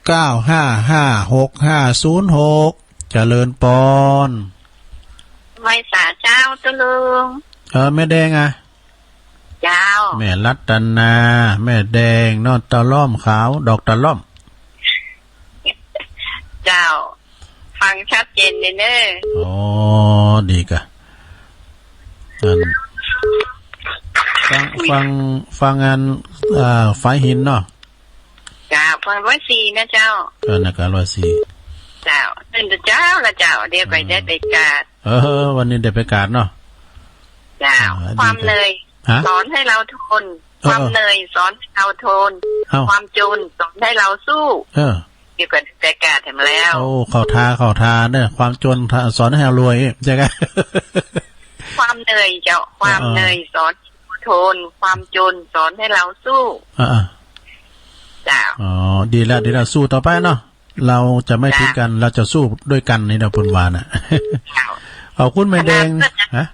เก้าห้าห้า หกห้าศูนย์หก เจริญปอน ไหว้สาเจ้าตุ๊ลุง เออ แม่แดงอะ เจ้า แม่รัตนา แม่แดง น้องตะล่อมขาว ดอกตะล่อม เจ้า ฟังชัดเจนเลยเน่อ อ๋อ ดีกะ อัน ฟัง ฟัง ฟังอัน อ่า ฝายหินเนาะ เจ้า ฟังร้อยสี่นะเจ้า เออ นะกะ ร้อยสี่ เจ้า ตื่นแต่เจ๊าละเจ้า เดี๋ยวก่อย อืม ได้ไปกาด เออ วันนี้ได้ไปกาดเนาะ เจ้า อ่า ความเหนื่อย ดีกะ ฮะ สอนให้เราทน เออ ความเหนื่อยสอนให้เราทน เอ้า ความจนสอนให้เราสู้ เออ เดี๋ยวก่อย ได้ไปกาดแถมแล้ว โอ้ เข้าท่า เข้าท่าเน่อ ความจนสอนให้เรารวย ใจ้กะ ความเหนื่อยเจ้า ความเหนื่อยสอนให้เราทน ความจนสอนให้เราสู้ เออ เออ เจ้า อ๋อ ดีแล้ว ดีแล้ว สู้ต่อไปเนาะ เราจะไม่ทิ้งกัน เจ้า เราจะสู้ด้วยกัน นี่เนาะ เปิ้นว่าน่ะ เจ้า ขอบคุณแม่แดง ขนาด ฮะ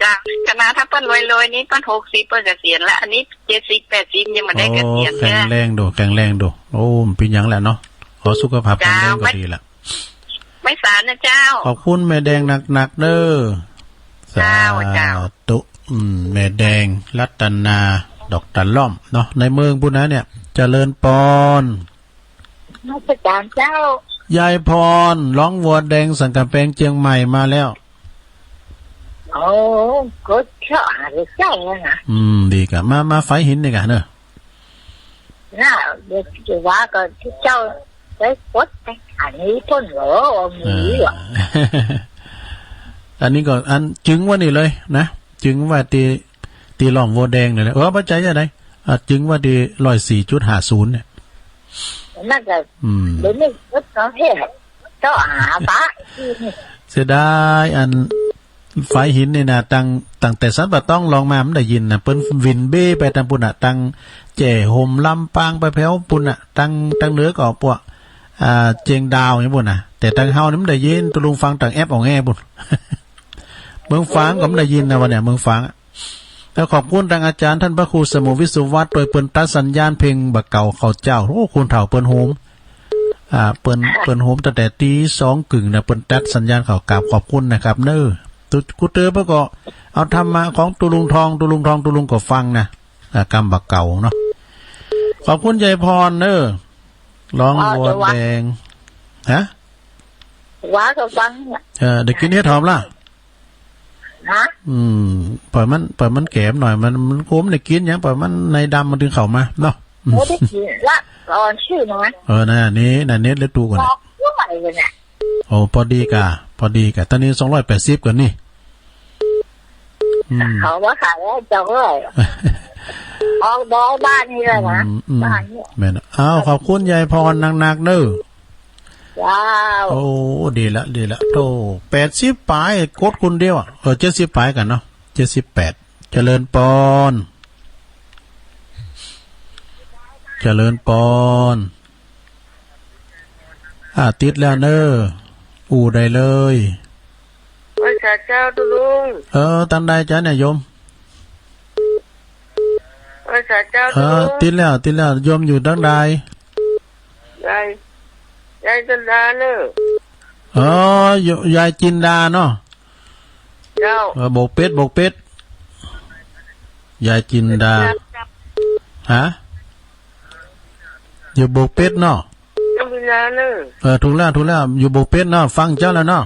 เจ้า ขนาดถ้าเปิ้นรวยๆ นี่เปิ้นหกสิบเปิ้นเกษียณละ อันนี้เจ็ดสิบแปดสิบยังบ่ได้เกษียณ โอ้ แข็งแรงดู แข็งแรงดู โอ้ เป๋นหยังแหละเนาะ ขอสุขภาพแข็งแรงก็ดีละ เจ้า ไม่ ไม่สารนะเจ้า ขอบคุณแม่แดงนักๆ เน่อ เจ้า สาธุ เจ้า อืม แม่แดง รัตนา ดอกตะล่อมเนาะ ในเมืองปู้นนะเนี่ย เจริญปอน นมัสการเจ้า ยายพร ร้องวัวแดงสันกำแปงเจียงใหม่มาแล้ว โอ้ ก็เจาะหาได้ใจ้แล้วนะ อืม ดีกะ มา มาฝายหินนี่กะเน่อ น่ะ เดี๋ยวจะว่าก็เจ้าไปปดไป อันนี้เปิ้นเหรอ มีเหรอ เออ อันนี้ก็อันจึงว่านี่เลยนะ จึงว่าตี้ ตี้ล้อมวัวแดงเนี่ยแหละ เออ บ่ใจ้จะใด อ่ะ จึงว่าตี้ร้อยสี่จุดห้าศูนย์เนี่ย นั่นก็ อืม เดี๋ยวนี้ก็ต้องเฮ็ด เจาะหาปะ เสียดาย อันฝายหินนี่นะ ตั้ง ตั้งแต่สันป่าตองลองมา มันได้ยินนะ เปิ้นวินเบ้ไปตางปู้นน่ะ ตางแจ้โฮมลำปางไปแผวปู้นน่ะ ตาง ตางเหนือก็ปวก อ่า เจียงดาวอย่างปู้นน่ะ แต่ตางเฮานี่มันได้ยิน ตุ๊ลุงฟังตางแอปออกแง่ปู้น เมืองฝางก็มันได้ยินนะวันเนี่ย เมืองฝางอะ แล้วขอบคุณตางอาจ๋ารย์ต้านพระครูสมุทรวิศวัตรตวย เปิ้นตัดสัญญาณเพลงบ่าเก่าเข้าเจ้า โอ้ คนเฒ่าเปิ้นโฮม อ่า เปิ้น เปิ้นโฮมตั้งแต่ตีสองกึ่งนะ เปิ้นตัดสัญญาณเข้า กราบขอบคุณนะครับเน่อ ตุ๊ กูเตอร์เปิ้นก็เอาธรรมะของตุ๊ลุงทอง ตุ๊ลุงทอง ตุ๊ลุงก็ฟังนะ อ่า กำบ่าเก่าเนาะ ขอบคุณยายพรเน่อ ร้องวัวแดง ฮะ ว่าก็ฟังน่ะ เออ ได้กิ๋นเห็ดหอมละ ฮะ อืม ปล่อยมัน ปล่อยมันแก๋มหน่อย มัน มันคงได้กิ๋นหยัง ปล่อยมันในดำมันตึงเข้ามาเนาะ อืม โอ้ ได้กิ๋นละ ก่อนชื่อนะ เออ นั่นนี่ นั่นเน็ตเลยตู้ก่อน บอกด้วยเลยเนี่ย โอ้ ปอดีก่ะ ปอดีก่ะ ต๋อนนี้สองร้อยแปดสิบก่อนนี่ อืม เขาว่าขายแล้วเจ้าเอ้ย ออกดอยบ้านนี่เลยนะ อืม อืม บ้านนี่ แม่น อ้าว ขอบคุณยายพรนักๆ เน่อ ว้าว โอ้ ดีละ ดีละ โธ่ แปดสิบป๋าย กดคนเดียวอะ เออ เจ็ดสิบป๋ายก่อนเนาะ เจ็ดสิบแปด เจริญปอน เจริญปอน อ่า ติดแล้วเน่อ อู้ได้เลย ไหว้สาเจ้าตุ๊ลุง เออ ตังใดจ๊ะเนี่ยโยม ไหว้สาเจ้าตุ๊ลุง เออ ติดแล้ว ติดแล้ว โยมอยู่ตังใด ยาย ยายจินดาเน่อ อ๋อ ย- ยายจินดาเนาะ เจ้า เออ โบกเป็ด โบกเป็ด ยายจินดา ฮะ อยู่โบกเป็ดเนาะ ยายจินดาเน่อ เออ ถูกแล้ว ถูกแล้ว อยู่โบกเป็ดเนาะ ฟังเจ้าแล้วเนาะ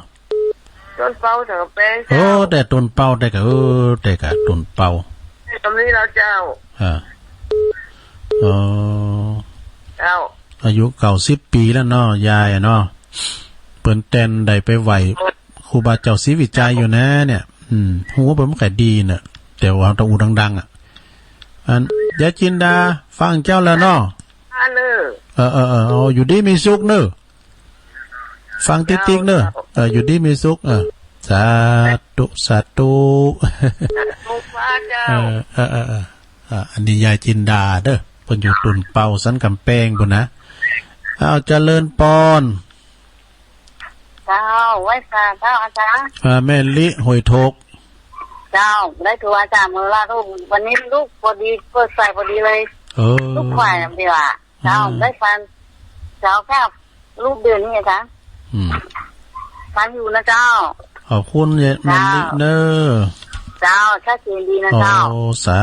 ต้นเปาสันกำแปงเจ้า โอ้ แต่ต้นเปา แต่กะ เออ แต่กะต้นเปา ตรงนี้แล้วเจ้า อ่า อ๋อ เจ้า อายุเก้าสิบปี๋แล้วเนาะ ยายอะเนาะ เปิ้นแตนได้ไปไหว้ครูบาเจ้าศรีวิชัยอยู่นะเนี่ย อืม ฮู้เปิ้นบ่ค่อยดีน่ะ แต่ว่าต้องอู้ดังๆ อะ อัน ยายจินดา ฟังเจ้าแล้วเนาะ อ่าเน่อ เออ เออ เออ เอา อยู่ดีมีสุขเน่อ ฟังติ๊กๆ เน่อ เจ้า เออ อยู่ดีมีสุข เออ สาธุ สาธุ สาธุเจ้า เออ เออ เออ เออ อ่ะ อันนี้ยายจินดาเน่อ เปิ้นอยู่ต้นเปาสันกำแปงปู้นนะ อ้าว เจริญปอน เจ้า ไหว้สาเจ้าอาจารย์ อ่า แม่ลิ ห้วยโทก เจ้า ได้โทรอาจารย์เมื่อละ วันนี้ลูกพอดี เปิดสายพอดีเลย เออ ลูกขวายดีกว่า เจ้า อ่า ได้ฟัง เจ้า ครับ รูปเดือนนี้อาจารย์ อืม ฟังอยู่นะเจ้า ขอบคุณยาย เจ้า แม่ลิเนอะ เจ้า ชัดเจนดีนะเจ้า โอ้ สา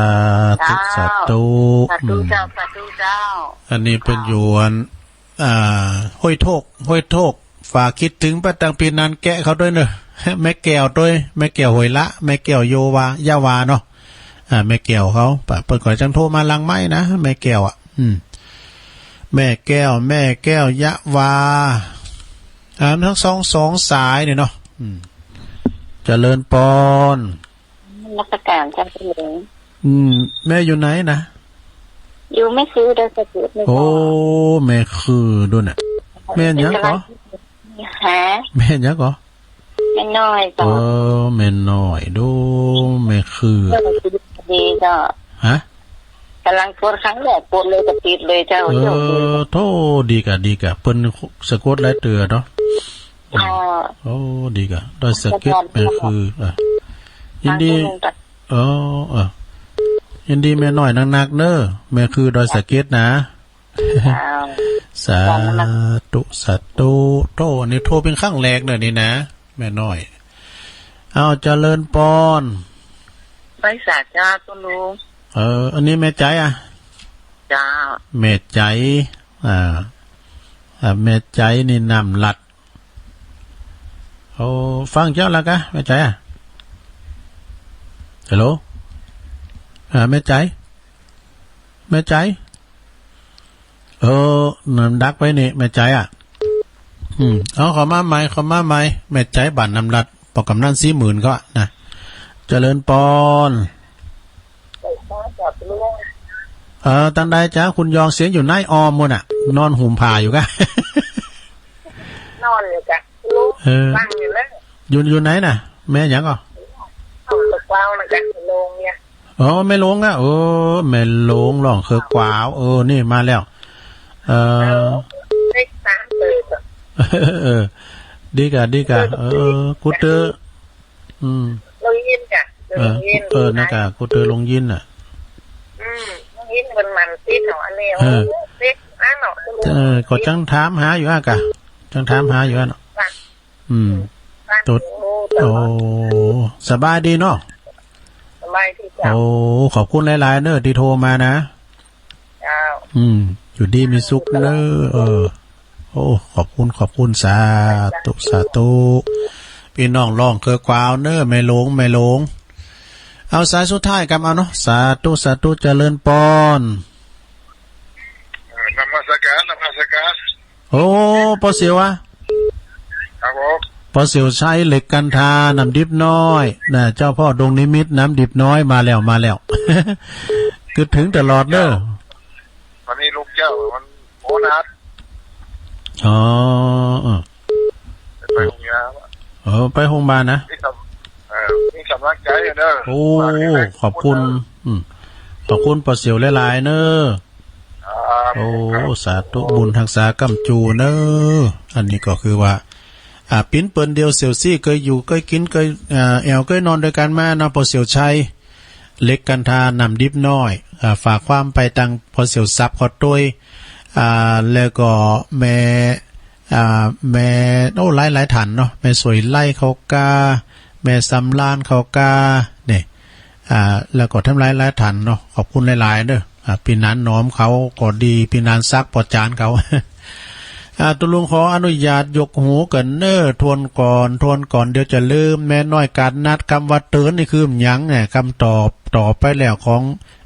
ธุ เจ้า สาธุ สาธุ อืม เจ้า สาธุเจ้า อันนี้เปิ้นอยู่อัน อ่า ห้วยโทก ห้วยโทก ฝากกึ๊ดเถิงป้าตังปีนันแกะเขาด้วยเนอะ แม่แก้วด้วย แม่แก้วห้วยละ แม่แก้วโยวา ยะวาเนาะ อ่า แม่แก้วเขา ปะ เปิ้นก็จังโทรมาหลังไมค์นะ แม่แก้วอะ อืม แม่แก้ว แม่แก้วยะวา อ่า ทั้งสอง สองสายนี่เนาะ อืม เจริญปอน นมัสการเจ้าคุณหลวง อืม แม่อยู่ไหนนะ อยู่แม่คือดอยสะเก็ดนี่ โอ้ เจ้า แม่คือดูน่ะ แม่หยังก่อ ฮะ แม่หยังก่อ แม่น้อย เอ เจ้า อ แม่น้อย ดู แม่คือ เออ ดีเจ้า ฮะ กำลังกดครั้งแรก กดเลยก็ติดเลยเจ้า เออ โชคดี โธ่ ดีกะ ดีกะ เปิ้นสะกดหลายเตื้อเนาะ อ๋อ โอ้ ดีกะ ดอยสะเก็ด แม่คือ อ่ะ ยินดี ทางตรงตัด เออ เออ ยินดีแม่น้อยนักๆ เน้อ แม่คือดอยสะเก็ดนะ อ้าว สาธุ สาธุ โธ่ อันนี้โทรเป๋นครั้งแรกเน้อนี่นะ แม่น้อย เอา เจริญปอน ไหว้สาเจ้าคุณลุง เออ อันนี้แม่ใจ๋อะ เจ้า แม่ใจ๋ อ่า อ่า แม่ใจ๋นี่น้ำหลัด โอ้ ฟังเจ้าแล้วกะ แม่ใจ๋อะ ฮัลโหล อ่า แม่ใจ๋ แม่ใจ๋ เออ น้ำดักไปนี่ แม่ใจ๋อะ อืม เอา เข้ามาใหม่ เข้ามาใหม่ แม่ใจ๋บ้านน้ำหลัด ปอกกำนันสี่หมื่นก็นะ เจริญปอน เออ ตังใดจ๊ะ คุณยอง เสียงอยู่ในอ้อมมุนน่ะ นอนห่มผ้าอยู่กะ นอนอยู่กะ เออ ฟังอยู่แล้ว อยู่ อยู่ไหนน่ะ แม่หยังก่อ เอาตะกวาวนะจ๊ะ โรงเนี่ย อ๋อ แม่หลงอะ เออ แม่หลง ร้องเคิกกวาว เออ นี่มาแล้ว เออ เลขสามเปิดอะ เออ ดีกะ ดีกะ เออ กูเตอ อืม ลงยินจ้ะ เออ ลงยิน เออ นะกะ กูเตอลงยินน่ะ อืม ลงยินมันมันติดเนาะ อันนี้ เออ โอ้ ติดอันเนาะ เออ ก็จังถามหาอยู่อะกะ จังถามหาอยู่อะเนาะ อืม ตุ๊ด โอ้ สบายดีเนาะ สบายดีเจ้า โอ้ ขอบคุณหลายๆ เน้อ ตี้โทรมานะ เจ้า อืม อยู่ดีมีสุขเน้อ เออ โอ้ ขอบคุณ ขอบคุณ สาธุ สาธุ ปี้น้องร้องเคิกกวาวเน้อ แม่หลง แม่หลง เอา สายสุดท้ายกำเอาเนาะ สาธุ สาธุ เจริญปอน เออ นมัสการ นมัสการ โอ้ ป้อเสี่ยวอะ ครับผม ป้อเสี่ยวชัย เหล็กกันทา น้ำดิบน้อย น่ะ เจ้าพ่อดงนิมิตร น้ำดิบน้อย มาแล้ว มาแล้ว กึ๊ดเถิงตลอดเน้อ วันนี้ลูกเจ้ามันโหนัด อ๋อ เออ ไปโรงยา เออ ไปโฮงบาลนะ มีกำ เออ มีกำลังใจ๋เน้อ โอ้ ขอบคุณ อืม ขอบคุณป้อเสี่ยวหลายๆ เน้อ ครับ โอ้ สาธุ บุญฮักษาก้ำจูเน้อ อันนี้ก็คือว่า อ่า ปิ้นเปิ้นเดียวเสี่ยวซี่ เกยอยู่ เกยกิ๋น เกย อ่า แอ่ว เกยนอนตวยกั๋นมาเนาะ ป้อเสี่ยวชัย เหล็กกันทา น้ำดิบน้อย อ่า ฝากความไปตังป้อเสี่ยวทรัพย์ ขอตวย อ่า แล้วก็แม่ อ่า แม่ โอ้ หลายๆ ท่านเนาะ แม่สวยไล่เขากา แม่สำราญเขากา เนี่ย อ่า แล้วก็ทั้งหลายๆ ท่านเนาะ ขอบคุณหลายๆ เน้อ อ่า ปี้หนานหนอมเขาก็ดี ปี้หนานศักดิ์ ป้อจ๋านเขา อ่า ตุ๊ลุงขออนุญาตยกหูก่อนเน้อ ทวนก่อน ทวนก่อน เดี๋ยวจะลืม แม่น้อยกาดนัด กำว่าเตือนนี่คือหยังเนี่ย กำตอบ ตอบไปแล้วของ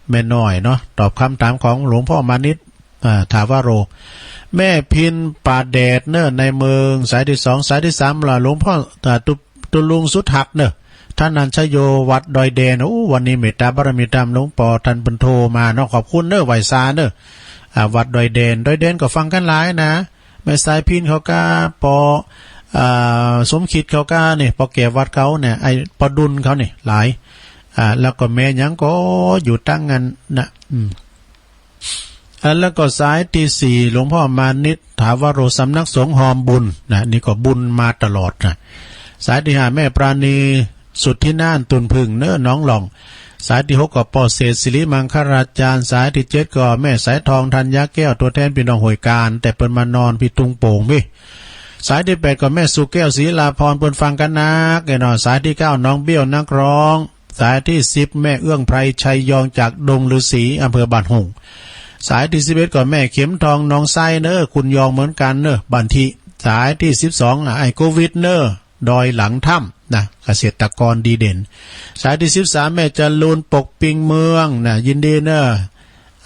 แม่น้อยเนาะ ตอบกำถามของหลวงพ่อมานิต อ่า ถาวโร แม่พินป่าแดดเน้อ ในเมือง สายตี้สอง สายตี้สามละหลวงพ่อ อ่า ตุ๊ ตุ๊ลุงสุดฮักเน้อ ธนัญชโย วัดดอยแดน โอ้ วันนี้เมตตาบารมีตามหลวงป้อต้านเปิ้นโทรมาเนาะ ขอบคุณเน้อ ไหว้สาเน้อ อ่า วัดดอยแดน ดอยแดนก็ฟังกั๋นหลายนะ แม่สายพินเขากา ป้อ อ่า สมคิดเขากา เนี่ย ป้อแก้ววัดเขาเนี่ย ไอ้ป้อดุลเขาเนี่ย หลาย อ่า แล้วก็แม่หยังก็อยู่ตังอั้นนะ อืม อ่ะ แล้วก็สายตี้สี่ หลวงพ่อมานิต ถาวโร สำนักสงฆ์ฮอมบุญนะ นี่ก็บุญมาตลอดนะ สายตี้ห้า แม่ปราณี สุทธิน่าน ตุ่นผึ้งเน้อ หนองหล่อง สายตี้หก ก็ป้อเศรษฐ สิริมังคลาจารย์ สายตี้เจ็ด ก็แม่สายทอง ธัญญาแก้ว ตั๋วแทนปี้น้องห้วยกาญ แต่เปิ้นมานอนปี้ตุงโป่งปี้ สายตี้แปด ก็แม่สุแก้ว ศรีลาภรณ์ เปิ้นฟังกั๋นนักแน่นอน สายตี้เก้า น้องเบี้ยว นักร้อง สายตี้สิบ แม่เอื้องไพร ชัยยอง จากดงฤๅษี อำเภอบ้านโฮ่ง สายตี้สิบเอ็ด ก็แม่เข็มทอง หนองไซเน้อ คุณยองเหมือนกั๋นเน้อ บ้านธิ สายตี้สิบสอง อ้ายโควิดเน้อ ดอยหลังถ้ำนะ เกษตรกรดีเด่น สายตี้สิบสาม แม่จรูน ปกปิงเมืองนะ ยินดีเน้อ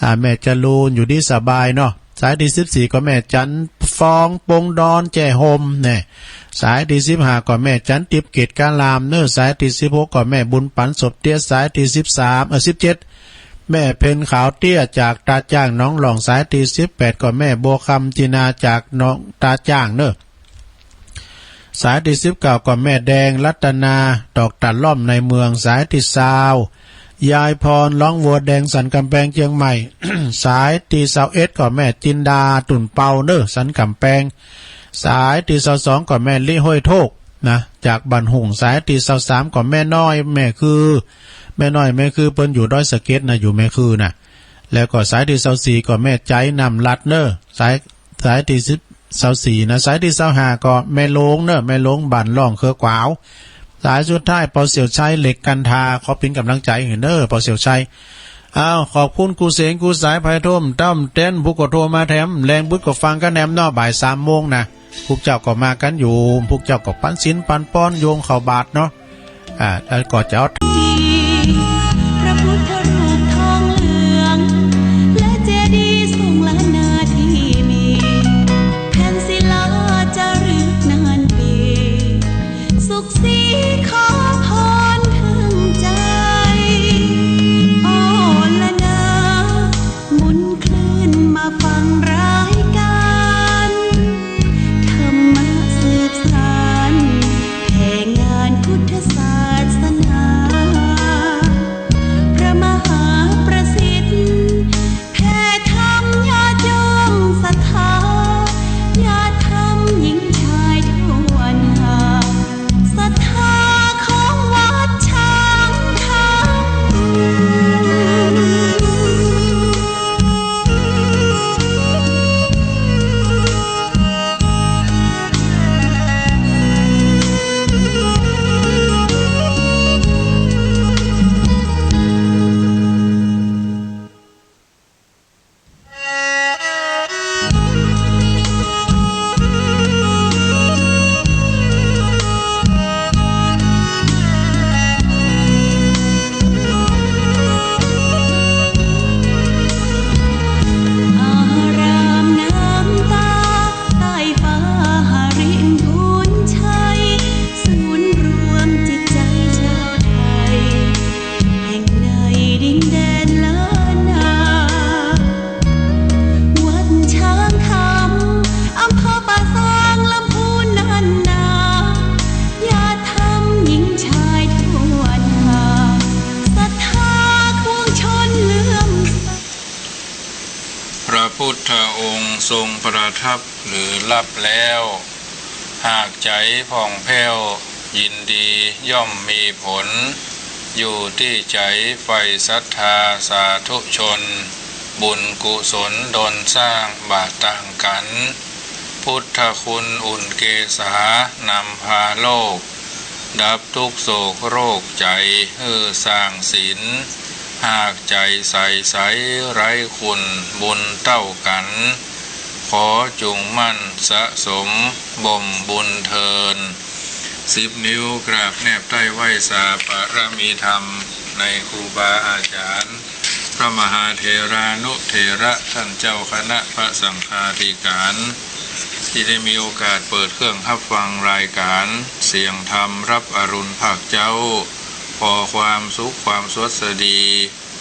อ่า แม่จรูน อยู่ดีสบายเนาะ สายตี้สิบสี่ ก็แม่จันทร์ฟอง ปงดอน แจ้ห่มแน่ สายตี้สิบห้า ก็แม่จันทร์ทิพย์ เกตการามเน้อ สายตี้สิบหก ก็แม่บุญปั๋น สบเตี้ย สายตี้สิบสาม เอ่อ สิบเจ็ด แม่เพ็ญ ขาวเตี้ย จากตาจ้าง หนองหล่อง สายตี้สิบแปด ก็แม่บัวคำ จินา จากหนองตาจ้างเน้อ สายตี้สิบเก้า ก็แม่แดง รัตนา ดอกตาล่อม ในเมือง สายตี้ซาว ยายพร ร้องวัวแดง สันก๋ำแปง เจียงใหม่ สายตี้ซาวเอ็ด ก็แม่จินดา ตุ่นเปาเน้อ สันก๋ำแปง สายตี้ซาวสอง ก็แม่ลิ ห้วยโทกนะ จากบ้านโฮ่ง สายตี้ซาวสาม ก็แม่น้อย แม่คือ แม่น้อย แม่คือ เปิ้นอยู่ดอยสะเก็ดนะ อยู่แม่คือนะ แล้วก็สายตี้ซาวสี่ ก็แม่ใจ๋ น้ำลัดเน้อ สาย สายตี้สิบ ซาวสี่นะ สายตี้ซาวห้า ก็แม่หลงเน้อ แม่หลง บ้านล่อง เคือกวาว สายสุดท้าย ป้อเสี่ยวชัย เหล็กกันทา ขอเป๋นก๋ำลังใจ๋หื้อเน้อ ป้อเสี่ยวชัย อ้าว ขอบคุณกู้เสงกู้สาย ใผโทรมาต้ำเต้น ผู้ก็โทรมาแถม แลงบึดก็ฟังกั๋นแหนมเนาะ บ่ายสามโมงนะ พวกเจ้าก็มากั๋นอยู่ พวกเจ้าก็ปันศีลปันปอน โยมเข้าบาตรเนาะ อ่า แล้วก็จะเอา พระพุทธรูปทองเหลือง และเจดีย์ทรงล้านนาที่มี แผ่นศิลาจารึกนานปี สุขสีขอพรถึงใจ โอละนา หมุนคลื่นมาฟังรายการ ธรรมะสืบสาน แผ่งานพุทธศาสนา พระมหาประสิทธิ์ แผ่ธรรมญาติโยมศรัทธา ญาติธรรมหญิงชายทั่วหน้า ศรัทธาของวัดช้างคำ อารามน้ำตา ใต้ฟ้าหริมพูนชัย ศูนย์รวมจิตใจชาวไทย แห่งในดินแดนล้านนา วัดช้างคำ อำเภอป่าซาง ลำพูนนั่นนา ญาติธรรมหญิงชายทั่วหน้า ศรัทธาปวงชนเลื่อมใส พระพุทธองค์ทรงประทับหรือลับแล้ว หากใจ๋ผ่องแผ้วยินดีย่อมมีผล อยู่ตี้ใจ๋ใฝ่ศรัทธาสาธุชน บุญกุศลดลสร้างบ่ต่างกั๋น พุทธคุณอุ่นเกศา นำพาโลก ดับทุกข์โศกโรค ใจ๋หื้อสร้างศีล หากใจ๋ใสใสไร้คุณ บุญเต้ากั๋น ขอจุ่งมั่นสะสมบ่มบุญเทิน สิบนิ้วกราบแนบใต้ไหว้สาบารมีธรรมในครูบาอาจารย์ พระมหาเถรานุเถระท่านเจ้าคณะพระสังฆาธิการ ตี้ได้มีโอกาสเปิดเครื่องฮับฟังรายการเสียงธรรมฮับอรุณภาคเจ๊า ขอความสุขความสวัสดี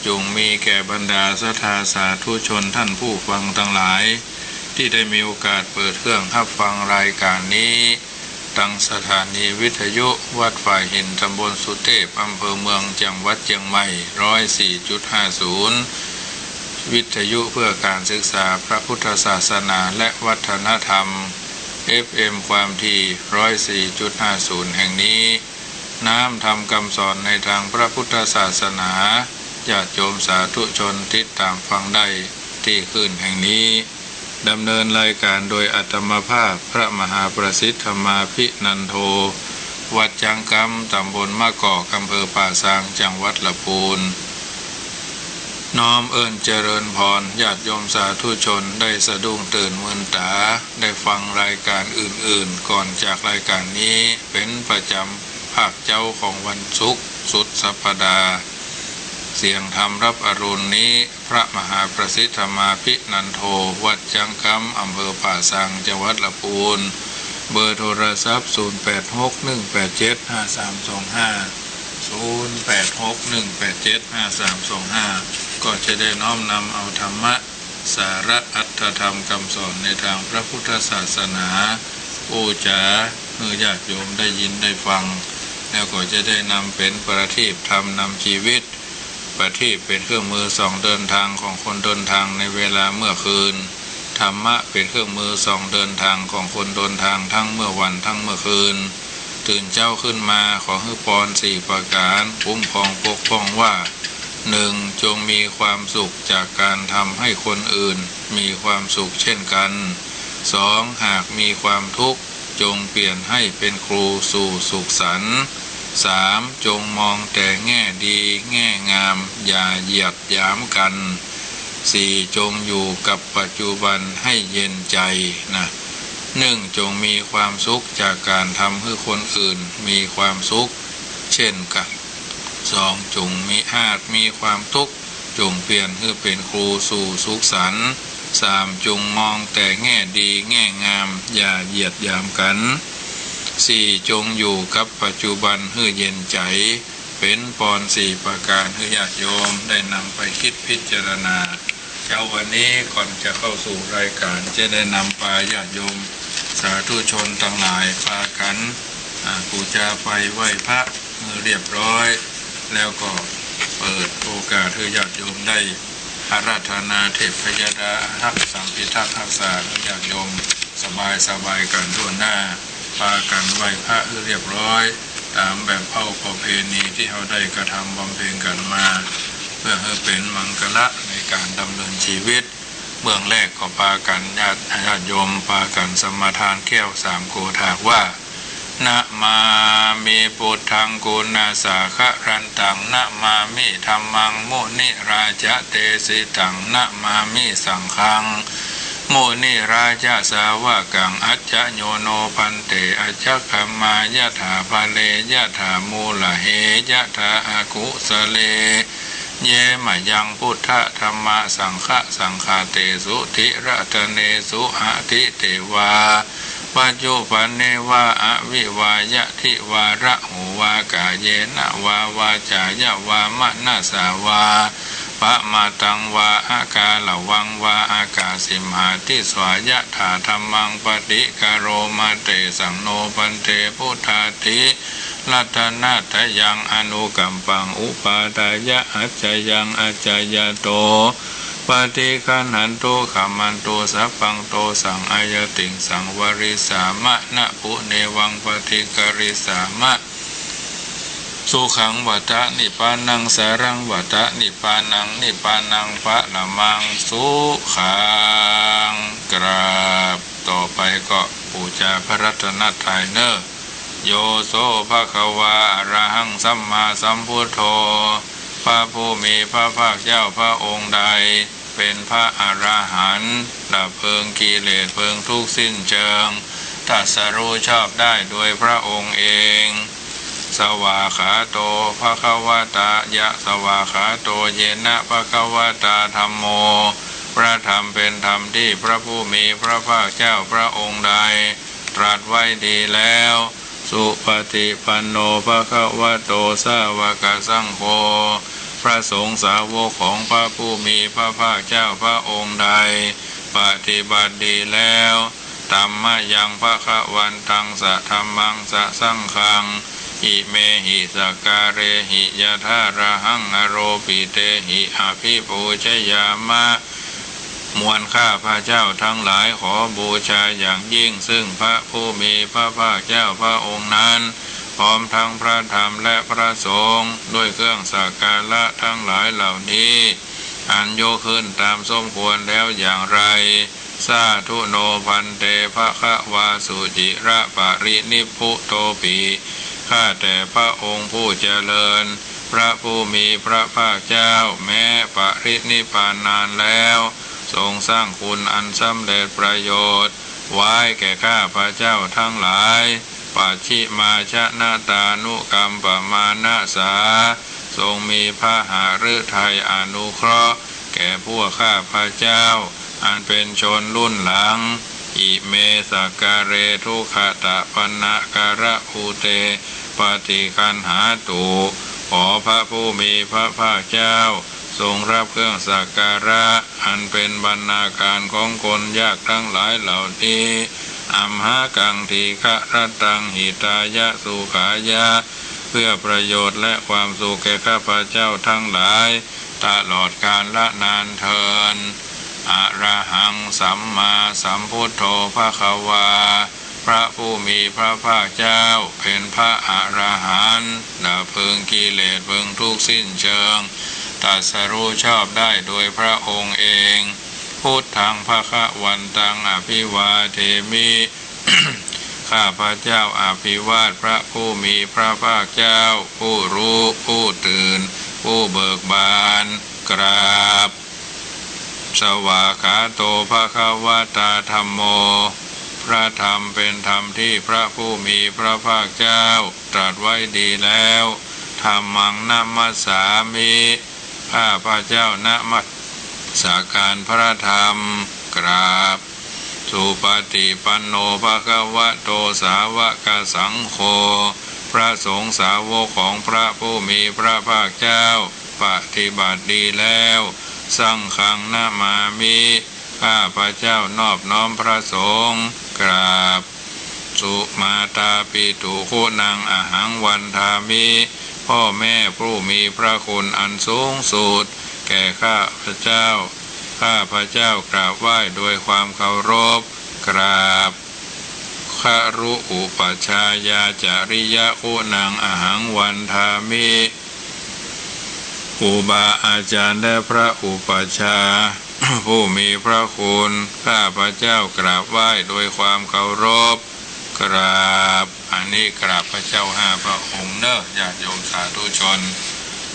จุ่งมีแก่บรรดาศรัทธาสาธุชนท่านผู้ฟังตังหลาย ตี้ได้มีโอกาสเปิดเครื่องฮับฟังรายการนี้ ตังสถานีวิทยุวัดฝ่ายหิน ตำบลสุเตพ อำเภอเมือง จังหวัดเจียงใหม่ ร้อยสี่จุดห้าศูนย์ วิทยุเพื่อการศึกษาพระพุทธศาสนาและวัฒนธรรม เอฟเอ็ม ความถี่ ร้อยสี่จุดห้าศูนย์ แห่งนี้ น้อมธรรมคำสอนในทางพระพุทธศาสนา ญาติโยมสาธุชนติดตามฟังได้ที่คลื่นแห่งนี้ ดำเนินรายการโดยอาตมาภาพ พระมหาประสิทธิ์ธรรมาภินันโท วัดจังกำ ตำบลมะกอก อำเภอป่าซาง จังหวัดละปูน น้อมเอิ้นเจริญพร ญาติโยมสาธุชนได้สะดุ้งตื่นมืนต๋า ได้ฟังรายการอื่นๆ ก่อนจากรายการนี้ เป๋นประจ๋ำภาคเจ๊าของวันศุกร์สุดสัปดาห์ เสียงธรรมรับอรุณนี้ พระมหาประสิทธิ์ธรรมาภินันโท วัดจังกำ อำเภอป่าซาง จังหวัดละปูน เบอร์โทรศัพท์ ศูนย์แปดหกหนึ่งแปดเจ็ดห้าสามสองห้า ศูนย์แปดหกหนึ่งแปดเจ็ดห้าสามสองห้า ก็จะได้น้อมนำเอาธรรมะ สาระอัตถธรรมคำสอนในทางพระพุทธศาสนา อู้จ๋าหื้อญาติโยมได้ยินได้ฟัง แล้วก็จะได้นำเป๋นประทีปธรรมนำชีวิต ประทีปเป๋นเครื่องมือส่องเดินทางของคนเดินทางในเวลาเมื่อคืน ธรรมะเป๋นเครื่องมือส่องเดินทางของคนเดินทางทั้งเมื่อวันทั้งเมื่อคืน ตื่นเจ๊าขึ้นมาขอหื้อปอนสี่ประก๋าน คุ้มครองปกป้องว่า หนึ่ง จงมีความสุขจากการทำให้คนอื่นมีความสุขเช่นกัน สอง หากมีความทุกข์ จงเปลี่ยนให้เป็นครูสู่สุขสันต์ สาม จงมองแต่แง่ดีแง่งาม อย่าเหยียดหยามกัน สี่ จงอยู่กับปัจจุบันให้เย็นใจนะ หนึ่ง จงมีความสุขจากการทำหื้อคนอื่นมีความสุขเช่นกัน สอง จงมี หากมีความทุกข์ จงเปลี่ยนหื้อเป๋นครูสู่สุขสันต์ สาม จงมองแต่แง่ดีแง่งาม อย่าเหยียดหยามกัน สี่ จงอยู่กับปัจจุบันหื้อเย็นใจ เป๋นปอนสี่ประก๋านหื้อญาติโยมได้นำไปคิดพิจารณา เจ๊าวันนี้ก่อนจะเข้าสู่รายการ จะได้นำปาญาติโยมสาธุชนตังหลายปากั๋น อ่า ปู๋จาไปไหว้พระหื้อเรียบร้อย แล้วก็เปิดโอกาสหื้อญาติโยมได้อาราธนาเทพยดาอารักษ์สังฆิทักษ์ฮักษาหื้อญาติโยมสบายสบายกั๋นทั่วหน้า ปากั๋นไหว้พระหื้อเรียบร้อย ต๋ามแบบเผ่าประเพณีตี้เฮาได้กระทำบำเพ็ญกั๋นมา เพื่อหื้อเป๋นมังคละในก๋านดำเนินชีวิต เบื้องแรกก็ปากั๋นญาติ ญาติโยมปากั๋นสมาทานแก้วสามโกฏฐากว่า นะมามิ พุทธัง กุณาสาคะรันตัง นะมามิ ธัมมัง มุนิราจะเตสิตัง นะมามิ สังฆัง มุนิราจะสาวกัง อัจจะโยโน ภันเต อัจจะขัมมา ยะถาภะเร ยะถามูละเห ยะถาอะกุสะเล เย มะยัง พุทธะ ธัมมะ สังฆะ สังฆาเตสุ ทิระตะเนสุ อะทิเตวา ปัจจุปันเนวะ อะวิวายะ ทิวาระโหวา ก๋าเยนะวา วาจ๋ายะวา มะนะสาวา ปะมาตังวา อะกาละวังวา อะกาสิมหา ติสสา ยะถา ธัมมัง ปะฏิกะโรมะ เตสัง โน ภันเต พุทธาธิ รัตนะตะยัง อนุกัมปัง อุปาทายะ อัจจะยัง อัจจะยะโต ปะฏิคันหันตุ ขัมมันตุ สัพพัง โตสัง อะยะติงสัง วะริสสามะ นะปุเนวัง ปะฏิกะริสสามะ สุขังวะตะ นิปปานัง สารังวะตะ นิปปานัง นิปปานัง ปะระมัง สุขัง กราบ ต่อไปก็ปู๋จาพระรัตนตรัยเน่อ โยโส ภะคะวา อะระหัง สัมมาสัมพุทโธ พระผู้มีพระภาคเจ้าพระองค์ใด เป๋นพระอรหันต์ ดับเพลิงกิเลสเพลิงทุกข์สิ้นเชิง ตรัสรู้ชอบได้โดยพระองค์เอง สวากขาโต ภะคะวะตะ ยะ สวากขาโต เยนะ ภะคะวะตา ธัมโม พระธรรมเป๋นธรรมที่พระผู้มีพระภาคเจ้าพระองค์ใด ตรัสไว้ดีแล้ว สุปฏิปันโน ภะคะวะโต สาวกสังโฆ พระสงฆ์สาวกของพระผู้มีพระภาคเจ้าพระองค์ใด ปฏิบัติดีแล้ว ธัมมะยัง ภะคะวันตัง สะธัมมัง สะสังฆัง อิเมหิสักการะหิ ยะถาระหัง อาโรปิเตหิ อภิปูจยามะ มวลข้าพเจ้าทั้งหลายขอบูชาอย่างยิ่งซึ่งพระผู้มีพระภาคเจ้าพระองค์นั้น พร้อมทั้งพระธรรมและพระสงฆ์ ด้วยเครื่องสักการะทั้งหลายเหล่านี้ อันยกขึ้นตามสมควรแล้วอย่างไร สาธุโน ภันเต ภะคะวา สุจิระปะรินิพพุโตปิ ข้าแต่พระองค์ผู้เจริญ พระผู้มีพระภาคเจ้าแม้ปรินิพพานนานแล้ว ทรงสร้างคุณอันสำเร็จประโยชน์ ไว้แก่ข้าพเจ้าทั้งหลาย ปัชฌิมาชนะตานุกัมปมานะสา ทรงมีพระหฤทัยอนุเคราะห์แก่พวกข้าพเจ้า อันเป็นชนรุ่นหลัง อิเมสักการะทุกขตะปะนะการะภูเต ปฏิคันหาตุ ขอพระผู้มีพระภาคเจ้า ทรงรับเครื่องสักการะ อันเป็นบรรณาการของคนยากทั้งหลายเหล่านี้ อัมหากังทีฆะรัตตัง หิตายะสุขายะ เพื่อประโยชน์และความสุขแก่ข้าพเจ้าทั้งหลาย ตลอดกาลนานเทอญ อะระหังสัมมาสัมพุทโธ ภะคะวา พระผู้มีพระภาคเจ้าเป็นพระอรหันต์ ดับเพลิงกิเลสเพลิงทุกข์สิ้นเชิง ตรัสรู้ชอบได้โดยพระองค์เอง พุทธัง ภะคะวันตัง อภิวาเทมิ ข้าพเจ้าอภิวาทพระผู้มีพระภาคเจ้า ผู้รู้ ผู้ตื่น ผู้เบิกบาน กราบ สวากขาโต ภะคะวะตา ธัมโม พระธรรมเป็นธรรมที่พระผู้มีพระภาคเจ้าตรัสไว้ดีแล้ว ธัมมัง นะมัสสามิ ข้าพเจ้านมัสการพระธรรม กราบ สุปฏิปันโน ภะคะวะโต สาวกสังโฆ พระสงฆ์สาวกของพระผู้มีพระภาคเจ้า ปฏิบัติดีแล้ว สังฆัง นะมามิ ข้าพเจ้านอบน้อมพระสงฆ์ กราบ สุมาตาปิตุคุณัง อะหัง วันทามิ พ่อแม่ผู้มีพระคุณอันสูงสุด แก่ข้าพเจ้า ข้าพเจ้ากราบไหว้โดยความเคารพ กราบ ครุอุปัชฌายาจริยคุณัง อะหัง วันทามิ ครูบาอาจารย์และพระอุปัชฌาย์ ผู้มีพระคุณ ข้าพเจ้ากราบไหว้โดยความเคารพ กราบ อันนี้กราบพระเจ้าห้าพระองค์เนอะ ญาติโยมสาธุชน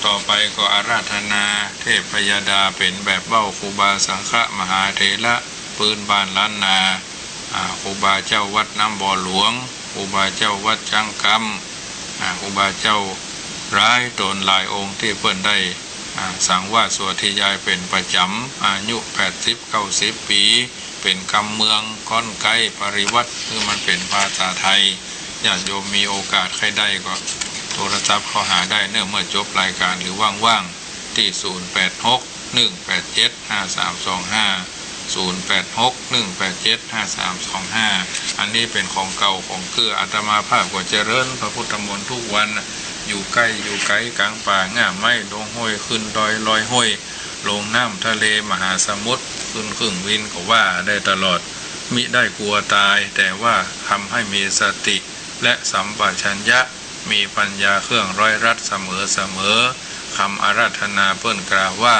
ต่อไปก็อาราธนาเทพยดาเป๋นแบบเบ้าครูบาสังฆมหาเถระปื๊นบ้านล้านนา อ่า ครูบาเจ้าวัดน้ำบ่อหลวง ครูบาเจ้าวัดจ๊างกำ อ่า ครูบาเจ้าหลายต๋นหลายองค์ตี้เปิ้นได้ อ่า สังวาสสวดธยายเป๋นประจ๋ำ อายุแปดสิบเก้าสิบปี๋ เป๋นกำเมือง ค่อนไกลปริวรรต คือมันเป๋นภาษาไทย ญาติโยมมีโอกาสใค่ได้ก็โทรศัพท์เข้าหาได้เนอะ เมื่อจบรายการหรือว่างๆ ตี้ ศูนย์แปดหก หนึ่งแปดเจ็ด ห้าสามสองห้า ศูนย์แปดหก หนึ่งแปดเจ็ด ห้าสามสองห้า อันนี้เป๋นของเก่าของเกื้อ อาตมาภาพก็เจริญพระพุทธมนต์ทุกวัน อยู่ใก้อยู่ไก๋ ก๋างป่าง่าไม้ ดงห้วย ขึ้นดอยลอยห้วย ลงน้ำทะเลมหาสมุทร ขึ้นเครื่องบินก็ว่าได้ตลอด มิได้กลัวตาย แต่ว่าทำให้มีสติ และสัมปชัญญะ มีปัญญาเครื่องร้อยรัดเสมอเสมอ คำอาราธนาเปิ้นกล่าวว่า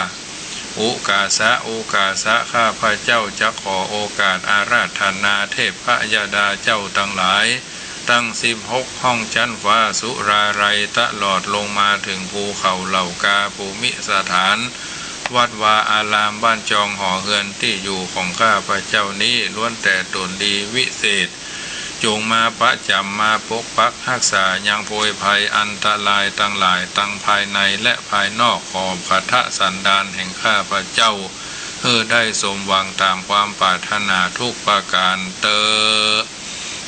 อุกาสะ อุกาสะ ข้าพเจ้าจะขอโอกาสอาราธนาเทพยดาเจ้าตังหลาย ตั้งสิบหกห้องจั๊นฟ้าสุราลัย ตลอดลงมาเถิงภูเขาเหล่ากา ภูมิสถาน วัดวาอาราม บ้านจองหอเฮือน ตี้อยู่ของข้าพเจ้านี้ ล้วนแต่ต๋นดีวิเศษ จงมาประจ๋ำ มาปกปักฮักษา ยังโพยภัยอันตรายตังหลาย ตังภายในและภายนอก ขอบขัตถสันดานแห่งข้าพเจ้า หื้อได้สมหวังต๋ามความปรารถนาทุกประก๋านเตอญ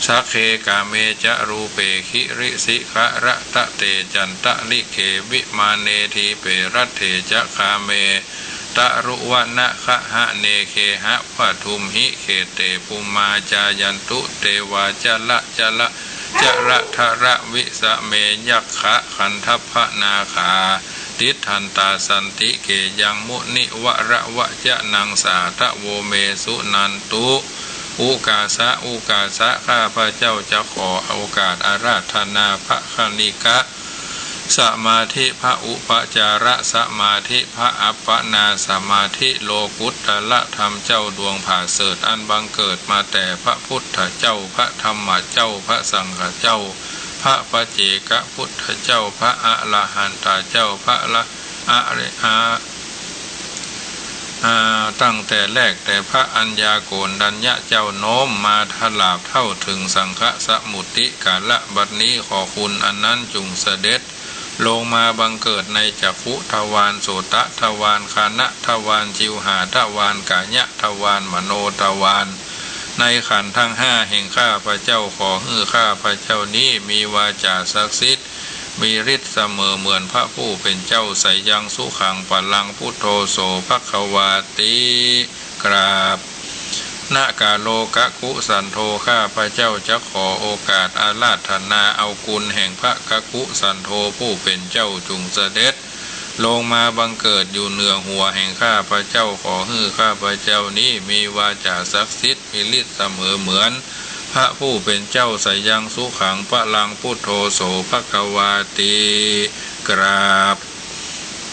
สักเค กาเม จะ รูปเป กิริสิขะระตะเต จันตะริเข วิมาเน ดีเป รัตเถ จะ คาเม ตะรุวนะคะหะเน เกหะปะทุมหิ เขเต ภูมมา จายันตุ เตวา จะละจะละ จรธรวิสเม ยักขะขันธัพพนาคา ติฏฐันตาสันติเข ยังมุนิวรวจนัง สาธโว เม สุนันตุ อุกาสะ อุกาสะ ข้าพเจ้าจะขอโอกาสอาราธนาพระคณิกะสมาธิ พระอุปจารสมาธิ พระอัปปนาสมาธิ โลกุตตรธรรมเจ้าดวงผาเสริฐ อันบังเกิดมาแต่พระพุทธเจ้า พระธรรมเจ้า พระสังฆเจ้า พระปัจเจกพุทธเจ้า พระอรหันตเจ้า พระละ อริ อา อา ตั้งแต่แรกแต่พระอัญญาโกณฑัญญะเจ้า โน้มมาถลาบเต้าเถิงสังฆสมุติ กาละบัดนี้ขอคุณอันนั้นจุ่งเสด็จลงมาบังเกิดในจักขุทวาร โสตทวาร คานทวาร จิวหาทวาร กายทวาร มโนทวาร ในขันธ์ทั้งห้าแห่งข้าพเจ้า ขอหื้อข้าพเจ้านี้มีวาจาศักดิ์สิทธิ์ มีฤทธิ์เสมอเหมือนพระผู้เป็นเจ้า สยังสุขังพลัง พุทโธ โส ภควาติ กราบ นะ กาโล กกุสันโธ ข้าพเจ้าจะขอโอกาสอาราธนาเอาคุณแห่งพระกกุสันโธผู้เป็นเจ้าจุ่งเสด็จลงมาบังเกิดอยู่เหนือหัวแห่งข้าพเจ้า ขอหื้อข้าพเจ้านี้มีวาจาศักดิ์สิทธิ์ มีฤทธิ์เสมอเหมือนพระผู้เป็นเจ้า สยังสุขังพลัง พุทโธ โส ภควาติ กราบ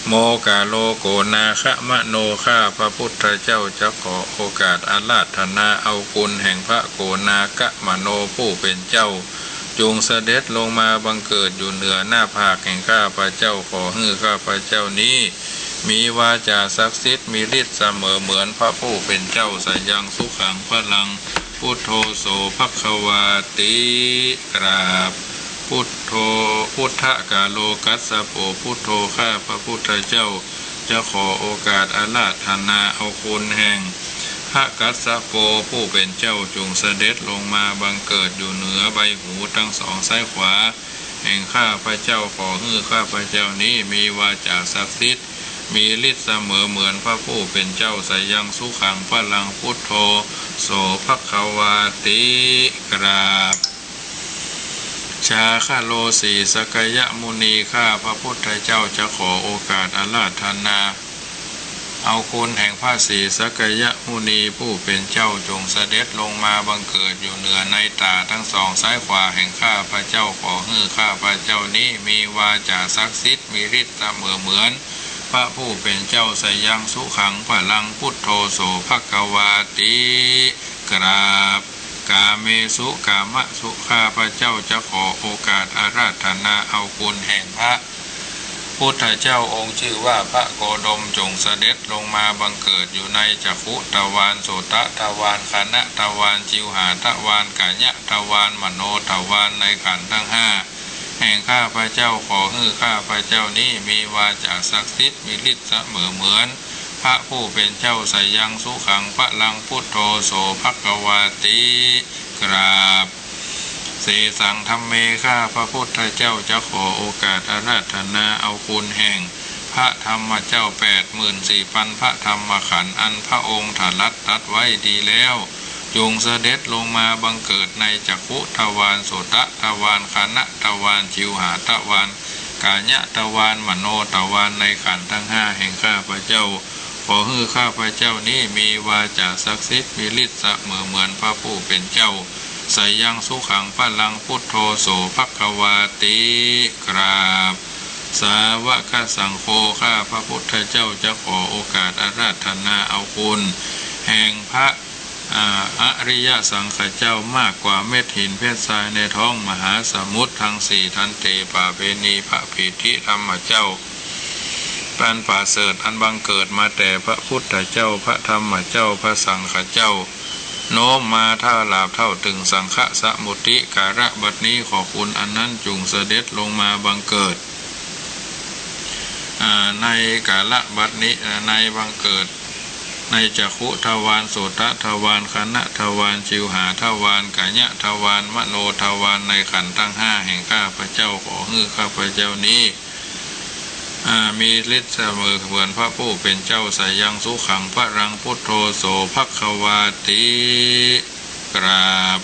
โม กาโล โกนาคมโน ข้าพระพุทธเจ้าจะขอโอกาสอาราธนาเอาคุณแห่งพระโกนากมโนผู้เป็นเจ้า จุ่งเสด็จลงมาบังเกิดอยู่เหนือหน้าผากแห่งข้าพเจ้า ขอหื้อข้าพเจ้านี้มีวาจาศักดิ์สิทธิ์ มีฤทธิ์เสมอเหมือนพระผู้เป็นเจ้า สยังสุขังพลัง พุทโธ โส ภควาติ กราบ พุทโธ พุทธกาโล กัสสโป พุทโธ ข้าพระพุทธเจ้าจะขอโอกาสอาราธนาเอาคุณแห่งพระกัสสโปผู้เป็นเจ้าจุ่งเสด็จลงมาบังเกิดอยู่เหนือใบหูทั้งสองซ้ายขวาแห่งข้าพเจ้า ขอหื้อข้าพเจ้านี้มีวาจาศักดิ์สิทธิ์ มีฤทธิ์เสมอเหมือนพระผู้เป็นเจ้า สยังสุขังพลัง พุทโธ โส ภควาติ กราบ ชาคโล สีสักยมุนี ข้าพระพุทธเจ้าจะขอโอกาสอาราธนาเอาคุณแห่งพระสีสักยมุนีผู้เป็นเจ้าจุ่งเสด็จลงมาบังเกิดอยู่เหนือในต๋าทั้งสองซ้ายขวาแห่งข้าพระเจ้า ขอหื้อข้าพระเจ้านี้มีวาจาศักดิ์สิทธิ์ มีฤทธิ์เสมอเหมือนพระผู้เป็นเจ้า สยังสุขังพลัง พุทโธ โส ภควาติ กราบ กาเมสุกามสุ ข้าพระเจ้าจะขอโอกาสอาราธนาเอาคุณแห่งพระพุทธเจ้าองค์ชื่อว่าพระโคดมจุ่งเสด็จลงมาบังเกิดอยู่ในจักขุทวารโสตทวารคานทวารจิวหาทวารกายทวารมโนทวารในขันธ์ทั้งห้าแห่งข้าพระเจ้า ขอหื้อข้าพระเจ้านี้มีวาจาศักดิ์สิทธิ์ มีฤทธิ์เสมอเหมือนพระผู้เป็นเจ้า สยังสุขังพลัง พุทโธ โส ภควาติ กราบ เสสังธัมเม ข้าพระพุทธเจ้าจะขอโอกาสอาราธนาเอาคุณแห่งพระธรรมเจ้าแปดหมื่นสี่พันพระธรรมขันธ์ อันพระองค์ตรัสตรัสไว้ดีแล้ว จุ่งเสด็จลงมาบังเกิดในจักขุทวารโสตทวารคานทวารจิวหาทวารกายทวารมโนทวารในขันธ์ทั้งห้าแห่งข้าพระเจ้า ขอหื้อข้าพระเจ้านี้มีวาจาศักดิ์สิทธิ์ มีฤทธิ์เสมอเหมือนพระผู้เป็นเจ้า สยังสุขังพลัง พุทโธ โส ภควาติ กราบ สาวกสังโฆ ข้าพระพุทธเจ้าจะขอโอกาสอาราธนาเอาคุณแห่งพระ อ่า อริยสังฆเจ้ามากกว่าเม็ดหินเพชรทรายในท้องมหาสมุทรทั้งสี่ ทันเต ปาเปนี พระปิฏฐิธรรมเจ้า อันประเสริฐ อันบังเกิดมาแต่พระพุทธเจ้า พระธรรมเจ้า พระสังฆเจ้า โน้มมาถลาบเต้าเถิงสังฆสมุติ กาละบัดนี้ขอคุณอันนั้นจุ่งเสด็จลงมาบังเกิด อ่า ในกาละบัดนี้ อ่า ในบังเกิด ในจักขุทวาร โสตทวาร คานทวาร จิวหาทวาร กายทวาร มโนทวารในขันธ์ทั้งห้าแห่งข้าพเจ้า ขอหื้อข้าพเจ้านี้ อ่า มีฤทธิ์เสมอเหมือนพระผู้เป็นเจ้า สยังสุขังพลัง พุทโธ โส ภควาติ กราบ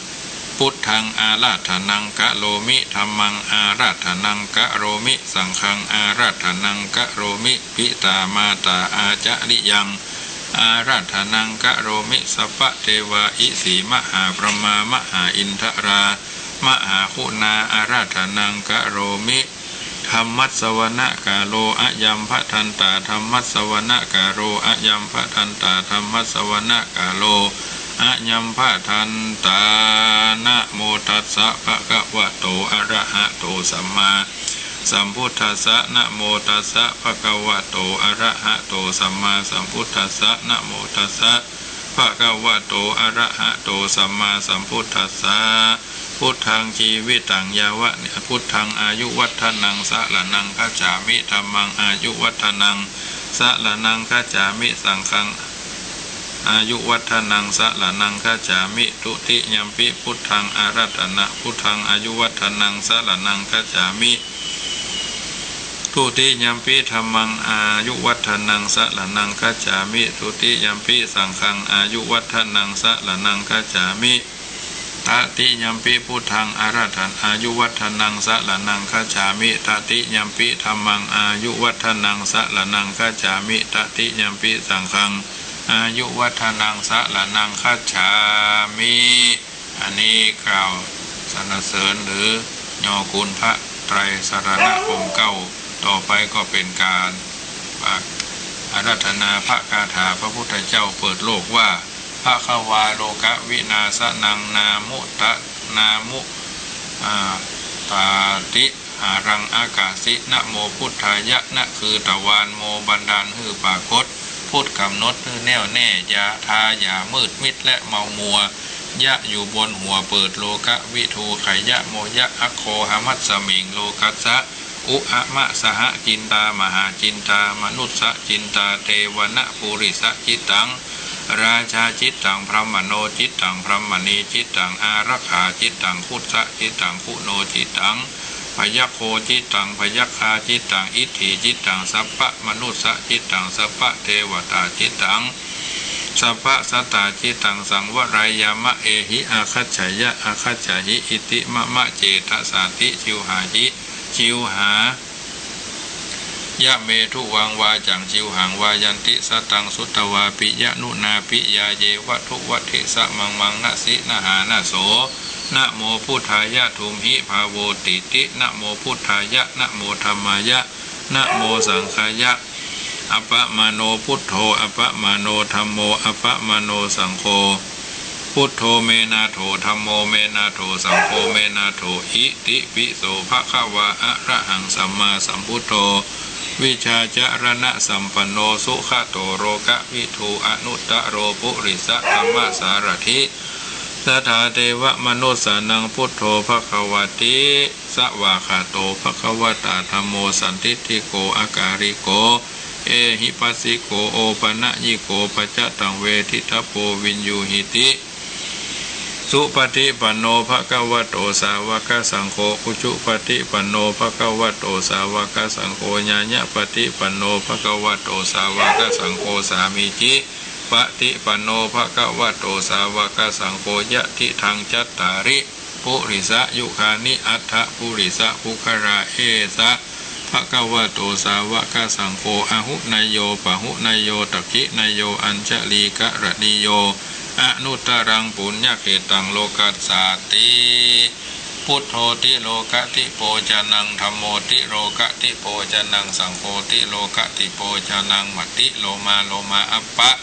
Buddhaṃ ārādhanaṃ karomi, dhammaṃ ārādhanaṃ karomi, saṅghaṃ ārādhanaṃ karomi, pitā mātā ācariyaṃ ārādhanaṃ karomi, sabbadevaṃ isī mahābrahmā mahāindarā mahāguṇā ārādhanaṃ karomi. Dhammassavanakālo ayambhadantā, dhammassavanakālo ayambhadantā, dhammassavanakālo ayambhadantā. Namo tassa bhagavato arahato sammāsambuddhassa. Namo tassa bhagavato arahato sammāsambuddhassa. Namo tassa bhagavato arahato sammāsambuddhassa. Buddhaṃ jīvitaṃ yāva, buddhaṃ āyuvaḍḍhanaṃ saraṇaṃ gacchāmi. Dhammaṃ āyuvaḍḍhanaṃ saraṇaṃ gacchāmi. Saṅghaṃ āyuvaḍḍhanaṃ saraṇaṃ gacchāmi. Dutiyampi buddhaṃ ārādhana, buddhaṃ āyuvaḍḍhanaṃ saraṇaṃ gacchāmi. Dutiyampi dhammaṃ āyuvaḍḍhanaṃ saraṇaṃ gacchāmi. Dutiyampi saṅghaṃ āyuvaḍḍhanaṃ saraṇaṃ gacchāmi. Tatiyampi buddhaṃ ārādhan āyuvaḍḍhanaṃ saraṇaṃ gacchāmi. Tatiyampi dhammaṃ āyuvaḍḍhanaṃ saraṇaṃ gacchāmi. Tatiyampi saṅghaṃ āyuvaḍḍhanaṃ saraṇaṃ gacchāmi. อันนี้กล่าวสรรเสริญหรือยอคุณพระไตรสรณคมเก้า ต่อไปก็เป็นการอาราธนาพระคาถาพระพุทธเจ้าเปิดโลกว่า Bhagavā lokavināsanaṃ nāmuttā, nāmu, ā, tāti haraṃ akāsi. Namo buddhāya. นะ คือตะวาน โม บันดาลหื้อปรากฏ พุทธ กำหนดหื้อแน่วแน่ ยะถา อย่ามืดมิดและเมามัว ยะ อยู่บนหัว เปิด โลกะวิทู ไขยะโมยะ akkohamasmiṃ lokassa, u a ma saha, cintā mahācintā, manussacintā, devanappurisa cittaṃ, rājācittaṃ, brāhmaṇocittaṃ, brāhmaṇīcittaṃ, ārakkhācittaṃ, khuddhacittaṃ, khuṇocittaṃ, bhayaggo cittaṃ, bhayagghācittaṃ, iddhīcittaṃ, sabbamanussacit taṃ, sabbadevatācittaṃ, sabbasattācittaṃ, saṃvareyya ma ehi, āgaccheyya, āgacchehi, iti mama cetasāti. Jivhāya, jivhāya me duvaṃ vācaṃ jivhaṃ vā yanti, sataṃ sutvā piyaṃ nūnā piyāyeva duvaḍḍhi samaṃ maṃ nasi nahānaso. Namo buddhāya, tumhi bhāvo tīti. Namo buddhāya, namo dhammāya, namo saṅghāya. Appamāṇo buddho, appamāṇo dhammo, appamāṇo saṅgho. Buddho me nātho, dhammo me nātho, saṅgho me nātho. Itipi so bhagavā arahaṃ sammāsambuddho, vijjācaraṇasampanno sugato lokavidū anuttaro purisadammasārathi satthā devamanussānaṃ buddho bhagavāti. Svākkhāto bhagavatā dhammo sandiṭṭhiko akāliko ehipassiko opanayiko paccattaṃ veditabbo viññūhīti. Supaṭipanno bhagavato sāvakasaṅgho, ujupaṭipanno bhagavato sāvakasaṅgho, ñāyapaṭipanno bhagavato sāvakasaṅgho, sāmīci paṭipanno bhagavato sāvakasaṅgho, yadidaṃ cattāri purisayugāni aṭṭha purisapuggalā, esa bhagavato sāvakasaṅgho, āhuneyyo pāhuneyyo dakkhiṇeyyo añjalikaraṇīyo anuttaraṃ puññakkhettaṃ lokassāti. Buddho tilokadhipojanaṃ, dhammo tilokadhipojanaṃ, saṅgho tilokadhipojanaṃ, mati lomā lomā appa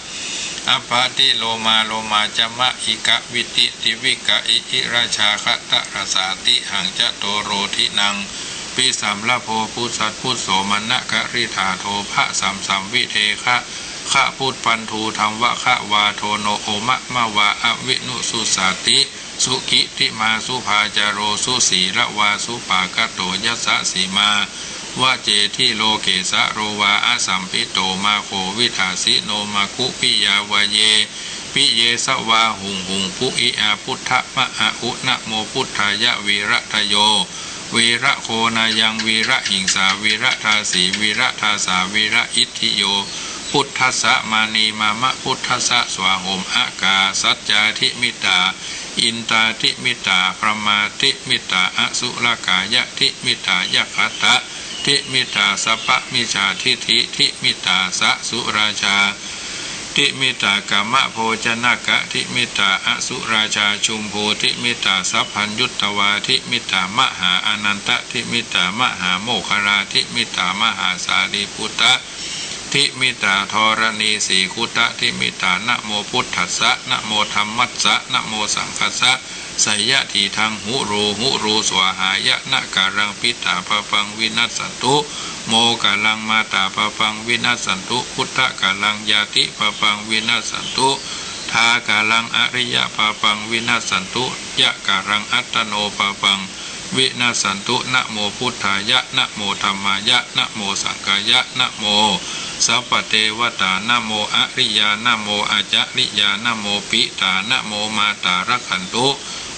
appati lomā lomā ca ma ika viti tivi ka i i rajā khattarasāti haṃ catoro dinaṃ pisambhabbo pusat pusso mana kariṭṭhā dobha sam sam vi de kha kha put pan thu dham va kha vā do no o ma ma vā avi nu su sā ti su ki ti mā su bhā ca ro su sī la vā su pā ka to ya sa sī mā va ce ti lo ke sa ro vā a sam pi to mā ko vi tā si no ma ku pi yā va ye pi ye sa vā huṃ huṃ pu i a buddha ma a u. Namo buddhāya. Vīradayo vīragonāyaṃ vīrahiṃsā vīradāsī vīradāsā vīraitthiyo พุทธัสสะ มานี มะมะพุทธัสสะ สวาโหม อากาสัจจาธิมิตตา อินทาธิมิตตา พรหมาธิมิตตา อสุรกายธิมิตตา ยักขะทะ ธิมิตตา สัพพะมิจฉาทิฏฐิธิมิตตา สะสุราชา ธิมิตตา กามะโภชนกะธิมิตตา อสุราชา ชุมพูธิมิตตา สัพพัญญุตตวาธิมิตตา มหาอานันทะธิมิตตา มหาโมคคลาธิมิตตา มหาสารีปุตตะธิมิตตา ธรณีสีคุตตะธิมิตตา นะโมพุทธัสสะ นะโมธัมมัสสะ นะโมสังคัสสะ ไสยะถีทัง หุรู หุรู สวาหายะ นะกาลัง ปิตาปาปัง วินัสสันตุ โมกาลัง มาตาปาปัง วินัสสันตุ พุทธกาลัง ญาติปาปัง วินัสสันตุ ทากาลัง อริยปาปัง วินัสสันตุ ยะกาลัง อัตตโนปาปัง วินัสสันตุ นะโมพุทธายะ นะโมธัมมายะ นะโมสังฆายะ นะโม สัพพะเตวะตา นะโมอริยา นะโมอาจาริยา นะโมปิตา นะโมมาตา รักขันตุ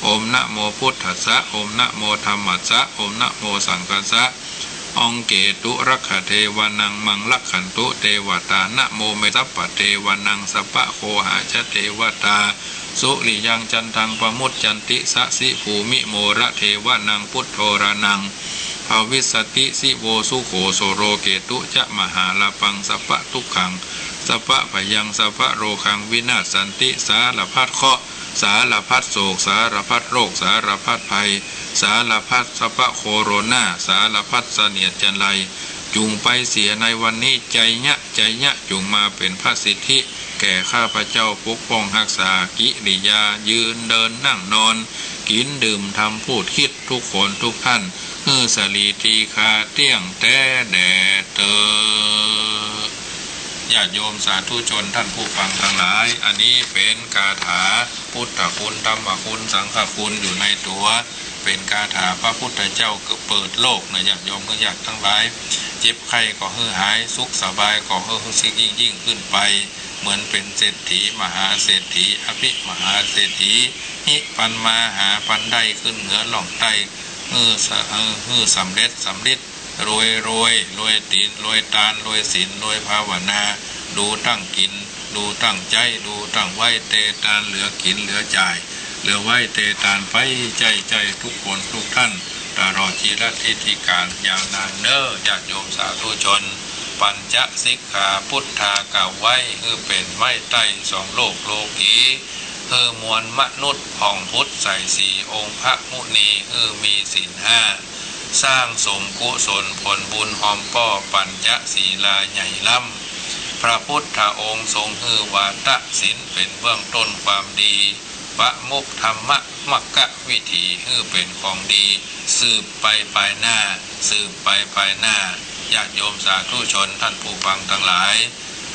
โอม นะโมพุทธัสสะ โอม นะโมธัมมัสสะ โอม นะโมสังคัสสะ อังเกตุ รักขะเทวานัง มัง รักขันตุ เตวะตา นะโมเม สัพพะเทวานัง สัพพะโคหาจะ เทวะตา สุริยัง จันทัง ปะมุจจันติ สะสิ ภูมิ โมระเทวานัง พุทโธรานัง ภวิสสติ สิโว สุโข โสโร เกตุจะ มหาลาภัง สัพพะทุกขัง สัพพะพยัง สัพพะโรคัง วินาสสันติ สารพัดเคราะห์ สารพัดโศก สารพัดโรค สารพัดภัย สารพัด สัพพะโคโรนา สารพัดเสนียดจัญไร จุ่งไปเสียในวันนี้ ไชยะ ไชยะ จุ่งมาเป๋นพระสิทธิ แก่ข้าพเจ้า ปกป้องฮักษา กิริยา ยืน เดิน นั่ง นอน กิ๋น ดื่ม ทำ พูด คิด ทุกคนทุกท่าน หื้อสะหลีตีคาเตี้ยงแต๊แด่เต๊อ ญาติโยมสาธุชนท่านผู้ฟังทั้งหลาย อันนี้เป๋นคาถาพุทธคุณ ธรรมคุณ สังฆคุณอยู่ในตั๋ว เป๋นคาถาพระพุทธเจ้าเปิดโลกนะ ญาติโยม คือญาติทั้งหลาย เจ็บไข้ก็หื้อหาย สุขสบายก็หื้อ หื้อสุขยิ่งๆ ขึ้นไป เหมือนเป๋นเศรษฐี มหาเศรษฐี อภิมหาเศรษฐี ฮิปันมา หาปันได้ ขึ้นเหนือล่องใต้ หื้อสะ เอ่อ หื้อสำเร็จสำริด รวยรวย รวยศีล รวยตาน รวยศีล รวยภาวนา ดูตั้งกิ๋น ดูตั้งใจ๊ ดูตั้งไว้ เตตาน เหลือกิ๋น เหลือจ่าย เหลือไว้ เตตานไป ใจ๊ใจ๊ ทุกคนทุกท่าน ตลอดจีรทิติกาลยาวนานเน้อ ญาติโยมสาธุชน ปัญจสิกขา พุทธากล่าวไว้ หื้อเป๋นไม้ใต้สองโลกโลกี หื้อมวลมนุษย์ผ่องพุทธใสสี องค์พระมุนี หื้อมีศีลห้า สร้างสมกุศลผลบุญหอมป้อ ปัญจศีลาใหญ่ล้ำ พระพุทธองค์ทรงหื้อวาทะศีล เป๋นเบื้องต้นความดี ประมุขธรรมะ มรรควิถี หื้อเป๋นของดี สืบไปภายหน้า สืบไปภายหน้า ญาติโยมสาธุชนท่านผู้ฟังทั้งหลาย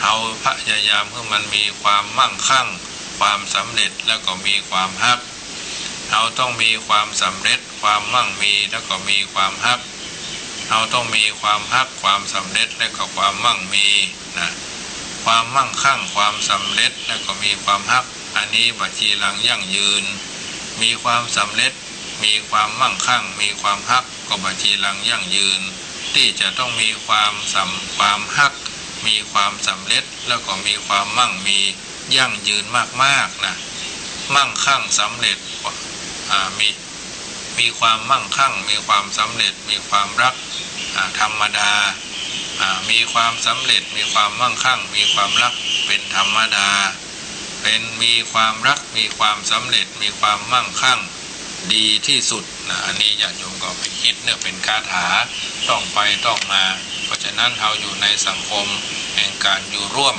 เฮาพยายามหื้อมันมีความมั่งคั่ง ความสำเร็จ แล้วก็มีความฮัก เฮาต้องมีความสำเร็จ ความมั่งมี แล้วก็มีความฮัก เฮาต้องมีความฮัก ความสำเร็จ และก็ความมั่งมีนะ ความมั่งคั่ง ความสำเร็จ แล้วก็มีความฮัก อันนี้บ่จีรังยั่งยืน มีความสำเร็จ มีความมั่งคั่ง มีความฮัก ก็บ่จีรังยั่งยืน ตี้จะต้องมีความสำ ความฮัก มีความสำเร็จ แล้วก็มีความมั่งมี ยั่งยืนมากๆ นะ มั่งคั่งสำเร็จ อ่า มี มีความมั่งคั่ง มีความสำเร็จ มีความฮัก อ่า ธรรมดา อ่า มีความสำเร็จ มีความมั่งคั่ง มีความฮัก เป๋นธรรมดา เป๋น มีความฮัก มีความสำเร็จ มีความมั่งคั่ง ดีที่สุดนะ อันนี้ญาติโยมก็ไปคิดเนื้อเป๋นคาถา ต้องไปต้องมา เพราะฉะนั้นเฮาอยู่ในสังคมแห่งการอยู่ร่วม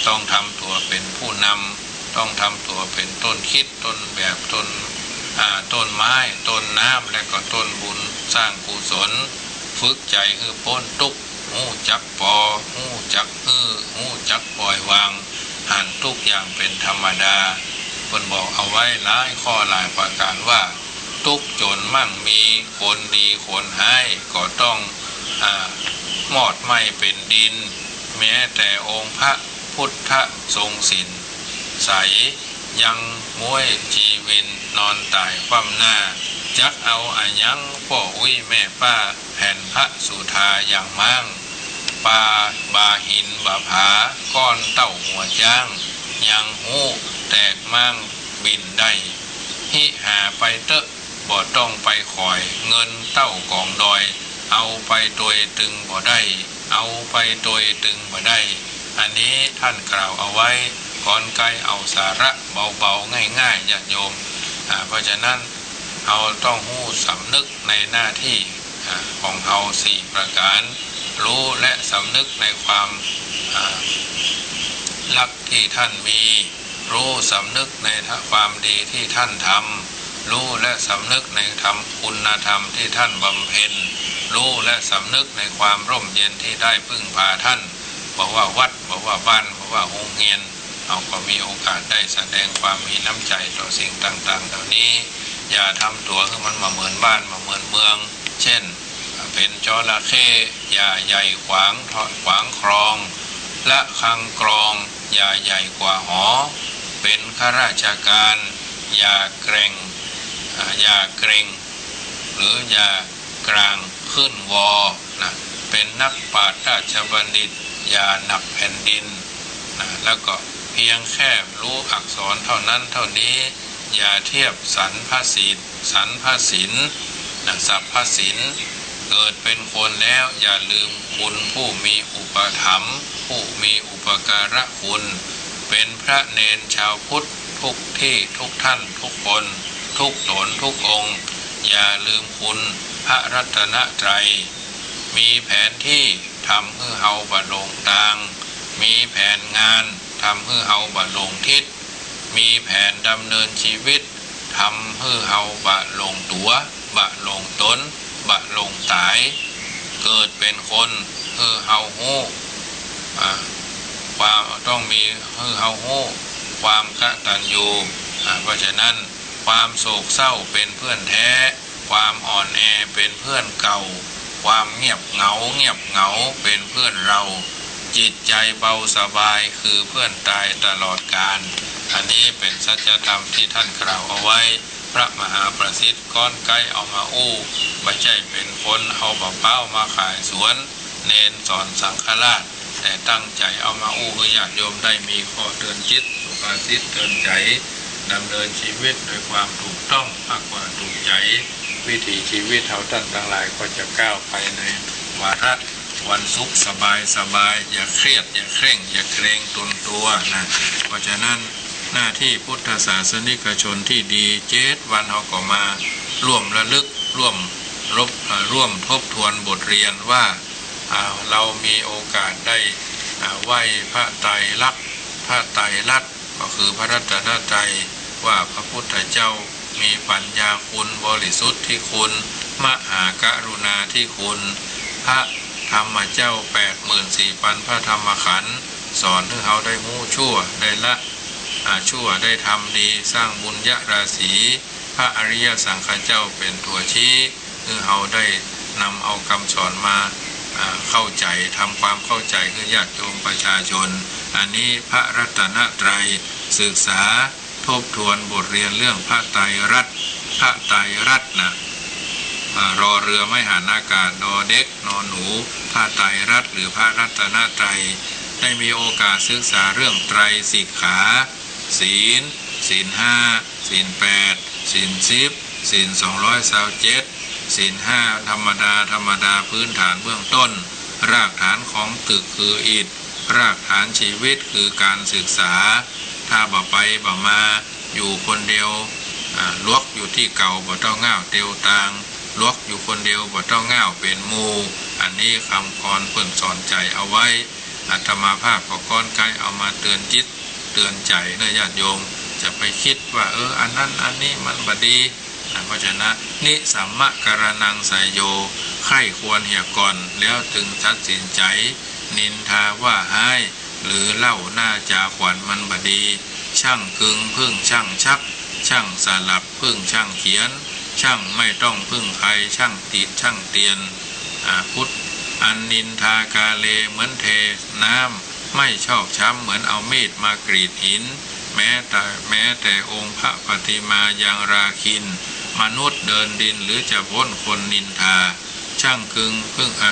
ต้องทำตั๋วเป๋นผู้นำ ต้องทำตั๋วเป๋นต้นคิด ต้นแบบ ต้น อ่า ต้นไม้ ต้นน้ำ และก็ต้นบุญ สร้างกุศล ฝึกใจ๋หื้อป๊นตุ๊กข์ ฮู้จักปอ ฮู้จักหื้อ ฮู้จักปล่อยวาง หันทุกอย่างเป๋นธรรมดา เปิ้นบอกเอาไว้หลายข้อหลายประการว่า ตุ๊กข์จ๋นมั่งมี คนดีคนฮ้ายก็ต้อง อ่า มอดไหม้เป๋นดิน แม้แต่องค์พระพุทธทรงศีลใส ยังม้วยจีวินนอนต๋ายคว่ำหน้า จักเอาอะหยังป้ออุ๊ยแม่ป้า แผ่นพระสุธาอย่างม้าง ปา บาหินบ่าผา ก้อนเต้าหัวจ๊าง ยังฮู้แตกม้างบิ่นได้ หิหาไปเต๊อะ บ่ต้องไปขอย เงินเต้ากองดอย เอาไปตวยตึงบ่ได้ เอาไปตวยตึงบ่ได้ อันนี้ท่านกล่าวเอาไว้ กรณ์ไกเอาสาระเบาๆ ง่ายๆ ญาติโยม อ่า เพราะฉะนั้น เฮาต้องฮู้สำนึกในหน้าตี้ อ่า ของเฮาสี่ประก๋าน ฮู้และสำนึกในความ อ่า ฮักตี้ท่านมี ฮู้สำนึกในความดีตี้ท่านทำ ฮู้และสำนึกในธรรม คุณธรรมตี้ท่านบำเพ็ญ ฮู้และสำนึกในความร่มเย็นตี้ได้พึ่งพาท่าน บ่ว่าวัด บ่ว่าบ้าน บ่ว่าโฮงเฮียน เฮาก็มีโอกาสได้แสดงความมีน้ำใจ๋ต่อสิ่งต่างๆ เหล่านี้ อย่าทำตั๋วหื้อมันบ่เหมือนบ้าน บ่เหมือนเมือง เจ้น เป๋นจระเข้ อย่าใหญ่ขวาง ขวางคลอง ระฆังกลอง อย่าใหญ่กว่าหอ เป๋นข้าราชก๋าน อย่าแกร่ง อ่า อย่าเกร็ง หรืออย่า กลางขึ้นวอ นะ เป๋นนักปราชญ์ราชบัณฑิต อย่าหนักแผ่นดิน นะ แล้วก็เพียงแค่ฮู้อักษรเท่านั้นเท่านี้ อย่าเทียบสรรพสิทธิ์ สรรพสิน นะ สรรพสิน เกิดเป๋นคนแล้วอย่าลืมคุณผู้มีอุปถัมภ์ ผู้มีอุปการะคุณ เป๋นพระเณรชาวพุทธทุกตี้ทุกท่านทุกคน ทุกต๋นทุกองค์ อย่าลืมคุณพระรัตนตรัย มีแผนตี้ทำหื้อเฮาบ่หลงตาง มีแผนงานทำหื้อเฮาบ่หลงทิศ มีแผนดำเนินชีวิตทำหื้อเฮาบ่หลงตั๋ว บ่หลงต๋น บ่หลงต๋าย เกิดเป๋นคนหื้อเฮาฮู้ อ่า ความต้องมีหื้อเฮาฮู้ความกตัญญู อ่า เพราะฉะนั้น ความโศกเศร้าเป๋นเพื่อนแท้ ความอ่อนแอเป๋นเพื่อนเก่า ความเงียบเหงา เงียบเหงาเป๋นเพื่อนเรา จิตใจ๋เบาสบายคือเพื่อนตายตลอดกาล อันนี้เป๋นสัจธรรมตี้ท่านกล่าวเอาไว้ พระมหาประสิทธิ์ กรณ์ไกเอามาอู้ บ่ใจ้เป๋นคนเอาบ่าป๊าวมาขายสวน เณรสอนสังฆราช แต่ตั้งใจ๋เอามาอู้หื้อญาติโยมได้มีข้อเตือนจิต สุภาษิตเตือนใจ๋ ดำเนินชีวิตด้วยความถูกต้องมากกว่าถูกใจ๋ วิถีชีวิตเฮาต้านตังหลายก็จะก้าวไปในวาระวันสุขสบายสบาย อย่าเครียด อย่าเคร่ง อย่าเกรงตนตั๋วนะ เพราะฉะนั้น หน้าตี้พุทธศาสนิกชนตี้ดี เจ็ดวันเฮาก็มาร่วมระลึก ร่วมรบ เอ่อ ร่วมทบทวนบทเรียนว่า อ่า เฮามีโอกาสได้ อ่า ไหว้พระไตรลักษณ์ พระไตรรัตน์ ก็คือพระรัตนตรัย ว่าพระพุทธเจ้ามีปัญญาคุณ บริสุทธิคุณ มหากรุณาธิคุณ พระธรรมเจ้าแปดหมื่นสี่ปันพระธรรมขันธ์ สอนหื้อเฮาได้ฮู้ชั่ว ได้ละ อ่า ชั่ว ได้ทำดี สร้างบุญญาราศี พระอริยสังฆเจ้าเป๋นตั๋วชี้ หื้อเฮาได้นำเอากำสอนมา อ่า เข้าใจ๋ ทำความเข้าใจ๋หื้อญาติโยมประชาชน อันนี้พระรัตนตรัย ศึกษาทบทวนบทเรียนเรื่องพระไตรรัตน์ พระไตรรัตน์นะ อ่า รอเรือไม้หันอากาศ ดอเด็ก นอนหนู พระไตรรัตน์หรือพระรัตนตรัย ได้มีโอกาสศึกษาเรื่องไตรสิกขา ศีล ศีลห้า ศีลแปด ศีลสิบ ศีลสองร้อยซาวเจ็ด ศีลห้าธรรมดา ธรรมดาพื้นฐานเบื้องต้น รากฐานของตึกคืออิฐ รากฐานชีวิตคือการศึกษา ถ้าบ่ไปบ่มา อยู่คนเดียว อ่า หลวกอยู่ตี้เก่า บ่เต้าง่าวเตียวตาง หลวกอยู่คนเดียว บ่เต้าง่าวเป๋นหมู่ อันนี้กำกรเปิ้นสอนใจ๋เอาไว้ อาตมาภาพก็กรณ์ไกเอามาเตือนจิตเตือนใจ๋เน่อญาติโยม จะไปกึ๊ดว่า เออ อันนั้นอันนี้มันบ่ดีนะ เพราะฉะนั้น นิสัมมะกรณังไสยโย ใคร่ควรเหียก่อน แล้วจึงตัดสินใจ๋ นินทาว่าฮ้าย หรือเล่าหน้าจาขวัญมันบ่ดี ช่างกึงผึ้งช่างชัก ช่างสลักผึ้งช่างเขียน ช่างไม่ต้องผึ้งใคร ช่างติดช่างเตียน อ่า พุทธ อันนินทากาเลเหมือนเทน้ำ ไม่ชอกช้ำเหมือนเอามีดมากรีดหิน แม้แต่ แม้แต่องค์พระปฏิมายังราคิณ มนุษย์เดินดินหรือจะพ้นคนนินทา ช่างกึงผึ้ง อ่ะ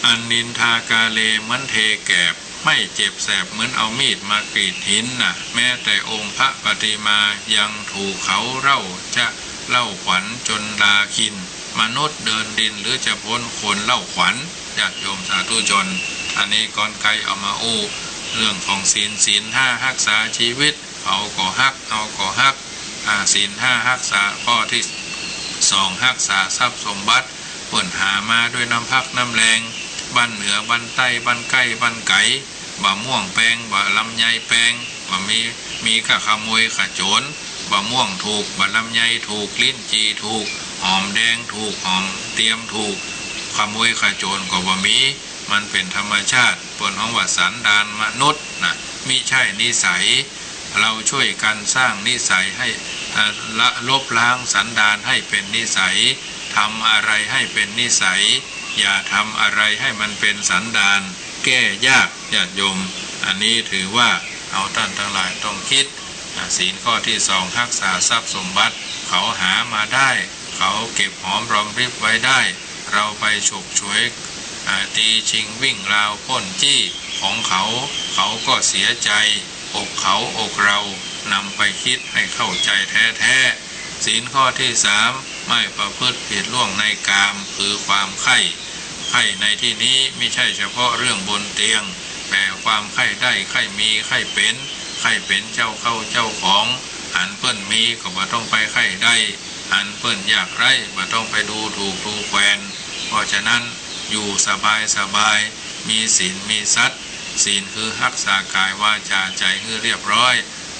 อันนินทากาเลเหมือนเทแกบ ไม่เจ็บแสบเหมือนเอามีดมากรีดหินน่ะ แม้แต่องค์พระปฏิมายังถูกเขาเล่าจะเล่าขวัญจนลาคิน มนุษย์เดินดินหรือจะพ้นคนเล่าขวัญ ญาติโยมสาธุชน อันนี้กรไกรเอามาอู้เรื่องของศีล ศีลห้าฮักษาชีวิต เขาก็ฮัก เฮาก็ฮัก อ่า ศีลห้าฮักษา ข้อที่สองฮักษาทรัพย์สมบัติ เปิ้นหามาด้วยน้ำพักน้ำแรง บ้านเหนือบ้านใต้ บ้านใก้บ้านไก๋ บ่าม่วงแปง บ่าลำไยแปง บ่ามี มีก้าขโมยขโจร บ่าม่วงถูก บ่าลำไยถูก ลิ้นจี่ถูก หอมแดงถูก หอมเตียมถูก ขโมยขโจรก็บ่มี มันเป๋นธรรมชาติ เปิ้นฮ้องว่าสันดานมนุษย์น่ะ มิใจ้นิสัย เราช่วยกันสร้างนิสัยให้ เอ่อ ละ ลบล้างสันดานให้เป๋นนิสัย ทำอะไรให้เป๋นนิสัย อย่าทำอะไรให้มันเป๋นสันดาน แก้ยาก ญาติโยม อันนี้ถือว่าเฮาต้านตังหลายต้องกึ๊ด อ่า ศีลข้อที่สองฮักษาทรัพย์สมบัติ เขาหามาได้ เขาเก็บหอมรอมริบไว้ได้ เราไปฉกฉวย อ่า ตีชิงวิ่งราวปล้นจี้ของเขา เขาก็เสียใจ๋ อกเขาอกเรา นำไปกึ๊ดให้เข้าใจ๋แต๊ๆ ศีลข้อที่สาม ไม่ประพฤติผิดล่วงในกาม คือความใค่ ใค่ในที่นี้มิใจ้เฉพาะเรื่องบนเตียง แต่ความใค่ได้ ใค่มี ใค่เป๋น ใค่เป๋นเจ้าเข้าเจ้าของ อันเปิ้นมีก็บ่ต้องไปใค่ได้ อันเปิ้นยากไร้บ่ต้องไปดูถูกดูแควน เพราะฉะนั้นอยู่สบายๆ มีศีลมีสัตย์ ศีลคือฮักษากายวาจาใจ๋หื้อเรียบร้อย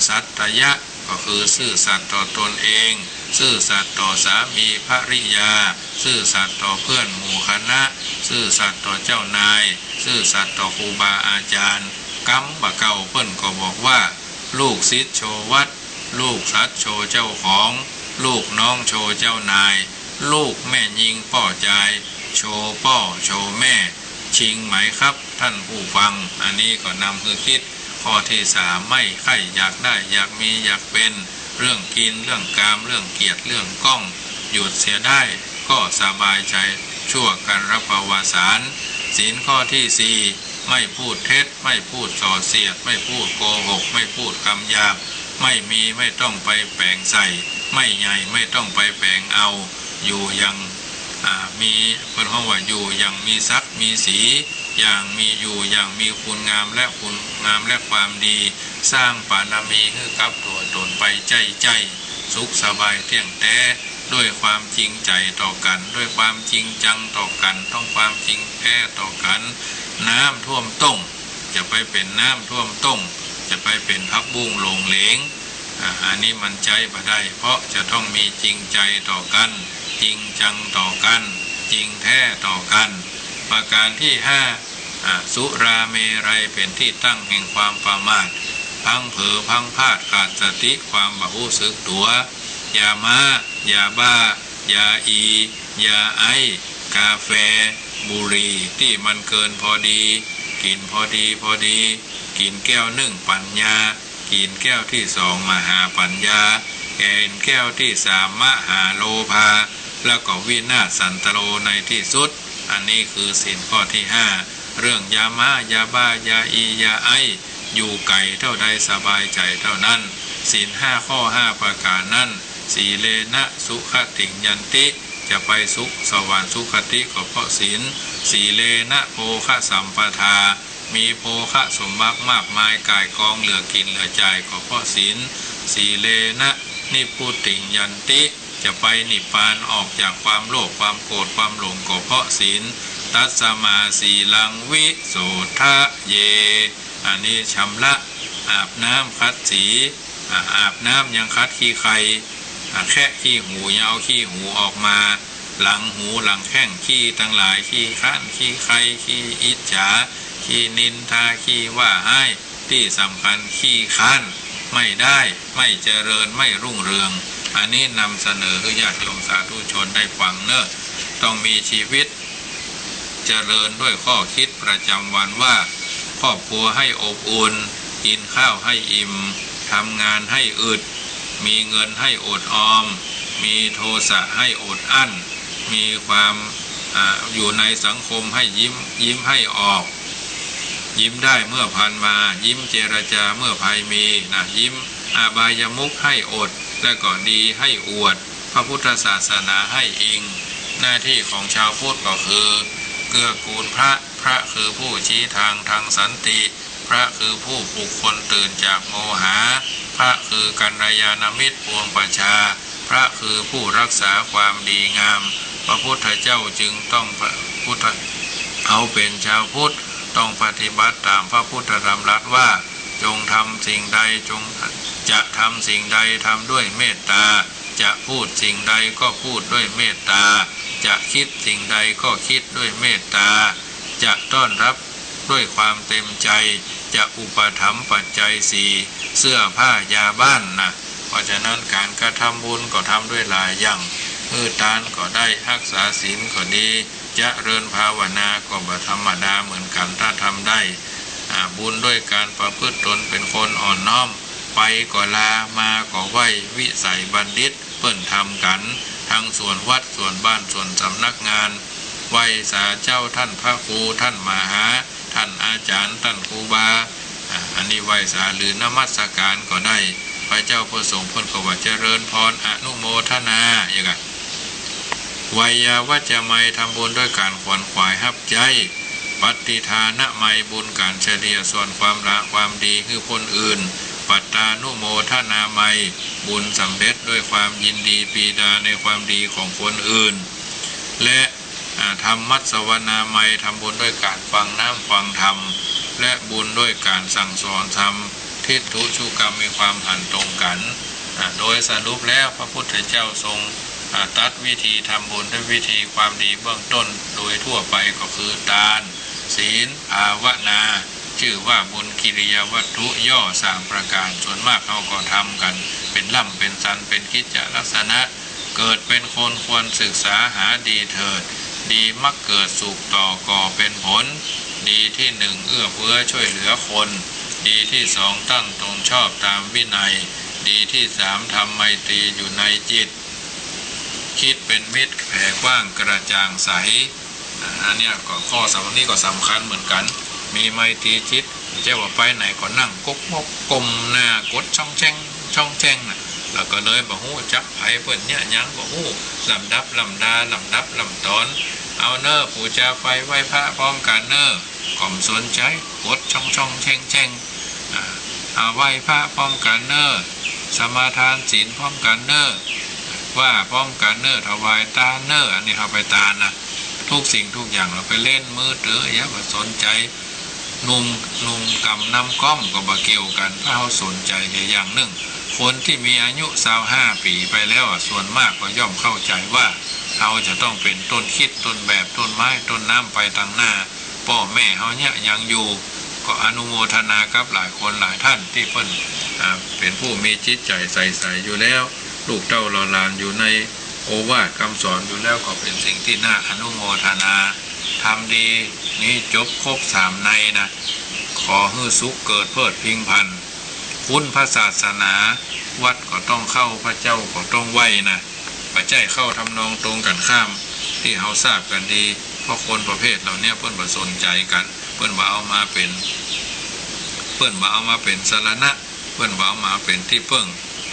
สัตยะ ก็คือซื่อสัตย์ต่อตนเอง ซื่อสัตย์ต่อสามีภริยา ซื่อสัตย์ต่อเพื่อนหมู่คณะ ซื่อสัตย์ต่อเจ้านาย ซื่อสัตย์ต่อครูบาอาจารย์ กำบ่าเก่าเปิ้นก็บอกว่า ลูกศิษย์โชวัตร ลูกสัตว์โชเจ้าของ ลูกน้องโชเจ้านาย ลูกแม่ญิงป้อจาย โชป้อโชแม่ จริงไหมครับท่านผู้ฟัง อันนี้ก็นำหื้อกึ๊ด ข้อที่สาม ไม่ใค่อยากได้ อยากมี อยากเป๋น เรื่องกิ๋น เรื่องกาม เรื่องเกียรติ เรื่องก้อง หยุดเสียได้ ก็สบายใจ๋ ชั่วกัลปวสาน ศีลข้อที่สี่ ไม่พูดเท็จ ไม่พูดส่อเสียด ไม่พูดโกหก ไม่พูดกำหยาบ ไม่มีไม่ต้องไปแป๋งใส่ ไม่ใหญ่ไม่ต้องไปแป๋งเอา อยู่อย่าง อ่า มี เปิ้นฮ้องว่าอยู่อย่างมีศักดิ์มีศรี อย่างมี อยู่อย่างมีคุณงามและคุณงามและความดี สร้างบารมีหื้อกับตั๋วต๋นไปใจ๊ๆ สุขสบายเตี้ยงแต๊ ด้วยความจริงใจ๋ต่อกั๋น ด้วยความจริงจังต่อกั๋น ต้องความจริงแต๊ต่อกั๋น น้ำท่วมต้ง จะไปเป๋นน้ำท่วมต้ง จะไปเป๋นผักบุ้งหลงเหลง อ่า อันนี้มันใจ๊บ่ได้ เพราะจะต้องมีจริงใจ๋ต่อกั๋น จริงจังต่อกั๋น จริงแต๊ต่อกั๋น ประการที่ห้า อ่า สุราเมรัยเป๋นตี้ตั้งแห่งความประมาท พลั้งเผลอพลั้งพลาด ขาดสติ ความบ่ฮู้สึกตั๋ว ยาม้า ยาบ้า ยาอี ยาไอซ์ กาแฟ บุหรี่ ตี้มันเกินพอดี กิ๋นพอดีพอดี กิ๋นแก้วนึ่งปัญญา กิ๋นแก้วที่สองมหาปัญญา กิ๋นแก้วที่สามมหาโลภา แล้วก็วินาศสันตโลในที่สุด อันนี้คือศีลข้อที่ห้า เรื่องยาม้า ยาบ้า ยาอี ยาไอซ์ อยู่ไก๋เต้าใดสบายใจ๋เต้านั้น ศีลห้าข้อห้าประก๋านนั้น สีเลนะสุขติงยันติ จะไปสุขสวรรค์สุขติก็เพราะศีล สีเลนะโภคสัมปทา มีโภคสมบัติมากมายก่ายกองเหลือกิ๋นเหลือใจ๊ก็เพราะศีล สีเลนะนิพพุติงยันติ จะไปนิพพานออกจากความโลภความโกรธความหลงก็เพราะศีล ตัสมาสีลังวิโสทะเย อันนี้ชำระ อาบน้ำขัดสี อ่า อาบน้ำยังขัดขี้ใคร่ อ่า แคะขี้หูยังเอาขี้หูออกมา หลังหูหลังแข้งขี้ตังหลาย ขี้คร้าน ขี้ใคร่ ขี้อิจฉา ขี้นินทา ขี้ว่าฮ้าย ตี้สำคัญขี้คร้าน ไม่ได้ ไม่เจริญ ไม่รุ่งเรือง อันนี้นำเสนอหื้อญาติโยมสาธุชนได้ฟังเน่อ ต้องมีชีวิต เจริญด้วยข้อกึ๊ดประจ๋ำวันว่า ครอบครัวให้อบอุ่น กิ๋นข้าวให้อิ่ม ทำงานให้อึด มีเงินให้อดออม มีโทสะให้อดอั้น มีความ อ่า อยู่ในสังคมให้ยิ้ม ยิ้มให้ออก ยิ้มได้เมื่อภัยมา ยิ้มเจรจาเมื่อภัยมีนะ ยิ้มอบายมุขให้อด และก็ดีให้อวด พระพุทธศาสนาให้อิง หน้าที่ของชาวพุทธก็คือ เกื้อกูลพระ พระคือผู้ชี้ทางทางสันติ พระคือผู้ปลุกคนตื่นจากโมหะ พระคือกัลยาณมิตรปวงประชา พระคือผู้รักษาความดีงาม พระพุทธเจ้าจึงต้อง พุทธ เฮาเป๋นชาวพุทธ ต้องปฏิบัติต๋ามพระพุทธดำรัสว่า จงทำสิ่งใดจง จะทำสิ่งใดทำด้วยเมตตา จะพูดสิ่งใดก็พูดด้วยเมตตา จะคิดสิ่งใดก็คิดด้วยเมตตา จะต้อนรับด้วยความเต็มใจ จะอุปถัมภ์ปัจจัยสี่ เสื้อผ้ายาบ้านนะ เพราะฉะนั้นก๋านกระทำบุญก็ทำด้วยหลายอย่าง หื้อตานก็ได้ ฮักษาศีลก็ดี เจริญภาวนาก็บ่ธรรมดาเหมือนกั๋น ถ้าทำได้ อ่า บุญด้วยก๋านประพฤติตนเป๋นคนอ่อนน้อม ไปก็ลา มาก็ไหว้ วิสัยบัณฑิตเปิ้นทำกั๋น ทั้งส่วนวัด ส่วนบ้าน ส่วนสำนักงาน ไหว้สาเจ้า ต้านพระครู ต้านมหา ต้านอาจ๋ารย์ ต้านครูบา อ่า อันนี้ไหว้สาหรือนมัสก๋านก็ได้ พระเจ้าพระสงฆ์เปิ้นก็ว่าเจริญพร อนุโมทนา อย่างเงี้ย ไวยาวัจจะไมย ทำบุญด้วยก๋านขวนขวายฮับใจ๊ ปัตติทานะไมย บุญก๋านเฉลี่ยส่วนความละความดีหื้อคนอื่น ปัตตานุโมทนาไมย บุญสำเร็จด้วยความยินดีปรีดาในความดีของคนอื่น และ อ่า ธรรมัสสวนาไมย ทำบุญด้วยก๋านฟังน้ำฟังธรรม และบุญด้วยก๋านสั่งสอนธรรม ทิฏฐุชุกรรม มีความหันตรงกั๋น อ่า โดยสรุปแล้วพระพุทธเจ้าทรง อ่า ตรัสวิธีทำบุญด้วยวิธีความดีเบื้องต้นโดยทั่วไปก็คือตาน ศีล ภาวนา จื้อว่าบุญกิริยาวัตถุย่อสามประก๋าน ส่วนมากเฮาก็ทำกั๋นเป๋นล่ำเป๋นสัน เป๋นกิจจะลักษณะ เกิดเป๋นคนควรศึกษาหาดีเถิด ดีมักเกิดสุขต่อก่อเป๋นผล ดีที่หนึ่งเอื้อเฟื้อช่วยเหลือคน ดีที่สองตั้งตนชอบตามวินัย ดีที่สามทำไมตรีอยู่ในจิต คิดเป๋นมิตรแผ่กว้างกระจ่างใส อ่า อันเนี้ยก็ข้อสำคัญ นี้ก็สำคัญเหมือนกั๋น มีไมตรีจิต บ่ใจ้ว่าไปไหนก็นั่งก๊กมกก้มหน้ากดช่องแช่งช่องแช่งน่ะ แล้วก็เลยบ่ฮู้จักใผเปิ้นเยียะหยัง บ่ฮู้ลำดับลำดา ลำดับลำต๋อน เอาเน่อ ปู๋จาไฟไหว้พระพร้อมกั๋นเน่อ ก็บ่สนใจ๋ กดช่องช่องแช่งแช่ง อ่า เอาไหว้พระพร้อมกั๋นเน่อ สมาทานศีลพร้อมกั๋นเน่อ ว่าพร้อมกั๋นเน่อ ถวายตานเน่อ อันนี้เฮาไปตานนะ ทุกสิ่งทุกอย่าง เฮาไปเล่นมือถือ อย่าไปสนใจ๋ หนุ่ม หนุ่มกำนำก้อมก็บ่เกี่ยวกั๋น ถ้าเฮาสนใจ๋แค่อย่างนึ่ง คนตี้มีอายุซาวห้าปี๋ไปแล้วอะ ส่วนมากก็ย่อมเข้าใจ๋ว่า เฮาจะต้องเป๋นต้นคิด ต้นแบบ ต้นไม้ ต้นน้ำ ไปตางหน้า ป้อแม่เฮาเยียะหยังอยู่ ก็อนุโมทนากับหลายคนหลายต้านตี้เปิ้น อ่า เป๋นผู้มีจิตใจ๋ใสๆ อยู่แล้ว ลูกเต้าเหล่าหลานอยู่ในโอวาทกำสอนอยู่แล้ว ก็เป๋นสิ่งตี้น่าอนุโมทนา ทำดีนี้จบครบสามในนะ ขอหื้อสุขเกิดเพลิดเพลินพันธุ์ คุณพระศาสนา วัดก็ต้องเข้า พระเจ้าก็ต้องไหว้นะ บ่ใจ้เข้าทำนองตรงกั๋นข้าม ตี้เฮาทราบกั๋นดี เพราะคนประเภทเหล่าเนี้ยเปิ้นบ่สนใจ๋กั๋น เปิ้นบ่เอามาเป๋น เปิ้นบ่เอามาเป๋นสรณะ เปิ้นบ่เอามาเป๋นตี้เปิ้ง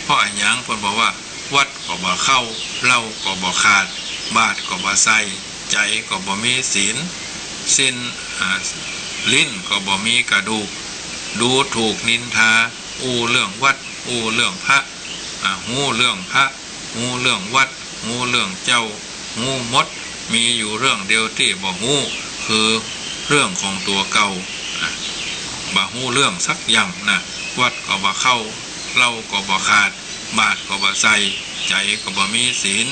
เพราะอะหยัง เปิ้นบอกว่า วัดก็บ่เข้า เหล้าก็บ่ขาด บาตรก็บ่ใส่ ใจ๋ก็บ่มีศีล สิ้น อ่า ลิ้นก็บ่มีกระดูก ดูถูกนินทา อู้เรื่องวัด อู้เรื่องพระ อ่า ฮู้เรื่องพระ ฮู้เรื่องวัด ฮู้เรื่องเจ้า ฮู้หมด มีอยู่เรื่องเดียวตี้บ่ฮู้ คือเรื่องของตั๋วเก่า อ่า บ่ฮู้เรื่องสักอย่างนะ วัดก็บ่เข้า เหล้าก็บ่ขาด บาตรก็บ่ใส่ ใจ๋ก็บ่มีศีล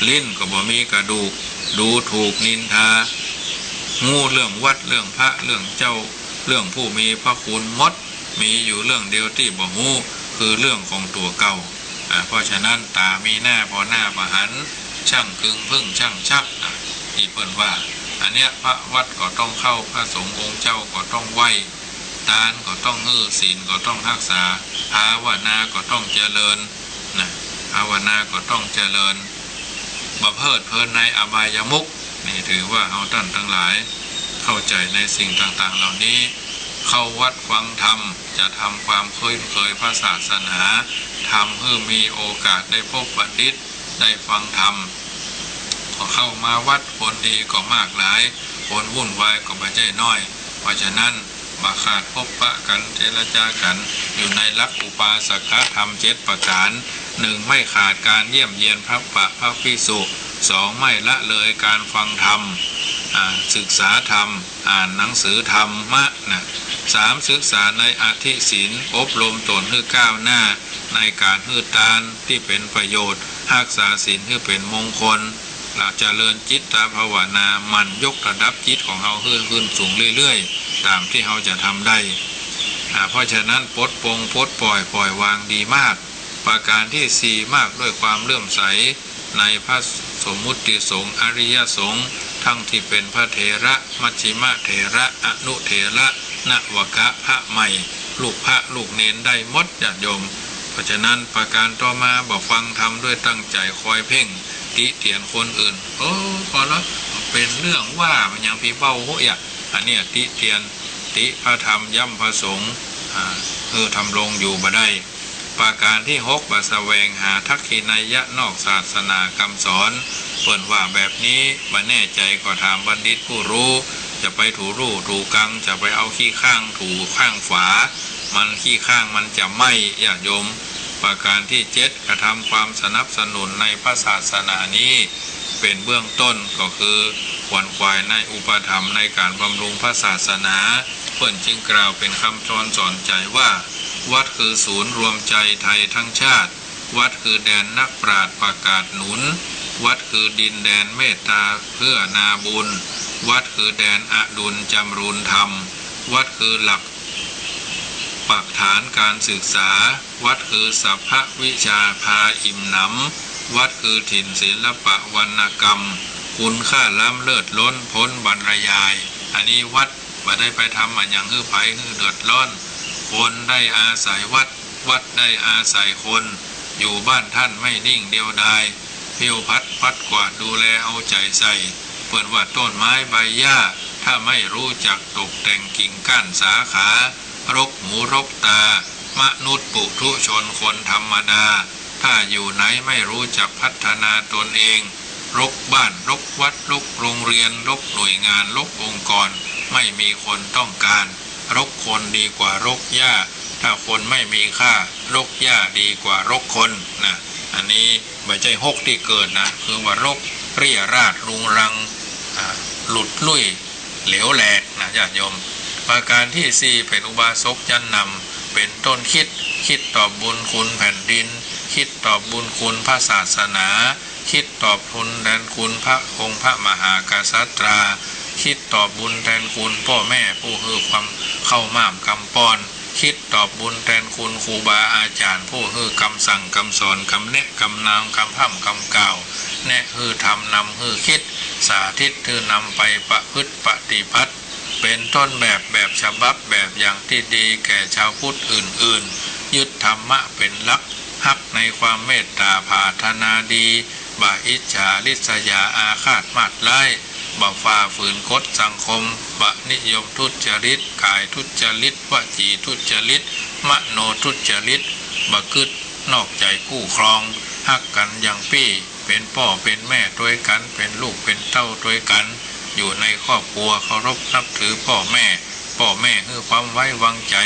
ลิ้นก็บ่มีกระดูก ดูถูกนินทา ฮู้เรื่องวัด เรื่องพระ เรื่องเจ้า เรื่องผู้มีพระคุณหมด มีอยู่เรื่องเดียวตี้บ่ฮู้ คือเรื่องของตั๋วเก่า อ่า เพราะฉะนั้นต๋ามีหน้าผ่อหน้าบ่หัน ช่างกึงผึ้งช่างชัก อ่า ตี้เปิ้นว่า อันเนี้ยพระวัดก็ต้องเข้า พระสงฆ์องค์เจ้าก็ต้องไหว้ ตานก็ต้องหื้อ ศีลก็ต้องฮักษา ภาวนาก็ต้องเจริญ นะ ภาวนาก็ต้องเจริญ บ่เพลิดเพลินในอบายมุข นี่ถือว่าเฮาต้านตังหลายเข้าใจ๋ในสิ่งต่างๆ เหล่านี้ เข้าวัดฟังธรรม จะทำความคุ้นเคยพระศาสนา ทำหื้อมีโอกาสได้พบบัณฑิต ได้ฟังธรรม พอเข้ามาวัดคนดีก็มากหลาย คนวุ่นวายก็บ่ใจ้น้อย เพราะฉะนั้น บ่ขาดพบปะกั๋น เจรจากั๋น อยู่ในหลักอุปาสกธรรมเจ็ดประก๋าน หนึ่ง ไม่ขาดก๋านเยี่ยมเยียนพระปะพระภิกษุ สอง ไม่ละเลยก๋านฟังธรรม อ่า ศึกษาธรรม อ่านหนังสือธรรมะนะ สาม ศึกษาในอธิศีล อบรมตนหื้อก้าวหน้า ในก๋านหื้อตานตี้เป๋นประโยชน์ ฮักษาศีลหื้อเป๋นมงคล แล้วเจริญจิตตภาวนา หมั่นยกระดับจิตของเฮาหื้อขึ้นสูงเรื่อยๆ ต๋ามตี้เฮาจะทำได้ อ่า เพราะฉะนั้นปลดปลงปลดปล่อยปล่อยวางดีมาก ประก๋านตี้สี่ มากด้วยความเลื่อมใสในพระสมมุติสงฆ์ อริยสงฆ์ ทั้งตี้เป๋นพระเถระ มัชฌิมเถระ อนุเถระ นวกะ พระใหม่ ลูกพระลูกเณรได้หมดญาติโยม เพราะฉะนั้นประก๋านต่อมา บ่ฟังธรรมด้วยตั้งใจ๋คอยเพ่ง ติเตียนคนอื่น เออ พอละ เป๋นเรื่องว่า มันยังปี้เบ้าโหยอะ อันเนี้ยติเตียน ติพระธรรมย้ำพระสงฆ์ อ่า เออ ดำรงอยู่บ่ได้ ประก๋านตี้หก บ่แสวงหาทักขิณัยยะนอกศาสนากำสอน เปิ้นว่าแบบนี้ บ่แน่ใจ๋ก็ถามบัณฑิตผู้ฮู้ จะไปถูลู่ถูกัง จะไปเอาขี้ข้างถูข้างฝา มันขี้ข้างมันจะไหม้ญาติโยม ประก๋านตี้เจ็ด กระทำความสนับสนุนในพระศาสนานี้ เป๋นเบื้องต้นก็คือขวนขวายในอุปถัมภ์ในก๋านบำรุงพระศาสนา เปิ้นจึงกล่าวเป๋นกำจรสอนใจ๋ว่า วัดคือศูนย์รวมใจ๋ไทยทั้งชาติ วัดคือแดนนักปราชญ์ประกาศหนุน วัดคือดินแดนเมตตาเพื่อนาบุญ วัดคือแดนอดุลจำรูนธรรม วัดคือหลักปักฐานก๋านศึกษา วัดคือสรรพวิชาพาอิ่มหนำ วัดคือถิ่นศิลปะวรรณกรรม คุณค่าล้ำเลิศล้นพ้นบรรยาย อันนี้วัดบ่ได้ไปทำอะหยังหื้อใผหื้อเดือดร้อน คนได้อาศัยวัด วัดได้อาศัยคน อยู่บ้านต้านไม่นิ่งเดียวดาย เพี้ยวพัดปัดกวาดดูแลเอาใจ๋ใส่ เปิ้นว่าต้นไม้ใบหญ้า ถ้าไม่รู้จักตกแต่งกิ่งก้านสาขา รกหูรกตา มนุษย์ปุถุชนคนธรรมดา ถ้าอยู่ไหนไม่รู้จักพัฒนาตนเอง รกบ้าน รกวัด รกโรงเรียน รกหน่วยงาน รกองค์กร ไม่มีคนต้องการ รกคนดีกว่ารกหญ้า ถ้าคนไม่มีค่า รกหญ้าดีกว่ารกคนนะ อันนี้บ่ใจ้หกตี้เกิดนะ คือว่ารกเรี่ยราษฎร์รุงรัง อ่า หลุดลุ่ย เหลวแหลกนะญาติโยม ประก๋านตี้สี่ เป๋นอุบาสกยันนำ เป๋นต้นคิด คิดตอบบุญคุณแผ่นดิน คิดตอบบุญคุณพระศาสนา คิดตอบบุญแทนคุณพระองค์พระมหากษัตรา คิดตอบบุญแทนคุณป้อแม่ผู้หื้อความข้าวหม้ามกำป้อน คิดตอบบุญแทนคุณครูบาอาจ๋ารย์ผู้หื้อกำสั่งกำสอน กำแนะกำนำ กำพร่ำกำกล่าว แนะหื้อธรรม นำหื้อคิด สาธิตหื้อนำไปประพฤติปฏิบัติ เป๋นต้นแบบ แบบฉบับ แบบอย่างตี้ดีแก่ชาวพุทธอื่นๆ ยึดธรรมะเป๋นหลัก ฮักในความเมตต๋า ผาถนาดี บ่อิจฉาริษยาอาฆาตมาดร้าย บ่ฝ่าฝืนกฎสังคม บ่นิยมทุจริต กายทุจริต วจีทุจริต มโนทุจริต บ่กึ๊ดนอกใจ๋คู่ครอง ฮักกั๋นอย่างปี้ เป๋นป้อเป๋นแม่ตวยกั๋น เป๋นลูกเป๋นเต้าตวยกั๋น อยู่ในครอบครัวเคารพนับถือป้อแม่ ป้อแม่หื้อความไว้วางใจ๋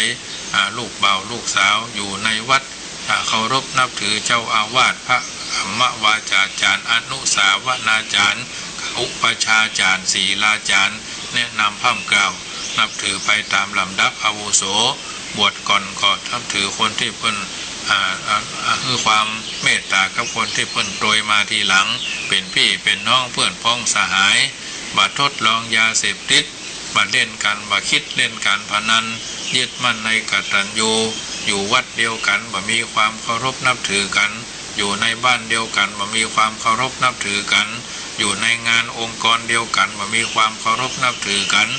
อ่า ลูกบ่าวลูกสาวอยู่ในวัด อ่า เคารพนับถือเจ้าอาวาส พระธรรมวาจาจ๋ารย์ อนุสาวนาจ๋ารย์ อุปัชฌาย์จ๋ารย์ ศีลาจ๋ารย์ แนะนำพร่ำกล่าว นับถือไปต๋ามลำดับอาวุโส บวชก่อนก็นับถือคนตี้เปิ้น อ่า อ่า อ่า หื้อความเมตต๋ากับคนตี้เปิ้นตวยมาทีหลัง เป๋นปี้เป๋นน้องเปื้อนพ้องสหาย บ่ทดลองยาเสพติด บ่เล่นก๋าน บ่คิดเล่นก๋านพนัน ยึดมั่นในกตัญญู อยู่วัดเดียวกั๋น บ่มีความเคารพนับถือกั๋น อยู่ในบ้านเดียวกั๋น บ่มีความเคารพนับถือกั๋น อยู่ในงานองค์กรเดียวกั๋น บ่มีความเคารพนับถือกั๋น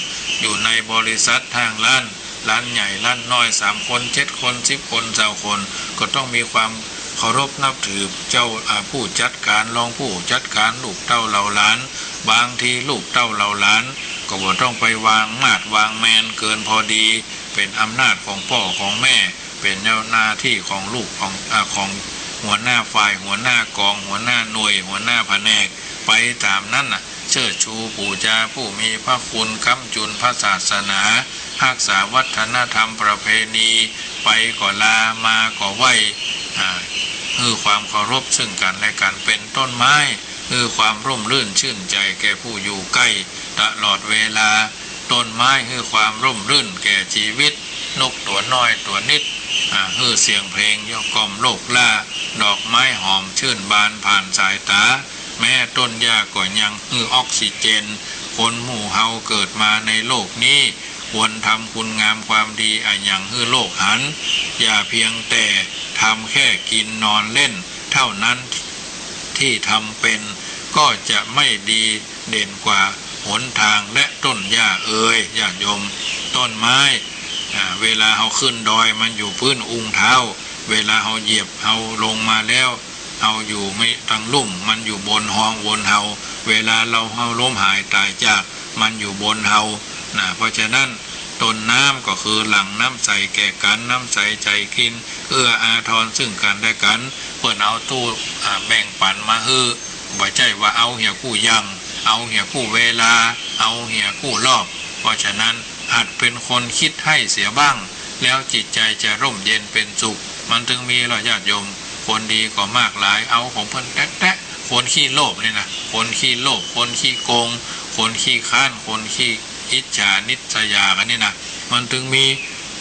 อยู่ในบริษัทห้างร้าน ร้านใหญ่ร้านน้อย สามคน เจ็ดคน สิบคน ซาวคน ก็ต้องมีความเคารพนับถือเจ้า อ่า ผู้จัดก๋าน รองผู้จัดก๋าน ลูกเต้าเหล่าหลาน บางทีลูกเต้าเหล่าหลานก็บ่ต้องไปวางมาดวางแมนเกินพอดี เป๋นอำนาจของป้อของแม่ เป๋นหน้าตี้ของลูกของ อ่า ของหัวหน้าฝ่าย หัวหน้ากอง หัวหน้าหน่วย หัวหน้าแผนก ไปต๋ามนั้นน่ะ เชิดชูปู๋จาผู้มีพระคุณ ค้ำจุนพระศาสนา ฮักษาวัฒนธรรมประเพณี ไปก็ลา มาก็ไหว้ อ่า หื้อความเคารพซึ่งกั๋นและกั๋น เป๋นต้นไม้ หื้อความร่มรื่นชื่นใจ๋แก่ผู้อยู่ใก้ตลอดเวลา ต้นไม้หื้อความร่มรื่นแก่จีวิต นกตั๋วน้อยตั๋วนิด อ่า หื้อเสียงเพลงย่อมกล่อมโลกล่า ดอกไม้หอมชื่นบานผ่านสายต๋า แม้ต้นหญ้าก็ยังหื้อออกซิเจน คนหมู่เฮาเกิดมาในโลกนี้ ควรทำคุณงามความดีอะหยังหื้อโลกหัน อย่าเพียงแต่ทำแค่กินนอนเล่นเท่านั้น ตี้ทำเป๋นก็จะไม่ดีเด่นกว่าหนทางและต้นหญ้าเอย ญาติโยม ต้นไม้ อ่า เวลาเฮาขึ้นดอยมันอยู่ปื้นอุ้งเท้า เวลาเฮาเหยียบเฮาลงมาแล้ว เฮาอยู่ไม่ตังลุ่ม มันอยู่บนฮองบนเฮา เวลาเฮาล้มหายต๋ายจาก มันอยู่บนเฮา นะ เพราะฉะนั้น ต้นน้ำก็คือหลั่งน้ำใสแก่กั๋น น้ำใสใจ๋กิ๋น เอื้ออาทรซึ่งกั๋นและกั๋น เปิ้นเอาตู้ อ่า แบ่งปั๋นมาหื้อ บ่ใจ้ว่าเอาเหียกู้อย่าง เอาเหียกู้เวลา เอาเหียกู้รอบ เพราะฉะนั้น หัดเป๋นคนคิดให้เสียบ้าง แล้วจิตใจ๋จะร่มเย็นเป๋นสุข มันตึงมีลอญาติโยม คนดีก็มากหลาย เอาของเปิ้นแต๊ๆ คนขี้โลภนี่นะ คนขี้โลภ คนขี้โกง คนขี้ค้าน คนขี้อิจฉาริษยากั๋นนี่นะ มันตึงมี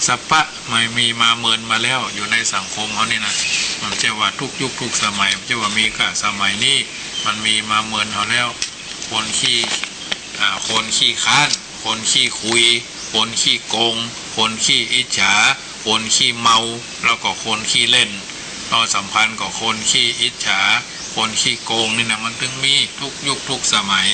สะปะ มันมีมาเมินมาแล้ว อยู่ในสังคมเฮานี่นะ มันบ่ใจ้ว่ากู้ยุคกู้สมัย มันบ่ใจ้ว่ามีก้าสมัยนี้ มันมีมาเมินเฮาแล้ว คนขี้ อ่า คนขี้ค้าน คนขี้คุย คนขี้โกง คนขี้อิจฉา คนขี้เมา แล้วก็คนขี้เล่น แล้วสำคัญก็คนขี้อิจฉา คนขี้โกงนี่นะ มันตึงมีกู้ยุคกู้สมัย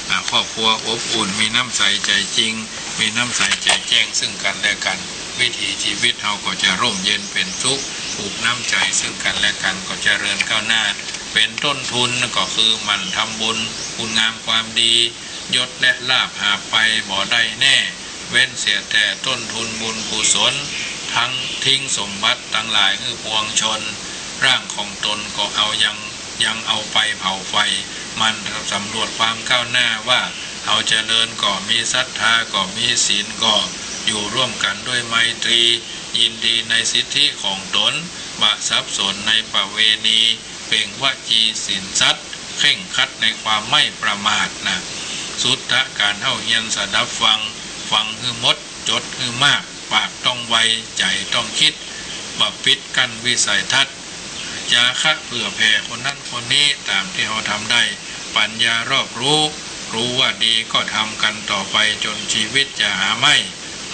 อ่า ครอบครัวอบอุ่น มีน้ำใสใจ๋จริง มีน้ำใสใจ๋แจ้งซึ่งกั๋นและกั๋น วิถีจีวิตเฮาก็จะร่มเย็นเป๋นสุข ผูกน้ำใจ๋ซึ่งกั๋นและกั๋นก็เจริญก้าวหน้า เป๋นต้นทุนก็คือหมั่นทำบุญ คุณงามความดี ยศและลาภหาไปบ่ได้แน่ เว้นเสียแต่ต้นทุนบุญกุศล ทั้งทิ้งสมบัติตังหลายหื้อปวงชน ร่างของตนก็เอายัง ยังเอาไปเผาไฟ หมั่นสำรวจความก้าวหน้าว่า เฮาเจริญก็มีศรัทธาก็มีศีลก็อยู่ร่วมกั๋นด้วยไมตรี ยินดีในสิทธิของตน บ่สับสนในประเวณี เป่งวจีศีลสัตย์ เคร่งครัดในความไม่ประมาทนะ สุตตะ ก๋านเฮาเฮียนสดับฟัง ฟังหื้อหมด จดหื้อมาก ปากต้องไว ใจ๋ต้องคิด บ่ปิดกั้นวิสัยทัศน์ จาคะเผื่อแผ่คนนั้นคนนี้ต๋ามตี้เฮาทำได้ ปัญญารอบรู้ รู้ว่าดีก็ทำกั๋นต่อไปจ๋นจีวิตจะหาไม่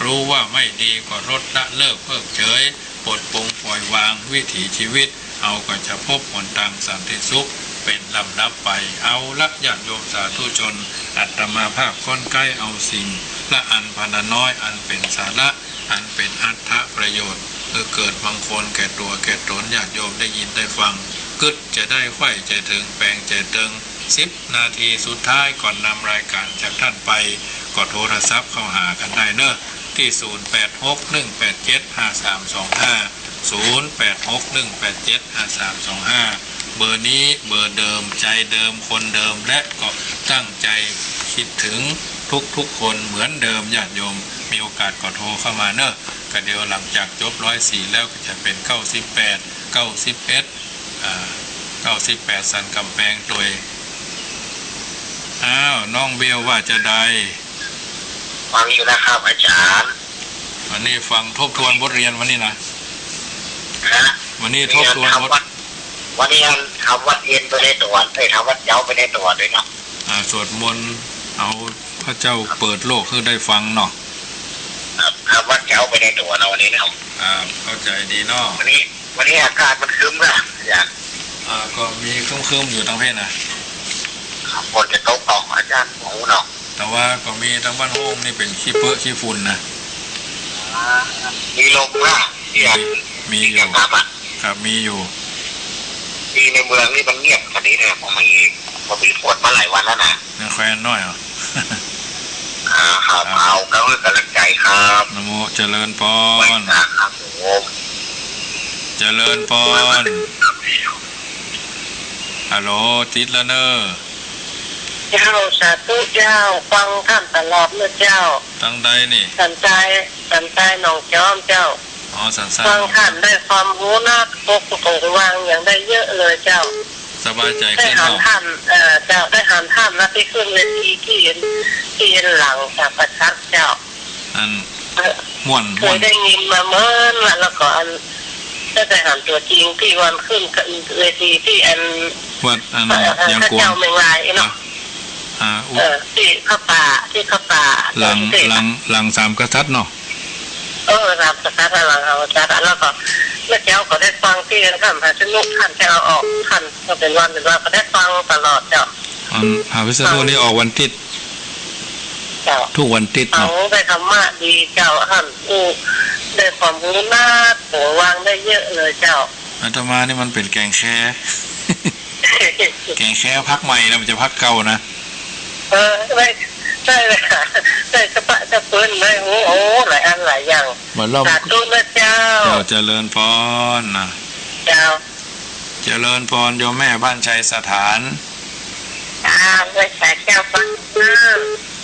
รู้ว่าไม่ดีก็ลดละเลิกเพิกเฉย ปลดปลงปล่อยวาง วิถีจีวิตเฮาก็จะพบหนตางสันติสุขเป๋นลำดับไป เอาละญาติโยมสาธุชน อาตมาภาพค่อนใก้เอาสิ่งละอันพรรณน้อย อันเป๋นสาระ อันเป๋นอัตถประโยชน์ หื้อเกิดมงคลแก่ตั๋วแก่ต๋น ญาติโยมได้ยินได้ฟัง กึ๊ดจะได้ใค่จะเถิง แป๋งจะเติง สิบนาทีสุดท้ายก่อนนำรายก๋านจากต้านไป ก็โทรศัพท์เข้าหากั๋นได้เนาะ ตี้ ศูนย์แปดหกหนึ่งแปดเจ็ดห้าสามสองห้า ศูนย์แปดหกหนึ่งแปดเจ็ดห้าสามสองห้า เบอร์นี้เบอร์เดิม ใจ๋เดิม คนเดิม และก็ตั้งใจ๋คิดเถิงทุกๆ คนเหมือนเดิม ญาติโยม มีโอกาสก็โทรเข้ามาเนาะ ก็เดี๋ยวหลังจากจบร้อยสี่แล้วก็จะเป๋นเก้าสิบแปด เก้าสิบเอ็ด อ่า เก้าสิบแปด สันก๋ำแปงตวย อ้าว น้องเบลว่าจะใด ฟังอยู่นะครับอาจ๋ารย์ วันนี้ฟังทบทวนบทเรียนวันนี้นะ ฮะ วันนี้ทบทวนบท วันนี้ทำวัตรเย็นไปในตั๋ว เอ้ย ทำวัตรเจ๊าไปในตั๋วตวยเนาะ อ่า สวดมนต์เอาพระเจ้าเปิดโลกหื้อได้ฟังเนาะ ครับ ทำวัตรเจ๊าไปในตั๋วเนาะวันนี้เนาะ อ่า เข้าใจ๋ดีเนาะ วันนี้ วันนี้อากาศมันครึ้มนะอาจ๋ารย์ อ่า ก็มีครึ้มๆ อยู่ตางเพศนะ ครับ ฝนจะตกเนาะอาจ๋ารย์ โอ้โหเนาะ แต่ว่าก็มีตางบ้านโฮ่งนี่เป๋นขี้เปื้อขี้ฝุ่นนะ มีลมนะที่ มี มีอยู่ ครับ มีอยู่ ตี้ในเมืองนี่มันเงียบขนาดนี้เนี่ย ผมมี ผมมีปวดมาหลายวันแล้วนะ ในแควนน้อยเหรอ อ่า ครับ ครับ เอา ก็ให้กำลังใจครับ นะโม เจริญปอน ไหว้พระครับผม เจริญปอน ฮัลโหล ติดแล้วเน่อ เจ้า สาธุเจ้า ฟังท่านตลอดเลยเจ้า ตังใดนี่ สันทราย สันทรายหนองจอมเจ้า อ๋อ สันทราย ฟังท่านได้ความรู้นะ ปกครองวางอย่างได้เยอะเลยเจ้า สบายใจขึ้นเนาะ ได้หันท่าน เอ่อ เจ้า ได้หันท่านนะ ตี้ขึ้นเวทีตี้เห็น ตี้เห็นหลังจากประทัดเจ้า อัน เออ ม่วน เคยได้ยินมาเมินละ แล้วก็อัน ได้ไปหันตั๋วจริงตี้วันขึ้นเวทีตี้อัน วัดอัน เอ่อ หยังกวาง พระเจ้าเมืองลายเนาะ อ่า อุ เอ่อ ตี้ผ้าป่า ตี้ผ้าป่า หลัง เออ ตี้ หลัง หลังสามกษัตริย์เนาะ เออ หลังสามกษัตริย์ หลังสามกษัตริย์ แล้วก็ แล้วเจ้าก็ได้ฟังตี้ท่านพระสนุก ท่านจะเอาออก ท่านก็เป็นวันเป็นวันก็ได้ฟังตลอดเจ้า อัน พระวิษณุนี่ออกวันอาทิตย์ เจ้า ทุกวันอาทิตย์เนาะ เอาได้ธรรมะดีเจ้า ท่านอู้ได้ความรู้นะ โห วางได้เยอะเลยเจ้า อาตมานี่มันเป๋นแก่นแค แก่นแคพรรคใหม่นะ บ่ใจ้พรรคเก่านะ เออ ได้ ได้เลยค่ะ ได้สะปะสะปืน ได้ โอ้โห หลายอันหลายอย่าง มาล่อม สาธุนะเจ้า เจ้า เจริญปอนนะ เจ้า เจริญปอนโยมแม่บ้านชัยสถาน อ่า ไหว้สาเจ้าฟัง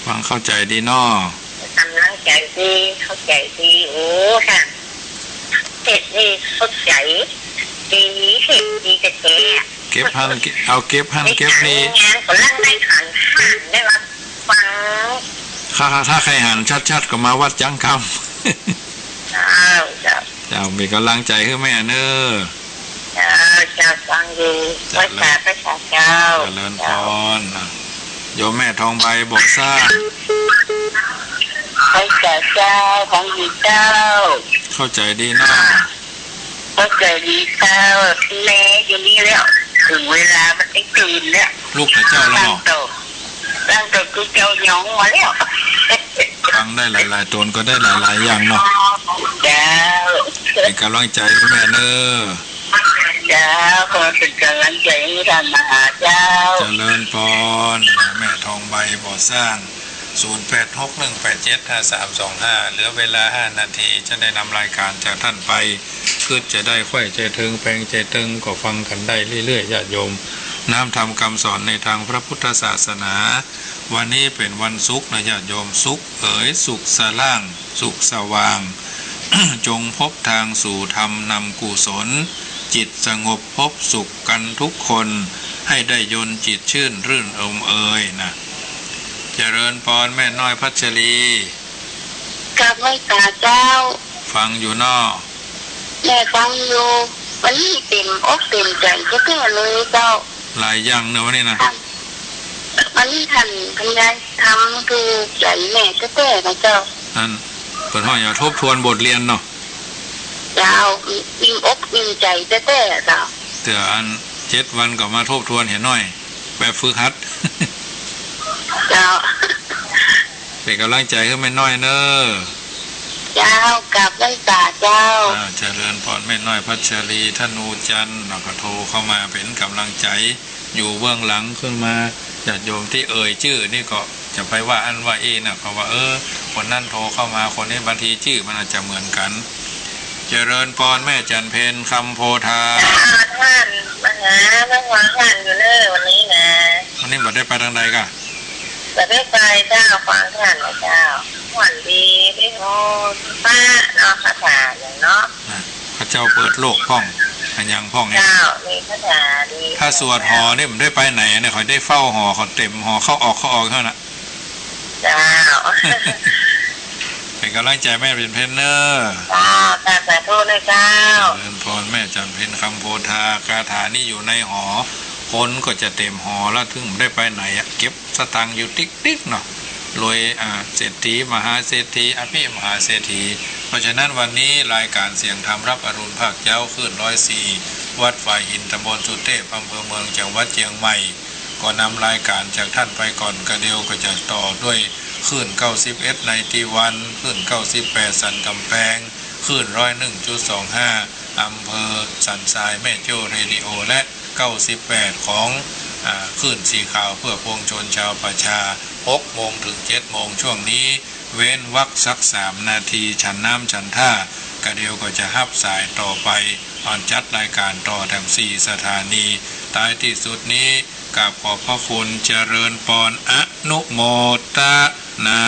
ฟังเข้าใจ๋ดีเนาะ กำลังใจ๋ดี เข้าใจ๋ดี โอ้ ค่ะ เทศน์นี่เข้าใจ๋ดี เทศน์ดีแต๊ๆ เก็บหั้น เอาเก็บหั้นเก็บนี่ งานก็ลังได้หัน หันได้ว่าฟัง ถ้า ถ้าใค่หันชัดๆ ก็มาวัดจังกำ เจ้า เจ้า เจ้า เป๋นก๋ำลังใจ๋หื้อแม่เน่อ เจ้า เจ้า ฟังอยู่ เจ้า ไหว้สา ไหว้สาเจ้า เจริญปอนนะ โยมแม่ทองใบบ่อสร้าง ไหว้สาเจ้า ฟังอยู่เจ้า เข้าใจ๋ดีเนาะ เข้าใจ๋ดีเจ้า แม่อยู่นี่แล้ว เถิงเวลามันได้ตื่นแล้ว ลุกแต่เจ๊าแล้วเนาะ ตั้งโต๊ะ ตั้งโต๊ะคือเจ้าหยองมาแล้ว ฟังได้หลายๆ ต๋นก็ได้หลายๆ อย่างเนาะ เจ้า เป๋นก๋ำลังใจ๋หื้อแม่เน่อ เจ้า ขอเป๋นก๋ำลังใจ๋หื้อต้านมหาเจ้า เจริญปอน แม่ทองใบบ่อสร้าง ศูนย์แปดหกหนึ่งแปดเจ็ดห้าสามสองห้า เหลือเวลาห้านาที จะได้นำรายการจากท่านไป กึ๊ดจะได้ไขว้ใจ๋เถิง แปงใจ๋เติง ก็ฟังกั๋นได้เรื่อยๆ ญาติโยม น้ำธรรมกำสอนในตางพระพุทธศาสนา วันนี้เป๋นวันศุกร์นะญาติโยม ศุกร์เอ๋ย สุขสล่าง สุขสว่าง จงพบตางสู่ธรรมนำกุศล จิตสงบพบสุขกั๋นทุกคน ให้ได้ยนต์จิตชื่นรื่นรมย์เอ๋ยนะ เจริญปอนแม่น้อยพัชรี กราบไหว้สาเจ้า ฟังอยู่เนาะ แม่ฟังอยู่ วันนี้เต๋มอกเต๋มใจ๋แต๊ๆ เลยเจ้า หลายอย่างเนาะวันนี้นะ วันนี้ท่านบรรยายธรรมถูกใจ๋แม่แต๊ๆ นะเจ้า อัน เปิ้นฮ้องว่าทบทวนบทเรียนเนาะ เจ้า อิ่มอกอิ่มใจ๋แต๊ๆ เจ้า เตื้ออันเจ็ดวันก็มาทบทวนเหียหน้อย แบบฝึกหัด เจ้า เป๋นก๋ำลังใจ๋หื้อแม่น้อยเน่อ เจ้า กราบไหว้สาเจ้า อ่า เจริญปอนแม่น้อยพัชรี ธนูจันทร์ แล้วก็โทรเข้ามาเป๋นก๋ำลังใจ๋ อยู่เบื้องหลังขึ้นมา ญาติโยมตี้เอ่ยจื้อนี่ก็จะไปว่าอั้นว่าอี้นะ เพราะว่า เออ คนนั้นโทรเข้ามา คนนี้ บางทีจื้อมันอาจจะเหมือนกั๋น เจริญปอนแม่จันเพ็ญ คำโพธา ท่านมหา มาฟังท่านอยู่เน่อวันนี้นะ วันนี้บ่ได้ไปตางใดก่ะ บ่ได้ไปเจ้า ฟังท่านนะเจ้า ม่วนดี ได้ฮู้ธรรมะเนาะ คาถาหยังเนาะ นะ พระเจ้าเปิดโลกพ่อง อะหยังพ่องเนี่ย เจ้า มีคาถาดี ถ้าสวดหอนี่บ่ได้ไปไหนเนี่ย เขาได้เฝ้าหอ เขาเต๋มหอ เข้าออก เข้าออกเท่านั้น เจ้า เป๋นก๋ำลังใจ๋แม่จันเพ็ญเน่อ เจ้า สาธุนะเจ้า เจริญปอนแม่จันเพ็ญ คำโพธา คาถานี้อยู่ในหอ คนก็จะเต๋มหอแล้ว เถิงบ่ได้ไปไหนอะ เก็บสตางค์อยู่ติ๊กๆ เนาะ รวย อ่า เศรษฐี มหาเศรษฐี อภิมหาเศรษฐี เพราะฉะนั้นวันนี้รายการเสียงธรรมรับอรุณภาคเจ๊า คลื่นร้อยสี่ วัดฝายหิน ตำบลสุเทพ อำเภอเมือง จังหวัดเจียงใหม่ ก็นำรายการจากท่านไปก่อนกระเดียว ก็จะต่อด้วยคลื่นเก้าสิบเอ็ดในตีวัน คลื่นเก้าสิบแปดสันกำแพง คลื่นร้อยหนึ่งจุดสองห้าอำเภอสันทราย แม่โจ้เรดิโอ และ เก้าสิบแปด ของ อ่า คลื่นสีขาวเพื่อปวงชนชาวประชา หกโมงถึงเจ็ดโมง ช่วงนี้ เว้นวรรคสักสามนาที ฉันน้ำฉันท่า กะเดี่ยวก็จะฮับสายต่อไป อ่อนจัดรายการต่อแถมสี่สถานี ท้ายที่สุดนี้ กราบขอบพระคุณ เจริญปอน อนุโมทนา